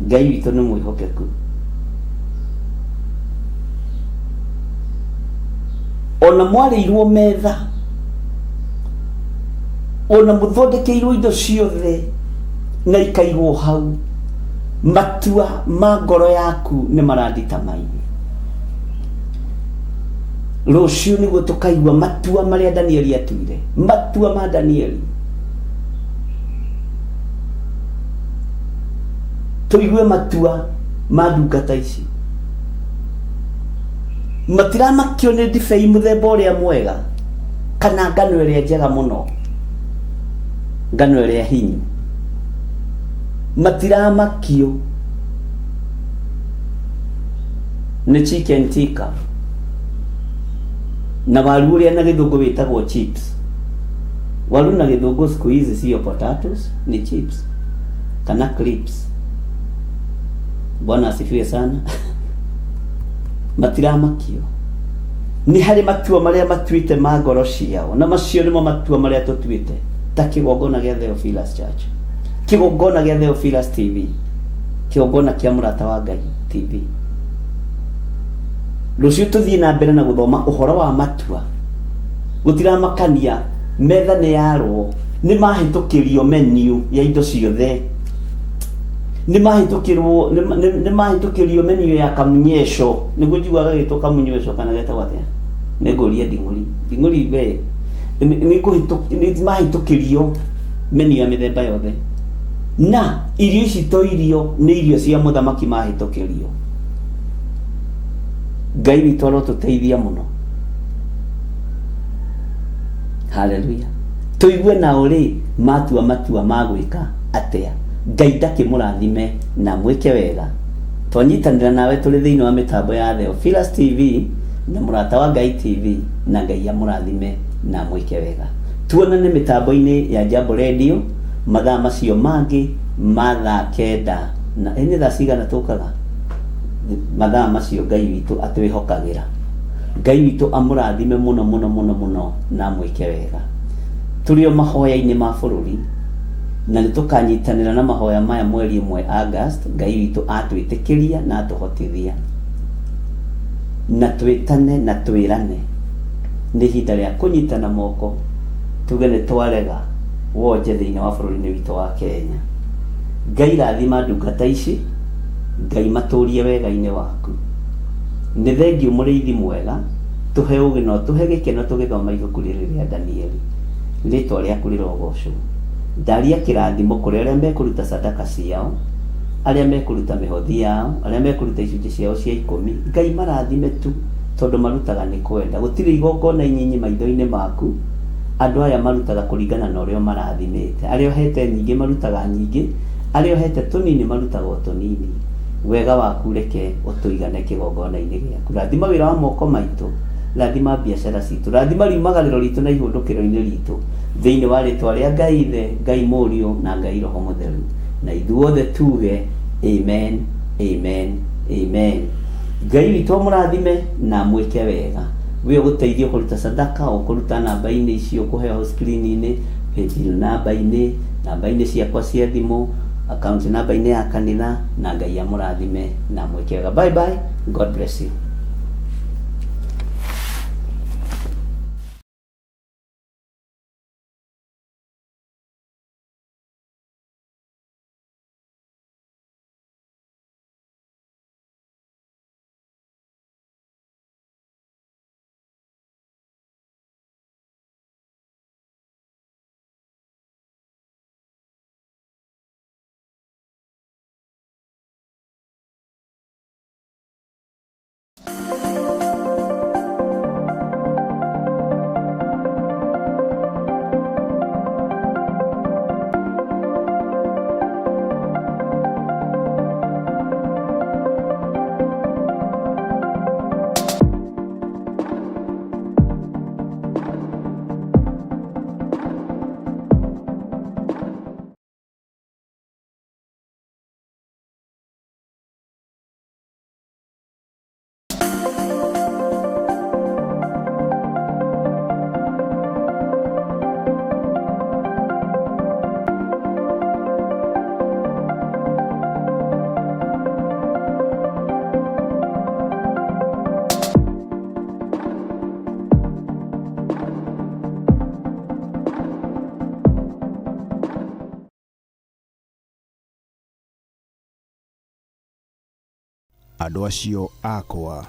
Ngai witũ nĩ mwĩhokeku. Ona mwarĩirwo metha, ona mũthondekeirwo indo ciothe na ikaigwo hau, matua ma ngoro yaku nĩ maranditamaine. Rũciũ nĩguo tũkaigua matua marĩa Danieli atuire, matua ma Danieli. Tũigue matua ma ndungata ici. Matiramakio nĩ ndibei mũthemba ũrĩa mwega kana ngano ĩrĩa njega mũno, ngano ĩrĩa hinyu. Matiramakio nĩ chicken tikka na waru ũrĩa na gĩthũngũ wĩtagwo chips. Waru na gĩthũngũ siku hizi sio potatoes, ni chips kana clips. Bwana asifiwe sana. Matiramakio nĩ harĩ matua marĩa matuĩte ma ngoro ciao, na macio nĩmo matua marĩa tũtuĩte ta kĩgongona gĩa Theophilus Church, kĩgongona gĩa Theophilus TV, kĩgongona kĩa Mũrata wa Ngai TV. Rũciũ tũthiĩ na mbere na gũthoma ũhoro wa matua. Gũtiramakania metha nĩ yarwo, nĩ mahĩtũkĩrio menu ya indo ciothe, nĩ mahĩtũkĩrwo nĩ mahĩtũkĩrio menu ya kamunyeco, nĩguo njiguaga gagĩtwo kamunyeco kana getagwo atĩa, nĩ ngũria nding'ũri nding'ũri we nĩ kũhĩtũ nĩ mahĩtũkĩrio menu ya mĩthemba yothe, na irio ici to irio, nĩ irio cia mũthamaki mahĩtũkĩrio. Ngai witũ arotũteithia mũno. Haleluya. Tũigue nao rĩ matua matua ma gwĩka atĩa. Ngai ndakĩmũrathime na mwĩke wega. Twanyitanĩra nawe tũrĩ thĩinĩ wa mĩtambo ya Theophilus TV na Mũrata wa Ngai TV, na Ngai amũrathime na amwĩke wega. Tuonane mĩtambo-inĩ ya Jambo Radio mathaa macio mangĩ ma thaa kenda na ĩ nĩ thaa cigana tũkaga? Mathaa macio Ngai witũ atwĩhokagĩra. Ngai witũ amũrathime mũno mũno mũno mũno na amwĩke wega. Tũrĩ o mahoya-inĩ ma bũrũri. Na nĩ tũkanyitanĩra na mahoya maya mweri ĩmwe August, Ngai witũ atwĩtĩkĩria na atũhotithia. Na twĩtane na twĩrane, nĩ ihinda rĩa kũnyitana moko, tuge nĩ twarega wonje thĩinĩ wa bũrũri-inĩ witũ wa Kenya. Ngai rathima ndungata ici, Ngai matũrie wega-inĩ waku. Nĩ thengiũ mũrĩithi mwega, tũhe ũgĩ na ũtũhe gĩkeno tũgĩthoma ibuku rĩrĩ rĩa Danieli. Rĩtwa rĩaku rĩrogocwo. Ndaria kĩrathimo kũrĩ arĩa mekũruta sadaka ciao, arĩa mekũruta mĩhothi yao, arĩa mekũruta icunjĩ ciao cia ikũmi. Ngai marathime tu tondũ marutaga nĩ kwenda. Gũtirĩ igongona inyinyi maitho-inĩ maku. Andũ aya marutaga kũringana na ũrĩa ũmarathimĩte. Arĩa ũhete nyingĩ marutaga nyingĩ, arĩa ũhete tũnini marutaga o tũnini. Wega waku reke ũtũigane kĩgongona-inĩ gĩaku. Rathima wĩra wa moko maitũ, rathima biacara citũ, rathima riumagarĩro ritũ na ihũndũkĩro-inĩ ritũ, thĩinĩ wa rĩtwa rĩa Ngai Ithe, Ngai Mũriũ na Ngai Roho Mũtheru. Na ithuothe tuge amen, amen, amen. Ngai witũ amũrathime na amwĩke wega. We ũgũteithio kũruta sadaka, ũkũruta namba-inĩ icio ũkũheo hau screen-inĩ, paybill namba-inĩ, namba-inĩ ciakwa cia thimũ, account namba-inĩ ya kanitha, na Ngai amũrathime na amwĩke wega. Bye bye, God bless you. Andũ acio akwa,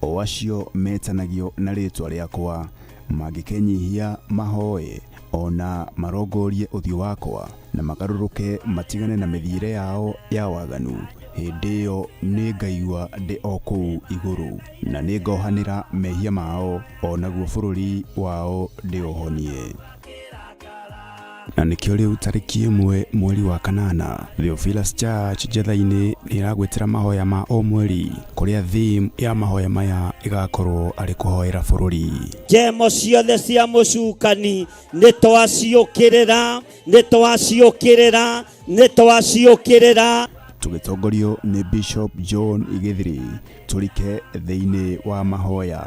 o acio metanagio na rĩĩtwa rĩakwa, mangĩkenyihia mahoe, o na marongorie ũthiũ wakwa, na magarũrũke matigane na mĩthiĩre yao ya waganu, hĩndĩ ĩyo nĩngaigua ndĩ o kũu igũrũ, na nĩngohanĩra mehia mao, o naguo bũrũri wao ndĩũhonie. Na nĩkĩo rĩu tarĩki ĩmwe mweri wa kanana Theophilus Church Njetha-inĩ nĩ ĩragwĩtĩra mahoya ma o mweri kũrĩa theme ya mahoya maya ĩgakorwo arĩ kũhoera bũrũri. Njemo ciothe cia mũcukani nĩ twaciũkĩrĩra, nĩ twaciũkĩrĩra, nĩ twaciũkĩrĩra. Tũgĩtongorio nĩ Bishop John Gĩthiri tũrike thĩinĩ wa mahoya.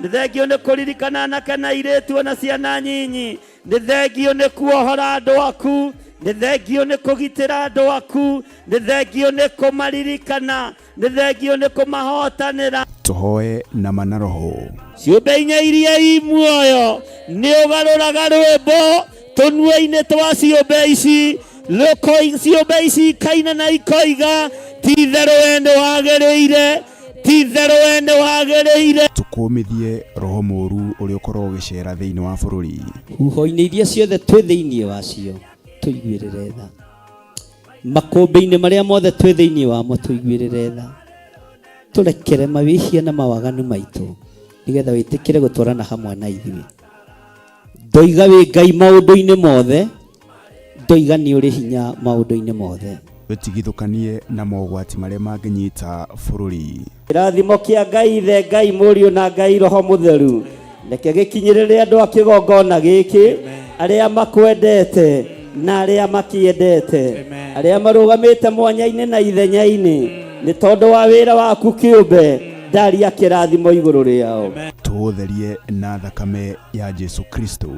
Nĩ thengio nĩ kũririkana anake na airĩtu ona ciana nyinyi. Nĩ thengio nĩ kuohora andũ aku. Nĩ thengio nĩ kũgitĩra andũ aku. Nĩ thengio nĩ kũmaririkana. Nĩ thengio nĩ kũmahotanĩra. Tũhoe na ma na roho. Ciũmbe inya iria i muoyo nĩ ũgarũraga rwĩmbo tũnua-inĩ twa ciũmbe ici, ciũmbe ici ikaina na ikoiga, ti-itherũ we nĩ wagĩrĩire, ti-itherũ we nĩ wagĩrĩire. Tũkũmithie roho mũũru ũrĩa ũkoragwo ũgĩceera thĩinĩ wa bũrũri. Huho-inĩ iria ciothe twĩ thĩinĩ wacio, tũiguĩrĩre tha. Makũmbĩ-inĩ marĩa mothe twĩ thĩinĩ wamo, tũiguĩrĩre tha. Tũrekere mawĩhia na mawaganu maitũ, nĩgetha wĩtĩkĩre gũtwarana hamwe na ithuĩ. Ndoiga wĩ Ngai maũndũ-inĩ mothe, ndoiga nĩ ũrĩ hinya maũndũ-inĩ mothe. Wĩtigithũkanie na mogwati marĩa mangĩnyita bũrũri. Kĩrathimo kĩa Ngai Ithe, Ngai Mũriũ na Ngai Roho Mũtheru reke gĩkinyĩrĩre andũ a kĩgongona gĩkĩ, arĩa makwendete na arĩa makĩendete, arĩa marũgamĩte mwanya-inĩ na ithenya-inĩ nĩ tondũ wa wĩra waku kĩũmbe, ndaria kĩrathimo igũrũ rĩao. Tũũtherie na thakame ya Jesu Kristo.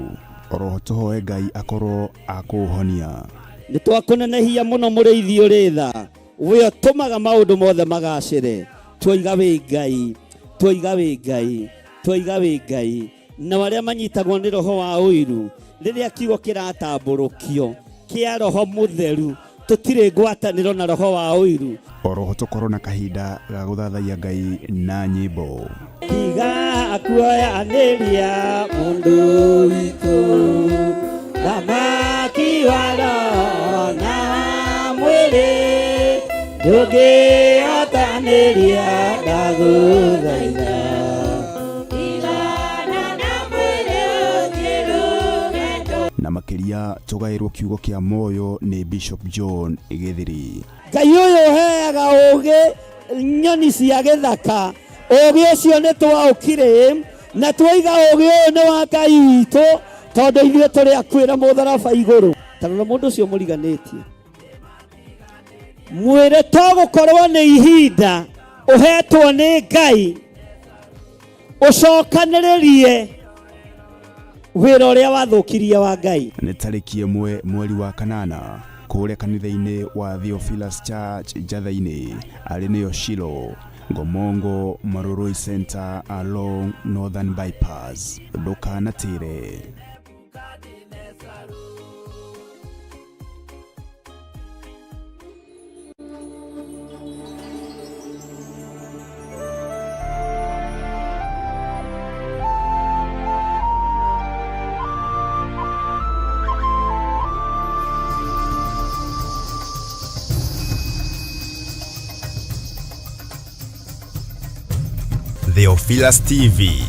Oroho tũhoe Ngai akorwo akũũhonia. Nĩ twakũnenehia mũno mũrĩithi ũrĩ tha, we ũtũmaga maũndũ mothe magacĩre. Twoiga wĩ Ngai, twoiga wĩ Ngai, twoiga wĩ Ngai. Nao arĩa manyitagwo nĩ roho wa ũiru, rĩrĩa kiugo kĩratambũrũkio kĩa roho mũtheru, tũtirĩ ngwatanĩro na roho wa ũiru. Oroho tũkorwo na kahinda ga gũthathaiya Ngai na nyĩmbo. Tiga kuoyanĩria mũndũ witũ, thamaki wa roho na mwĩrĩ, ndũngĩhotanĩria ndagũthaitha. Na makĩria tũgaĩrwo kiugo kĩa muoyo nĩ Bishop John Gĩthiri. Ngai ũyũ ũheaga ũũgĩ nyoni cia gĩthaka, ũũgĩ ũcio nĩ twaũkire na twaiga ũũgĩ ũyũ nĩ wa Ngai witũ, tondũ ithuĩ tũrĩ akuĩra mũtharaba igũrũ. Ta rora mũndũ ũcio mũriganĩtie, mwĩre to gũkorwo nĩ ihinda ũhetwo nĩ Ngai ũcokanĩrĩrie wĩra ũrĩa wathũkirie wa Ngai. Nĩ tarĩki 1 mweri wa 8 kũrĩa kanitha-inĩ wa Theophilus Church Njatha-inĩ, arĩ nĩyo Shilo, Ngomongo Marurui Center along Northern Bypass. Ndũkanatĩre. Theophilus TV.